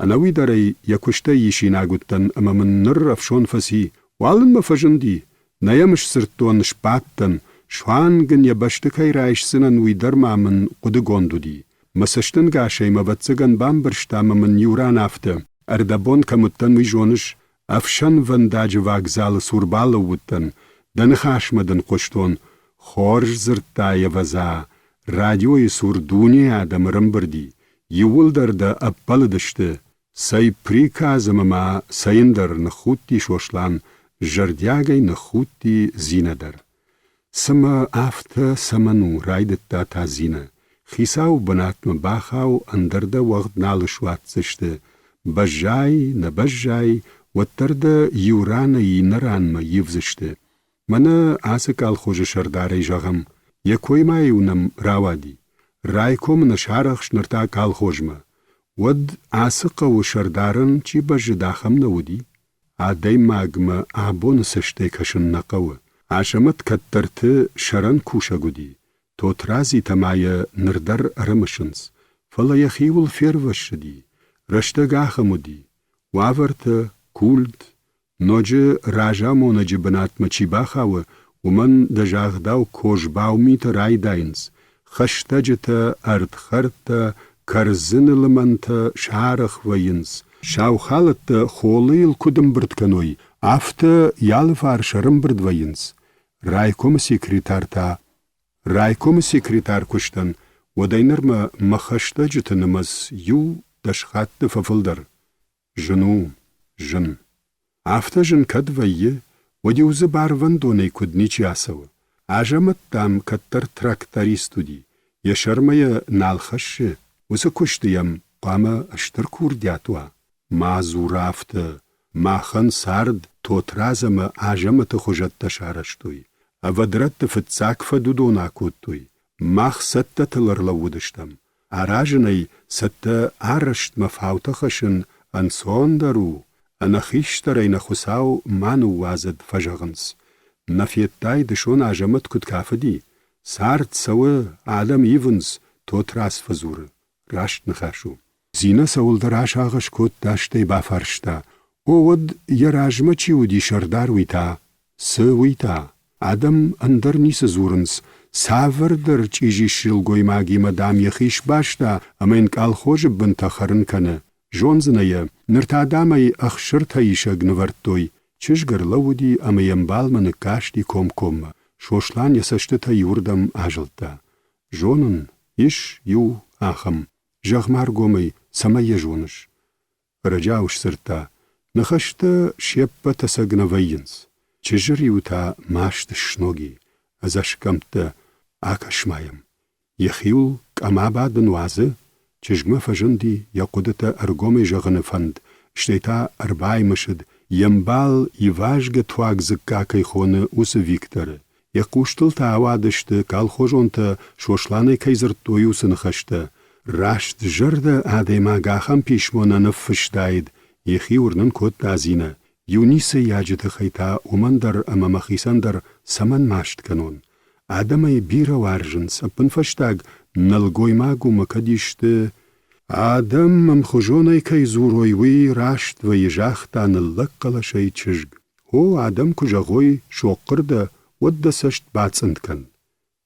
Ӕнӕуи дӕр ӕй йӕ куыстӕй исинаг уыдтӕн ӕмӕ мын ныр ӕфсон фӕци. Уалынмӕ фӕзынди. Нӕ йӕм сдзырдтон, сбадтӕн. Суанг ын йӕ бӕсты кӕй райсдзынӕн, уый дӕр ма мын хъуыдыгонд уыди. Мӕ цӕстӕнгасӕй мӕ ӕвӕццӕгӕн бамбӕрста ӕмӕ мын иу ран афтӕ: Ӕрдӕбон кӕм уыдтӕн, уый зоныс? Ӕфсӕнвӕндаджы вагзалы цур балӕууыдтӕн, дӕ ныхасмӕ дын хъуыстон. Хорз дзырдтай, ӕвӕдза, радиойы цур дуне адӕм ӕрӕмбырд и, иууылдӕр дӕ ӕппӕлыдысты. Цӕй приказ ӕмӕ ма цӕй ӕндӕр ныххудти Сослан, зӕрдиагӕй ныххудти Зинӕ дӕр. Цымӕ афтӕ цӕмӕн у, райдыдта та Зинӕ. Хицауы бынатмӕ бахау, ӕндӕр дӕ уӕгъд нал суадздзысты. Бӕззай, нӕ бӕззай, уӕддӕр дӕ иу ранӕй иннӕ ранмӕ ивдзысты. Мӕнӕ ацы колхозы сӕрдарӕй зӕгъӕм, йӕ кой ма-иу нӕм рауади. Райкомы нӕ сарӕхст ныр та колхозмӕ. Уӕд ацы хъӕуы сӕрдарӕн чи бӕззыд, ахӕм нӕ уыди? Адӕймагмӕ абоны цӕстӕй кӕсын нӕ хъӕуы. Азӕмӕт кӕддӕрты сӕрӕн кусӕг уыди, Тотрадзитӕ ма йӕ ныр дӕр ӕрымысынц, фӕлӕ йӕхиуыл фервӕссыди, рӕстӕг ахӕм уыди, уавӕртӕ, культ. Ноджы разамонӕджы бынатмӕ чи бахауы, уымӕн дӕ загъдау козбау митӕ райдайынц, хӕстӕджытӕ, ӕрдхӕрдтӕ, кӕрдзыны лымӕнтӕ сарӕх вӕййынц, сау халӕттӕ холыйыл куыд ӕмбырд кӕной, афтӕ йӕ алыфарс ӕрӕмбырд вӕййынц. Райкомы секретарь та Райкомы секретарь куыстӕн уӕдӕй нырмӕ мӕ хӕстӕджыты нымӕц иу дӕс хатты фӕфылдӕр. Зын у, зын. Афтӕ зын кӕд вӕййы, уӕд-иу дзы барвӕндонӕй куыд ничи ацӕуы. Азӕмӕт, дам, кӕддӕр тракторист уыди, йӕ сӕрмӕ йӕ нал хӕссы, уыцы куысты йӕм хъуамӕ стыр курдиат уа. Ма дзур афтӕ, махӕн цард Тотрадз ӕмӕ Азӕмӕты хуызӕттӕ сарӕзтой. Ӕвӕдрӕтты фыццаг фӕд уыдон акодтой. Мах цӕттӕтыл ӕрлӕууыдыстӕм. Аразынӕй цӕттӕ арӕзтмӕ фаутӕ хӕссын ӕнцондӕр у, ӕнӕхистӕрӕй нӕ Хуыцау ма ныууадзӕд, фӕзӕгъынц. Нӕ федтай, дысон Азӕмӕт куыд кафыди? Цард цӕуы, адӕм ивынц, Тотрадз фӕдзуры. Раст ныхас у. Зинӕ цӕуылдӕр асагъӕс кодта, стӕй бафарста: О, уӕд йӕ размӕ чи уыди сӕрдар, уый та? Цы, уый та? Адӕм ӕндӕр ницы дзурынц. Цавӕрдӕр чъизи сылгоймагимӕ, дам, йӕхи сбаста ӕмӕ йын къалхозы бынтӕ хӕрын кӕны. Зондзынӕ йӕ, ныр та дам ӕй ӕхсыртӕ исӕг нывӕрдтой. Чызг ӕрлӕууыди ӕмӕ йе мбалмӕ ныккасти комкоммӕ. Сослан йӕ цӕстытӕ иуырдӕм азылдта. Зонын, ис иу ахӕм. Зӕгъ-ма ӕргомӕй, цӕмӕй йӕ зоныс? Ӕрӕджиау сдзырдта: Ныхӕстӕ се ппӕт ӕцӕг нӕ вӕййынц. Чызджы риуы та маст сног и, ӕдзӕсгӕмттӕ, акӕс-ма йӕм. Йӕхиуыл къӕм абадын уадзы? Чызгмӕ фӕзынди йӕ хъуыдытӕ ӕргомӕй зӕгъыны фӕнд, стӕй та ӕрбаймысыд, йе мбал ивазгӕ туаг дзыкка кӕй хоны, уыцы Викторы. Йӕ хъустыл та ауадысты, колхозонтӕ Сосланӕй кӕй дзырдтой, уыцы ныхӕстӕ. Раст зӕрдӕ адӕймаг ахӕм писмо нӕ ныффыстаид, йӕхи уырнын кодта Зинӕ. Иу ницӕййаджы тыххӕй та уымӕн дӕр ӕмӕ мӕхицӕн дӕр цӕмӕн маст кӕнон? Адӕмӕй бирӕ уарзынц, ӕппынфӕстаг нӕлгоймаг уымӕ кӕд исты Адӕм ӕмхуызонӕй кӕй дзурой, уый раст вӕййы, загъта ныллӕг хъӕлӕсӕй чызг. О, адӕм куы зӕгъой, сохъхъыр дӕ, уӕд дӕ цӕст бацъынд кӕн.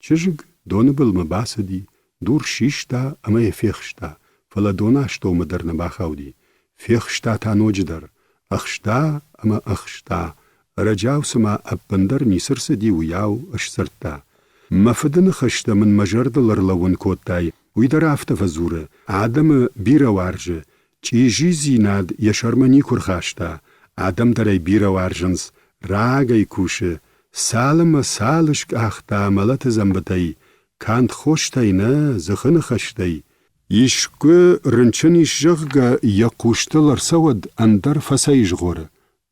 Чызг доны былмӕ бацыди, дур систа ӕмӕ йӕ фехста, фӕлӕ доны астӕумӕ дӕр нӕ бахауди. Фехста та ноджыдӕр. Ӕхста ӕмӕ ӕхста. Ӕрӕджиау цыма ӕппындӕр ницы рцыди, уыйау сдзырдта. Мӕ фыды ныхӕстӕ мын мӕ зӕрдыл ӕрлӕууын кодтай, уый дӕр афтӕ фӕдзуры, адӕмы бирӕ уарзы, Чъизидзинад йӕ сӕрмӕ никуы рхаста, адӕм дӕр ӕй бирӕ уарзынц, рагӕй кусы, цал ӕмӕ цал скъахта мӕлӕты дзӕмбытӕй, канд хостӕй нӕ, дзыхы ныхӕстӕй. Искуы рынчын ис, зӕгъгӕ, йӕ хъустыл ӕрцӕуӕд, ӕндӕр фӕцӕйзгъоры.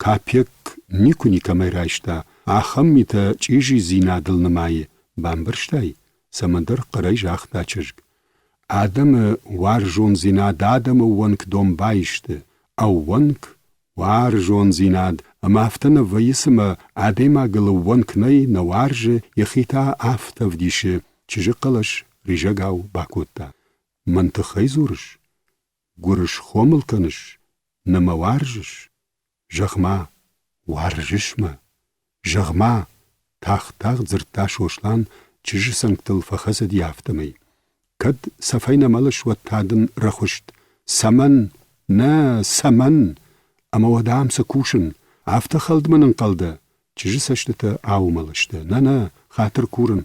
Капекк никуы никӕмӕй райста, ахӕм митӕ чъизидзинадыл нымайы, бамбӕрстай? цӕмӕндӕр хъӕрӕй загъта чызг. Адӕмы уарзондзинад адӕмы ӕууӕнк домбай сты. Ӕууӕнк, уарзондзинад, ӕмӕ афтӕ нӕ вӕййы, цымӕ адӕймагыл ӕууӕнк нӕй, нӕ уарзы, йӕхи та афтӕ ӕвдисы, чызджы хъӕлӕс ризӕгау бакодта. Мӕн тыххӕй дзурыс? Гуырысхо мыл кӕныс? Нӕ мӕ уарзыс? Зӕгъ-ма, уарзыс мӕ? Зӕгъ-ма, тагъд-тагъд дзырдта Сослан, чызджы цӕнгтыл фӕхӕцыди, афтӕмӕй. Кӕд цӕфӕй нӕ мӕлыс, уӕд та дын рӕхуыст. Цӕмӕн? Нӕ, цӕмӕн? Ӕмӕ уӕдӕ ам цы кусын? Афтӕ хӕлд мын ӕнхъӕл дӕ? Чызджы цӕстытӕ аумӕл сты. Нӕ, нӕ, хатыр курын.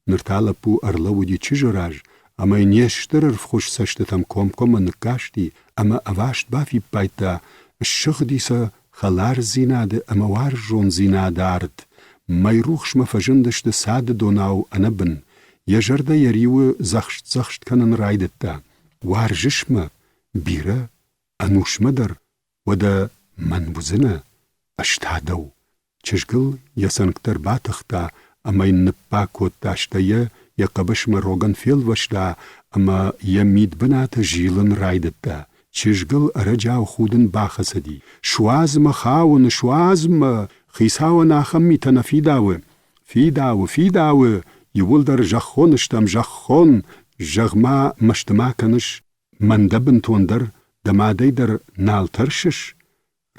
Ныр та лӕппу ӕрлӕууыди чызджы раз ӕмӕ йын йе стыр ӕрвхуыз цӕстытӕм комкоммӕ ныккасти ӕмӕ ӕваст бафиппайдта, ссыгъди сӕ хӕлардзинады ӕмӕ уарзондзинады арт. Мӕйрухсмӕ фӕзындысты цады донау ӕнӕбын, йӕ зӕрдӕ йӕ риуы дзӕхст-дзӕхст кӕнын райдыдта. Уарзыс мӕ? Бирӕ? Ӕнусмӕ дӕр? Уӕдӕ мӕн уыдзынӕ, ӕз та дӕу. Чызгыл йӕ цӕнгтӕ ӕрбатыхта ӕмӕ йын ныппа кодта, стӕй йӕ йӕ хъӕбысмӕ рогӕн фелвӕста ӕмӕ йӕ мидбынаты зилын райдыдта. Чызгыл ӕрӕджиау худын бахӕцыди. «Суадз мӕ, хауын, суадз мӕ! Хицауӕн ахӕм митӕ нӕ фидауы! Фидауы, фидауы! Иууылдӕр зӕххон стӕм, зӕххон! Зӕгъ-ма, мӕсты ма кӕныс? Мӕн дӕ бынтондӕр дӕ мадӕй дӕр нал тӕрсыс?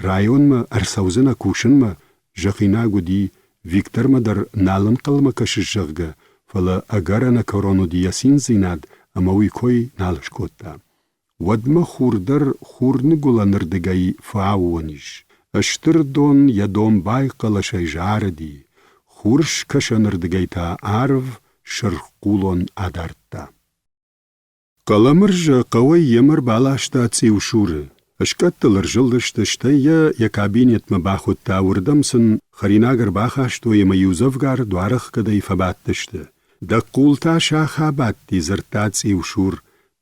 Районмӕ ӕрцӕудзынӕ кусынмӕ, зӕгъинаг уыди, Виктормӕ дӕр нал ӕнхъӕлмӕ кӕсыс, зӕгъгӕ, фӕлӕ ӕгӕр ӕнӕкӕрон уыди йӕ циндзинад ӕмӕ уый кой нал скодта. Уӕдмӕ хур дӕр хурныгуылӕнырдыгӕй фӕаууон ис. Стыр дон йӕ домбай хъӕлӕсӕй зарыди, хурскӕсӕнырдыгӕй та арв сырххъулон адардта. Хъӕлӕмырзӕ хъӕуӕй йемӕ ӕрбаласта цъиусуры. Скъӕттыл ӕрзылдысты, стӕй йӕ йӕ кабинетмӕ бахуыдта, уырдӕм сын хӕринаг ӕрбахастой ӕмӕ иудзӕвгар дуарӕхгӕдӕй фӕбадтысты. Дӕ хъул та сах абадти, дзырдта цъиусур,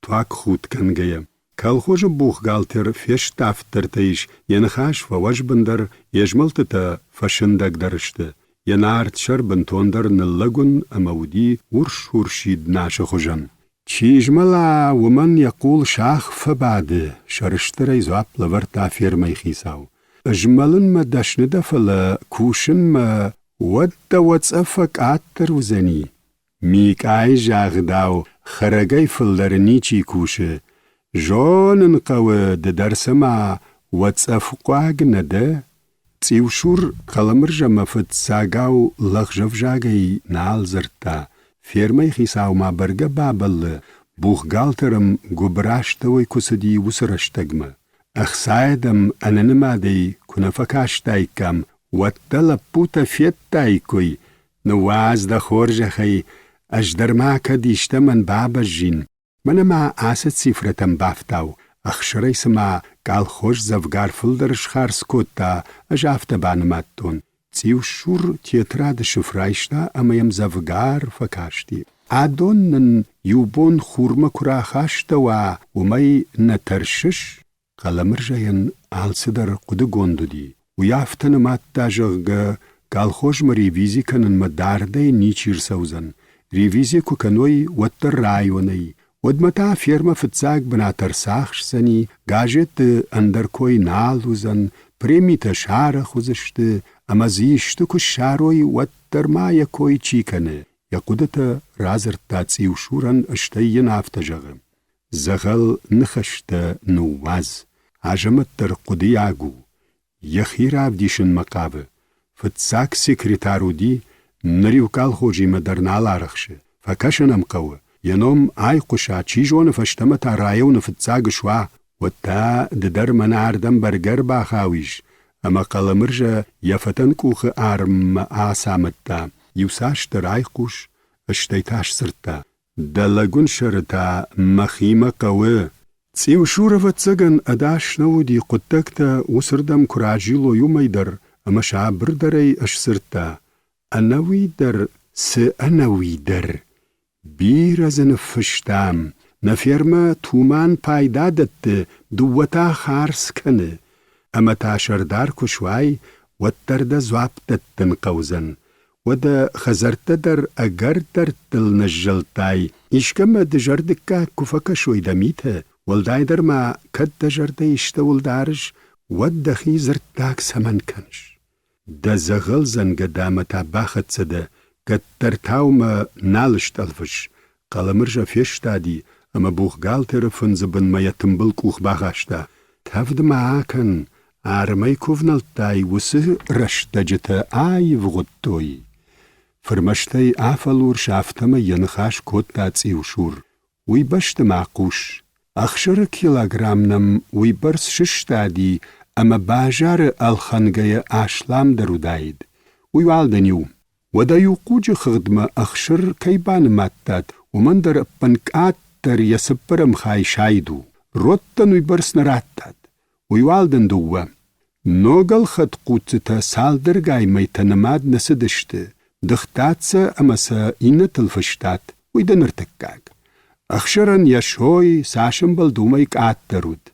туаг худт кӕнгӕйӕ. Колхозы бухгалтер фестӕфтдӕртӕ ис, йӕ ныхас фӕуӕзбындӕр, йе змӕлдтытӕ фӕсындӕгдӕр сты. Йӕ нард сӕр бынтондӕр ныллӕгуын ӕмӕ уыди урс-урсид насы хуызӕн. Чи змӕла, уымӕн йӕ хъул сах фӕбады, сӕрыстырӕй дзуапп лӕвӕрдта фермӕйы хицау. Змӕлынмӕ дӕсны дӕ, фӕлӕ кусынмӕ уӕд дӕ уӕцъӕф фӕкъаддӕр уыдзӕни. Микъайы загъдау, хӕрӕгӕй фылдӕр ничи кусы. Зонын хъӕуы, ды дӕр цыма уӕцъӕфхъуаг нӕ дӕ? Цъиусур Хъӕлӕмырзӕмӕ фыццагау лӕгъзӕвзагӕй нал дзырдта. Фермӕйы хицау ма бӕргӕ бабӕллы, бухгалтер ӕм гуыбырастӕуӕй куы цыди, уыцы рӕстӕгмӕ. Ӕхцайӕ дӕм ӕнӕнымадӕй куы нӕ фӕкастаиккам, уӕд дӕ лӕппутӕ федтаиккой, Ныууадз дӕ хорзӕхӕй, ӕз дӕр ма кӕд истӕмӕн бабӕззин. Мӕнӕ ма ацы цифрӕтӕм бафтау, ӕхсырӕй цыма колхоз дзӕвгар фылдӕр схардз кодта, ӕз афтӕ банымадтон. Цъиусур тетрады сыф райста ӕмӕ йӕм дзӕвгар фӕкасти. Адон нын иу бон хурмӕ куы рахастӕуа, уымӕй нӕ тӕрсыс? Хъӕлӕмырзӕйӕн алцыдӕр хъуыдыгонд уыди. Уый афтӕ нымадта, зӕгъгӕ, колхозмӕ ревизи кӕнынмӕ дардӕй ничи рцӕудзӕн. Ревизи куы кӕной, уӕддӕр районӕй. Уӕдмӕ та фермӕ фыццаг бынат ӕрцахсдзӕни, газетты ӕндӕр кой нал уыдзӕн, премитӕ сарӕх уыдзысты, ӕмӕ дзы исты куы ссарой, уӕддӕр ма йӕ кой чи кӕны, йӕ хъуыдытӕ радзырдта цъиусурӕн, стӕй йын афтӕ зӕгъы: Дзӕгъӕл ныхӕстӕ ныууадз, Азӕмӕт дӕр хъуыдыйаг у, йӕхи равдисынмӕ хъавы. Фыццаг секретарь уыди, ныр иу колхозимӕ дӕр нал арӕхсы, фӕкӕсын ӕм хъӕуы, йӕ ном айхъуыса, чи зоны, фӕстӕмӕ та районы фыццаг суа, уӕд та ды дӕр мӕнӕ ардӕм бӕргӕ ӕрбахауис, ӕмӕ Хъӕлӕмырзӕ йӕ фӕтӕн къухы арммӕ ацамыдта, иуцасдӕр айхъус, стӕй та сдзырдта: Дӕ лӕгуын сӕры та мӕхимӕ хъӕуы. Цъиусур, ӕвӕццӕгӕн, ӕдас нӕ уыди, хъуыддӕгтӕ уыцырдӕм куы разилой, уымӕй дӕр, ӕмӕ сабырдӕрӕй сдзырдта: Ӕнӕуи дӕр цы ӕнӕуи дӕр? Бирӕ дзы ныффыстам, нӕ фермӕ туман пайда дӕтты, дыууӕ та хардз кӕны. Ӕмӕ та сӕрдар куы суай, уӕддӕр дӕ дзуапп дӕттын хъӕудзӕн. Уӕдӕ хӕдзӕрттӕ дӕр ӕгӕр дӕрдтыл ныззылдтай, искӕмӕ дызӕрдыггаг куы фӕкӕсой дӕ митӕ, уӕлдайдӕр ма кӕд дӕ зӕрдӕ истӕуыл дарыс, уӕд дӕхи дзырддаг цӕмӕн кӕныс? Дӕ дзӕгъӕл дзӕнгӕдамӕ та бахӕццӕ дӕ, кӕддӕртау мӕ нал стъӕлфыс, Хъӕлӕмырзӕ фестади ӕмӕ бухгалтеры фындзы бынмӕ йӕ тымбыл къух бахаста. Тӕвд ма акӕн, армӕй куы внӕлдтай, уыцы рӕстӕджытӕ аивгъуыдтой. Фырмӕстӕй афӕлурс, афтӕмӕй йӕ ныхас кодта цъиусур. Уый бӕсты ма хъус, ӕхсыры килограмм нӕм уыйбӕрц сыстади ӕмӕ базары ӕлхӕнгӕйӕ асламдӕр уыдаид. Уый уал дын иу. Уӕдӕ-иу хъуджы хыгъдмӕ ӕхсыр кӕй банымадтат, уымӕн дӕр ӕппынкъаддӕр йӕ цыппӕрӕм хай сайд у. Родтӕн уыйбӕрц нӕ радтат. Уый уал дын дыууӕ. Ног ӕлхӕд хъуццытӕ цалдӕргай мӕйтӕ нымад нӕ цыдысты, дыгътат сӕ ӕмӕ сӕ иннӕтыл фыстат, уый дын ӕртыккаг. Ӕхсырӕн йӕ сой цас ӕмбӕлд, уымӕй къаддӕр уыд.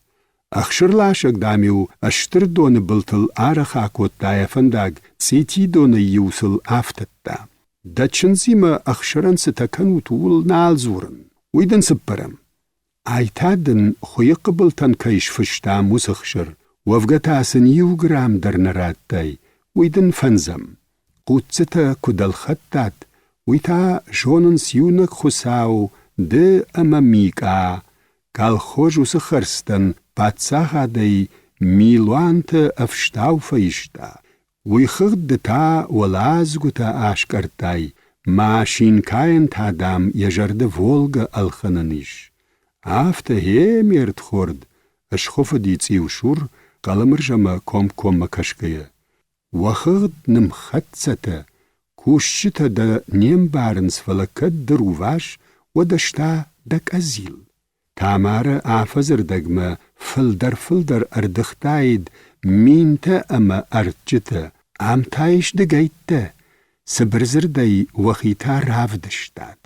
Ӕхсырласӕг, дам-иу стыр доны былтыл арӕх акодта йӕ фӕндаг, цъитидонӕй-иу сыл афтыдта. Дӕ чындзимӕ ӕхсырӕн цытӕ кӕнут, ууыл нал дзурын. Уый дын цыппӕрӕм. Ай та дын хуыйы хъыбылтӕн кӕй сфыстам, уыцы хсыр. Уӕвгӕ та сын иу грамм дӕр нӕ радтай, уый дын фӕндзӕм. Хъуццытӕ куыд ӕлхӕдтат, уый та зонынц иунӕг Хуыцау, ды ӕмӕ Микъа. Колхоз уыцы хӕрдзтӕн паддзахадӕй. Милуантӕ ӕфстау фӕиста. Уый хыгъд ды та уӕладзгуытӕ аскъӕрдтай, машинкӕйӕн та, дам, йӕ зӕрды «Волгӕ» ӕлхӕнӕн ис. Афтӕ, гъе, ме рдхорд, ысхуыфыди цъиусур, Хъӕлӕмырзӕмӕ комкоммӕ кӕсгӕйӕ. Уӕ хыгъд нымхӕццӕтӕ, кусджытӕ дӕ не мбарынц, фӕлӕ кӕд ды рувас, уӕд ӕз та дӕ къӕдзил. Тамарӕ афӕдзы рдӕгмӕ фылдӕр-фылдӕр ӕрдыгътаид минтӕ ӕмӕ ӕрдджытӕ, ам та ис дыгӕйттӕ. Цыбырдзырдӕй уӕхи та равдыстат.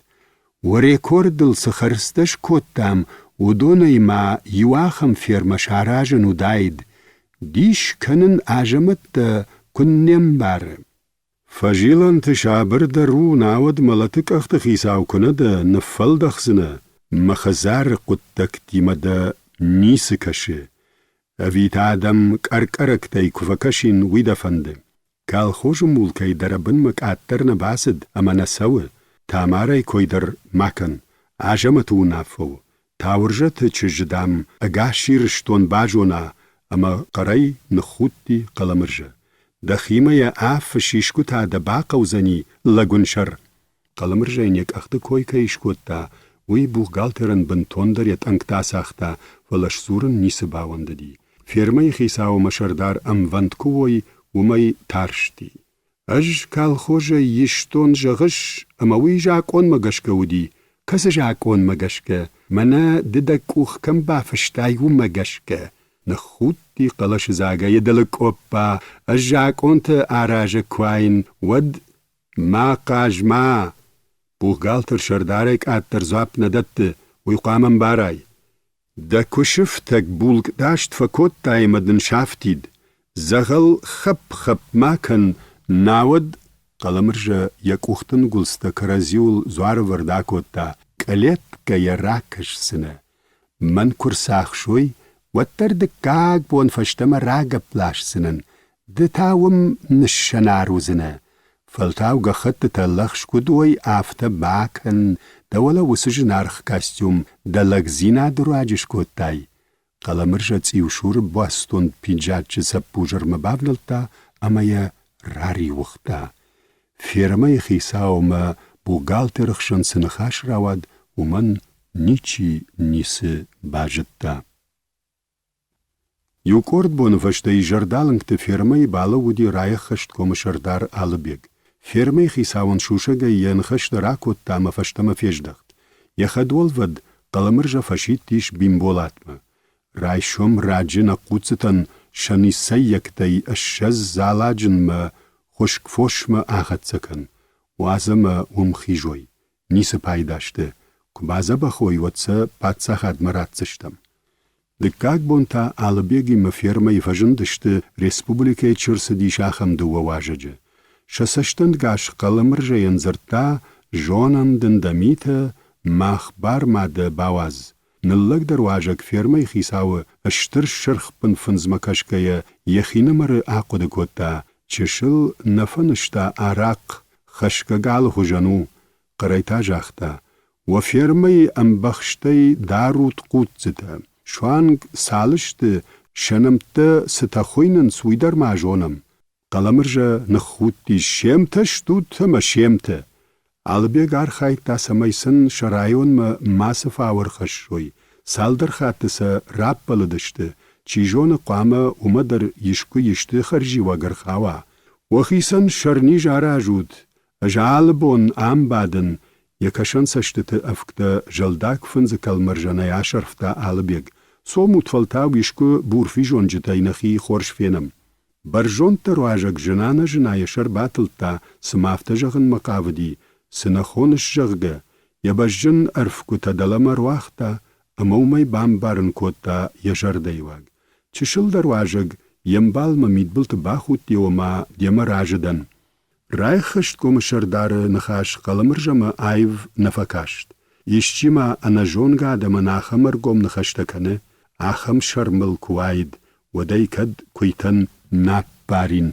Уӕ рекордыл цы хӕрдзтӕ скодтам, уыдонӕй ма иу ахӕм фермӕ саразын уыдаид. Дис кӕнын Азӕмӕт дӕ куыннӕ мбары. Фӕзилӕнты сабырдӕр у, науӕд мӕлӕты къӕхты хицау куы нӕ дӕ, ныффӕлдӕхдзынӕ, мӕ хӕдзары хъуыддӕгтимӕ дӕ ницы кӕсы. Ӕви та дӕм къӕркъӕрӕгтӕй куы фӕкӕсин, уый дӕ фӕнды? Колхозы мулкӕй дӕ рӕбынмӕ къаддӕр нӕ бацыд ӕмӕ нӕ цӕуы, Тамарӕй кой дӕр ма кӕн, Азӕмӕты уынаффӕ у. Тауырзӕты чызджы, дам, ӕгас Ирыстон базона, ӕмӕ хъӕрӕй ныххудти Хъӕлӕмырзӕ. Дӕхимӕ йӕ афысс, искуы та дӕ бахъӕудзӕни лӕгуынсӕр. Хъӕлӕмырзӕ йын йӕ къӕхты кой кӕй скодта, уый бухгалтерӕн бынтондӕр йӕ тъӕнгтӕ ацагъта, фӕлӕ сдзурын ницы бауӕндыди. Фермӕйы хицау ӕмӕ сӕрдар ӕмвӕнд куы уой, уымӕй тарсти. Ӕз колхозӕй истон, зӕгъыс, ӕмӕ уый закъонмӕ гӕсгӕ уыди. Кӕцы закъонмӕ гӕсгӕ? Мӕнӕ ды дӕ къух кӕм бафыстай, уымӕ гӕсгӕ. Ныххудти хъӕлӕсыдзагӕй ӕдылы къоппа, ӕз закъонтӕ аразӕг куы уаин, уӕд ма хъаз, ма! Бухгалтер сӕрдарӕй къаддӕр дзуапп нӕ дӕтты, уый хъуамӕ ӕмбарай. Дӕ куысыфтӕг булкъдаст фӕкодтай ӕмӕ дын сафтид. Дзӕгъӕл хӕпп-хӕпп ма кӕн, науӕд Хъӕлӕмырзӕ йӕ къухты нгуылдзтӕ кӕрӕдзиуыл дзуарӕвӕрд акодта, къалеткӕ йӕ ракӕсдзынӕ. Мӕн куы рцахсой, уӕддӕр дыккаг бон фӕстӕмӕ рагӕпп ласдзынӕн, ды та уым ныссӕнар уыдзынӕ. Фӕлтау гӕххӕттытӕ лӕгъз куыд уой, афтӕ бакӕн, дӕ уӕлӕ уыцы зынаргъ костюм дӕ лӕгдзинады руаджы скодтай. Хъӕлӕмырзӕ цъиусуры буацтонд пиджаччы цӕппузырмӕ бавнӕлдта ӕмӕ йӕ рариуыгъта. Фермӕйы хицау ӕмӕ бухгалтеры хсӕн цы ныхас рауад, уымӕн ничи ницы базыдта. Иу къорд боны фӕстӕ изӕрдалынгты фермӕйы балӕууыди райӕххӕсткомы сӕрдар Алыбег. Фермӕйы хицауӕн сусӕгӕй йӕ ныхӕстӕ ракодта ӕмӕ фӕстӕмӕ фездӕхт. Йӕ хӕдуӕлвӕд Хъӕлӕмырзӕ фӕсидтис Бимболатмӕ. Райсом раджы нӕ хъуццытӕн сӕ ницӕййӕгтӕй 20 дзаладжынмӕ хуыскъ фосмӕ ахӕццӕ кӕн, уадз ӕмӕ уым хизой. Ницы пайда сты, куы бадзӕбӕх уой, уӕд сӕ паддзахадмӕ ратдзыстӕм. Дыккаг бон та Алыбегимӕ фермӕйы фӕзындысты, республикӕйы чи рцыдис, ахӕм дыууӕ уазӕджы. Сӕ цӕстӕнгас Хъӕлӕмырзӕйӕн дзырдта, зонӕм дын дӕ митӕ, мах бар ма дӕ бауадз. Ныллӕгдӕр уазӕг фермӕйы хицауы стыр сырхбын фындзмӕ кӕсгӕйӕ йӕхинымӕры ахъуыды кодта, чысыл нӕ фӕнызта арахъхъ, хӕсгӕ галы хуызӕн у. Хъӕрӕй та загъта, Уӕ фермӕйы ӕмбӕхстӕй дарут хъуццытӕ. Суанг цал сты, сӕ нӕмттӕ цытӕ хуыйнынц, уый дӕр ма зонӕм. Хъӕлӕмырзӕ ныххудтис, семтӕ стут ӕмӕ семтӕ. Алыбег архайдта, цӕмӕй сын сӕ районмӕ мацы фау ӕрхӕссой. Цалдӕр хатты сӕ раппӕлыдысты, чи зоны, хъуамӕ уымӕ дӕр искуы исты хӕрзиуӕг ӕрхауа. Уӕхицӕн сӕрниз аразут, Ӕз алы бон ам бадын, йӕ кӕсӕнцӕстыты ӕвгтӕ зӕлдаг фындзы кӕлмӕрзӕнӕй асӕрфта Алыбег. Цомут фӕлтау искуы бурфизонджытӕй нӕхи хорз фенӕм. Бӕрзонддӕр уазӕг зына-нӕзына йӕ сӕр батылдта, цыма афтӕ зӕгъынмӕ хъавыди, цы нӕ хоныс, зӕгъгӕ. Йӕ бӕзджын ӕрфгуытӕ дӕлӕмӕ руагъта ӕмӕ уымӕй бамбарын кодта йӕ зӕрдӕйы уаг. Чысылдӕр уазӕг йе мбалмӕ мидбылты бахудти, ома демӕ разы дӕн. Райхӕсткомы сӕрдары ныхас Хъӕлӕмырзӕмӕ аив нӕ фӕкаст. Исчи ма ӕнӕзонгӕ адӕмӕн ахӕм ӕргом ныхӕстӕ кӕны, ахӕм сӕр мыл куы уаид, уӕд ӕй кӕд куыйтӕн нӕ аппарин.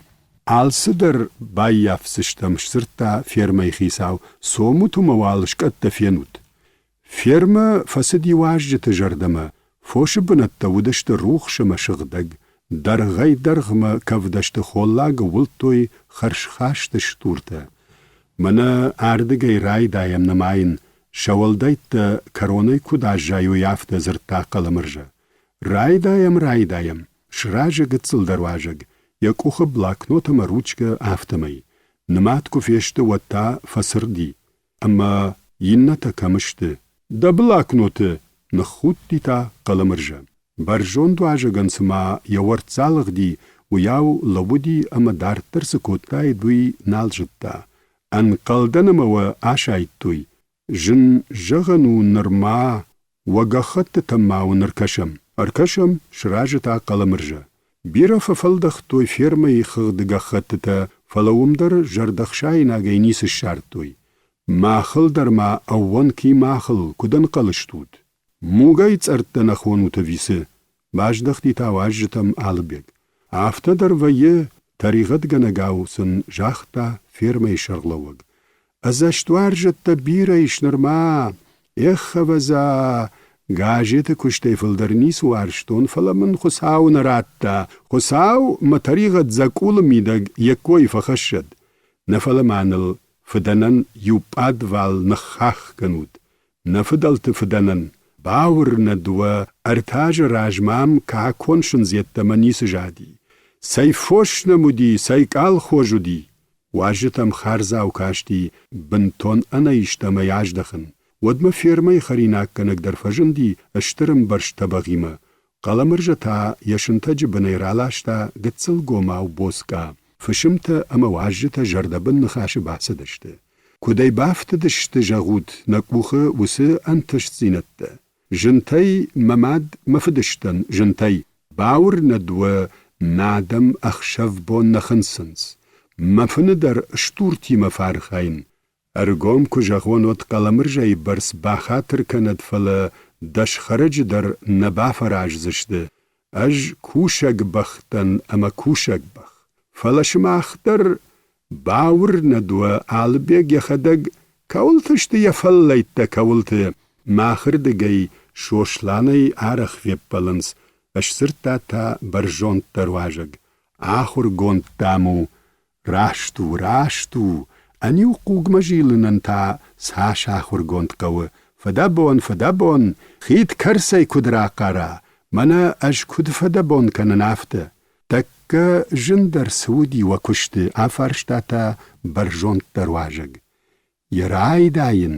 Алцыдӕр баййафдзыстӕм, сдзырдта фермӕйы хицау, цомут ӕмӕ уал скъӕттӕ фенут. Фермӕ фӕцыди уазджыты зӕрдӕмӕ, фосы бынӕттӕ уыдысты рухс ӕмӕ сыгъдӕг. Дӕргъӕй-дӕргъмӕ кӕвдӕсты холлаг ӕууылдтой хӕрзхаст стуртӕ. Мӕнӕ ардыгӕй райдайӕм нымайын, сӕ уӕлдӕйттӕ кӕронӕй куыд аззайой, афтӕ дзырдта Хъӕлӕмырзӕ. Райдайӕм, райдайӕм, сразы гыццылдӕр уазӕг, йӕ къухы блокнот ӕмӕ ручкӕ, афтӕмӕй. Нымад куы фесты, уӕд та фӕцырди. Ӕмӕ иннӕтӕ кӕм сты? Дӕ блокноты! ныххудти та Хъӕлӕмырзӕ. Бӕрзонд уазӕгӕн цыма йӕ уӕрцц алыгъди, уыйау лӕууыди ӕмӕ дарддӕр цы кодтаид, уый нал зыдта. Ӕнхъӕлдӕн ӕмӕ уӕ асайдтой. Зын зӕгъӕн у нырма, уӕ гӕххӕттытӕм ма уын ӕркӕсӕм. Ӕркӕсӕм, сразы та Хъӕлӕмырзӕ. Бирӕ фӕфӕлдӕхтой фермӕйы хыгъды гӕххӕттытӕ, фӕлӕ уым дӕр зӕрдӕхсаинагӕй ницы ссардтой. Махыл дӕр ма ӕууӕнк и махыл, куыд ӕнхъӕл стут? Мугӕй цъӕрттӕ нӕ хонут ӕви цы? Баздӕхти та уазджытӕм Алыбег. Афтӕ дӕр вӕййы, тӕригъӕдгӕнӕгау сын загъта фермӕйы сӕргълӕууӕг. Ӕдзӕстуарзӕттӕ бирӕ ис нырма. Эх, ӕвӕдза, газеты куыстӕй фылдӕр ницы уарзтон, фӕлӕ мын Хуыцау нӕ радта. Хуыцау мӕ тӕригъӕд дзӕкъулы мидӕг йе ккойы фӕхӕссӕд. Нӕ фӕлӕ ма ныл фыдӕнӕн иу пъадвал ныххахх кӕнут. Нӕ фыдӕлты фыдӕнӕн, бауырнӕд уӕ, ӕртӕ азы размӕ ам какон сындз йеддӕмӕ ницы зади. Цӕй фос нӕм уыди, цӕй къалхоз уыди! Уазджытӕм хардзау касти бынтон ӕнӕистӕмӕй аздӕхын. Уӕдмӕ фермӕйы хӕринаггӕнӕг дӕр фӕзынди стыр ӕмбӕрзт тӕбӕгъимӕ. Хъӕлӕмырзӕ та йӕ сынтӕджы бынӕй раласта гыццылгомау боцкъа. Фысымтӕ ӕмӕ уазджытӕ зӕрдӕбын ныхасы бацыдысты. Куыдӕй бафтыдысты, зӕгъут, нӕ къухы уыцы ӕнтыстдзинӕдтӕ? Зынтӕй мӕ мад мӕ фыдыстӕн, зынтӕй. Бауырнӕд уӕ, нӕ адӕм ӕхсӕв-бон нӕ хынцынц. Мӕ фыны дӕр стуртимӕ фӕархайын. Ӕргом куы зӕгъон, уӕд Хъӕлӕмырзӕйы бӕрц бахатыр кӕнӕд, фӕлӕ дӕс хӕрӕджы дӕр нӕ бафӕраздзысты. Ӕз кусӕг бӕх дӕн ӕмӕ кусӕг бӕх. Фӕлӕ сымах дӕр бауырнӕд уӕ, Алыбег йӕхӕдӕг кӕуылты сты йӕ фӕллӕйттӕ, кӕуылты. Махырдыгӕй Сосланӕй арӕх феппӕлынц, сдзырдта та бӕрзонддӕр уазӕг. Ахуыргонд, дам, у, Раст у, раст у, ӕниу хъугмӕ зилынӕн та цас ахуыргонд хъӕуы, фыдӕбон, фыдӕбон, хид кӕрцӕй куыд рахъара, мӕнӕ ӕз куыд фыдӕбон кӕнын, афтӕ. Тӕккӕ зындӕр цы уыди уӕ куысты, афарста та бӕрзонддӕр уазӕг. Йӕ райдайын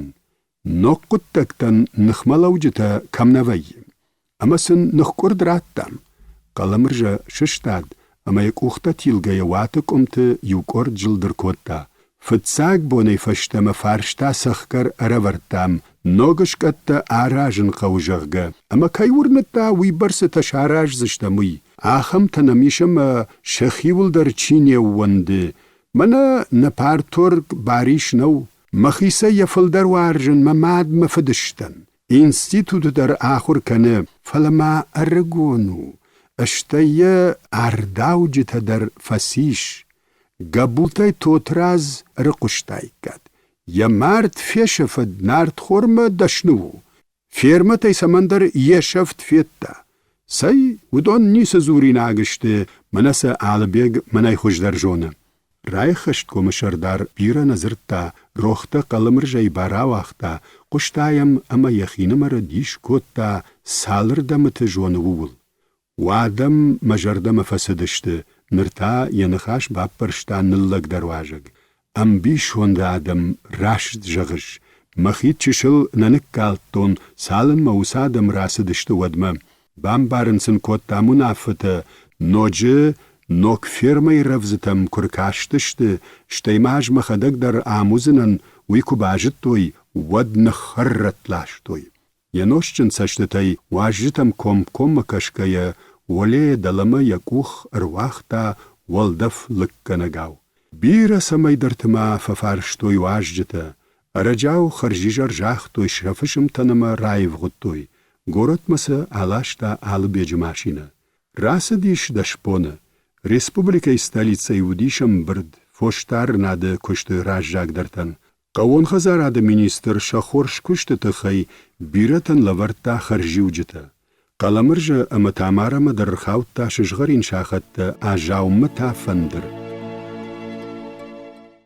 ног хъуыддӕгтӕн ныхмӕлӕуджытӕ кӕм нӕ вӕййы. Ӕмӕ сын ныхкъуырд радтам. Хъӕлӕмырзӕ сыстад ӕмӕ йӕ къухтӕ тилгӕйӕ уаты къуымты иукъорд зылд ӕркодта. Фыццаг бонӕй фӕстӕмӕ фарста цӕхгӕр ӕрӕвӕрдтам, ног скъӕттӕ аразын хъӕуы, зӕгъгӕ, ӕмӕ кӕй уырныдта, уыйбӕрцытӕ сараздзыстӕм, уый. Ахӕмтӕ нӕм ис ӕмӕ сӕхиуыл дӕр чи не ууӕнды, Мӕнӕ нӕ парторг Барис нӕу, мӕхицӕй йӕ фылдӕр уарзын мӕ мад мӕ фыдыстӕн. Институты дӕр ахуыр кӕны, фӕлӕ ма ӕрыгон у, стӕй йӕ ардауджытӕ дӕр фӕцис. Гӕбултӕй Тотрадз ӕрыхъуыстаиккат. Йӕ мард фесӕфӕд нартхормӕ дӕсны у. Фермӕтӕй цӕмӕндӕр йе сӕфт федта. Цӕй, уыдон ницы дзуринаг сты, мӕнӕ сӕ Алыбег мӕнӕй хуыздӕр зоны. Райхӕсткомы сӕрдар бирӕ нӕ дзырдта, рохтӕ Хъӕлӕмырзӕйы барауагъта, хъуыста йӕм ӕмӕ йӕхинымӕры дис кодта, цалырдӕмыты зоны, ууыл. Уӕдӕм мӕ зӕрдӕмӕ фӕцыдысты, ныр та йӕ ныхас баппӕрста ныллӕгдӕр уазӕг. Ӕмбисонды адӕм, раст зӕгъыс, мӕхи чысыл нӕ ныккалдтон, цалынмӕ уыцы адӕм рацыдысты, уӕдмӕ. Бамбарын сын кодтам уынаффӕтӕ, ноджы ног фермӕйы рӕвдзытӕм куы ркастысты, стӕй ма ӕз мӕхӕдӕг дӕр ам уыдзынӕн, уый куы базыдтой, уӕд ныххӕррӕтт ластой. Йӕ нозтджын цӕстытӕй уазджытӕм комкоммӕ кӕсгӕйӕ, уӕлейӕ дӕлӕмӕ йӕ къух ӕруагъта уӕлдӕф лыггӕнӕгау. Бирӕ цӕмӕйдӕрты ма фӕфарстой уазджытӕ. Ӕрӕджиау хӕрзизӕр загътой сӕ фысымтӕн ӕмӕ раивгъуыдтой. Горӕтмӕ сӕ аласта Алыбеджы машинӕ. Рацыдис дӕсбоны. Республикӕйы столицӕйы уыдис ӕмбырд фосдарынады куысты раззагдӕртӕн. Хъӕууонхӕдзарады министр сӕ хорз куысты тыххӕй бирӕтӕн лӕвӕрдта хӕрзиуджытӕ. Хъӕлӕмырзӕ ӕмӕ Тамарӕмӕ дӕр ӕрхаудта сызгъӕрин сахӕттӕ, Азаумӕ та фӕндыр.